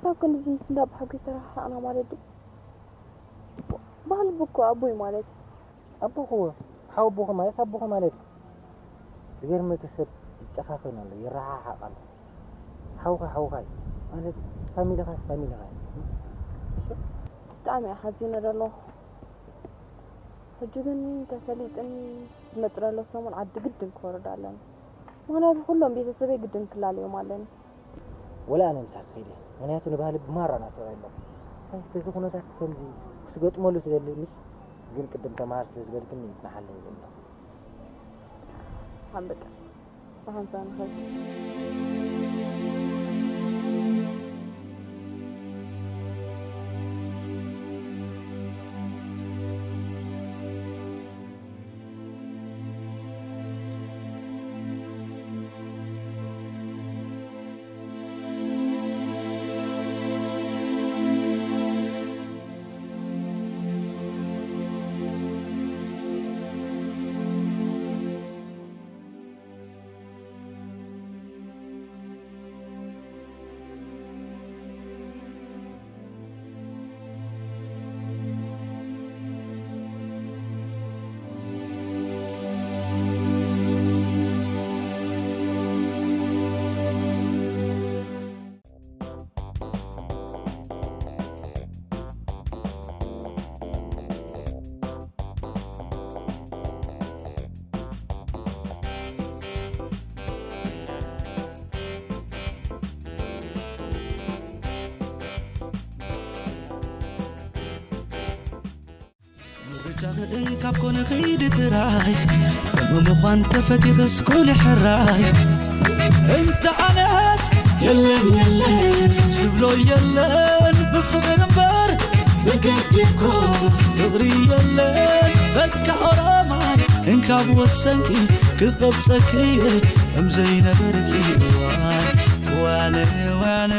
ኣብ ክንድዚ ምስ እንዳ ኣቦሓጎይ ተረሓሓቕና ማለት ድዩ? ባህሊ እኮ ኣቦይ ማለት እዩ። ኣቦኹ፣ ሓው ኣቦኹ ማለት ኣቦኹ ማለት እዩ። ዝገርመኪ ሰብ ይጨኻኸን ኣሎ፣ ይረሓሓቕ ኣሎ። ሓውኻ ሓውኻ እዩ። ማለት ፋሚሊኻስ ፋሚሊኻ እዩ። እሺ? ብጣዕሚ እየ ሓዚነ ዘለኹ። ሕጂ ግን ተሰሊጥኒ ዝመጽእ ዘሎ ሰሙን ዓዲ ግድን ክወርድ ኣለኒ። ምኽንያቱ ኩሎም ቤተሰበይ ግድን ክላለዮም ኣለኒ። ወላ ኣነ ምሳኺ ከይደ። ምኽንያቱ ንባህሊ ብማራ ናፊቐ ኣለኹ። ሕዚ በዚ ኩነታት ከምዚ ክትገጥመሉ ትደሊ ምስ ግን ቅድም ተምሃር ስለ ዝበልክኒ ይጽናሓለይ ይብል ኣለኹ። ሓምበጣ ብሓንሳብ ንኸይድ። ምርጫኺ እንካብ ኮነ ኺዲ ጥራይ፣ እሞ ምዃን ተፈቲኽስ ኩኒ ሕራይ። እንተ ኣነስ የለን የለን ዝብሎ የለን፣ ብፍቕሪ እምበር ብግዲ እኮ ፍቕሪ የለን። በቃ ኦሮማይ እንካብ ወሰንኪ ክቐብጸኪ እየ ከም ዘይነበርኪ። ዋይ ዋነ ዋነ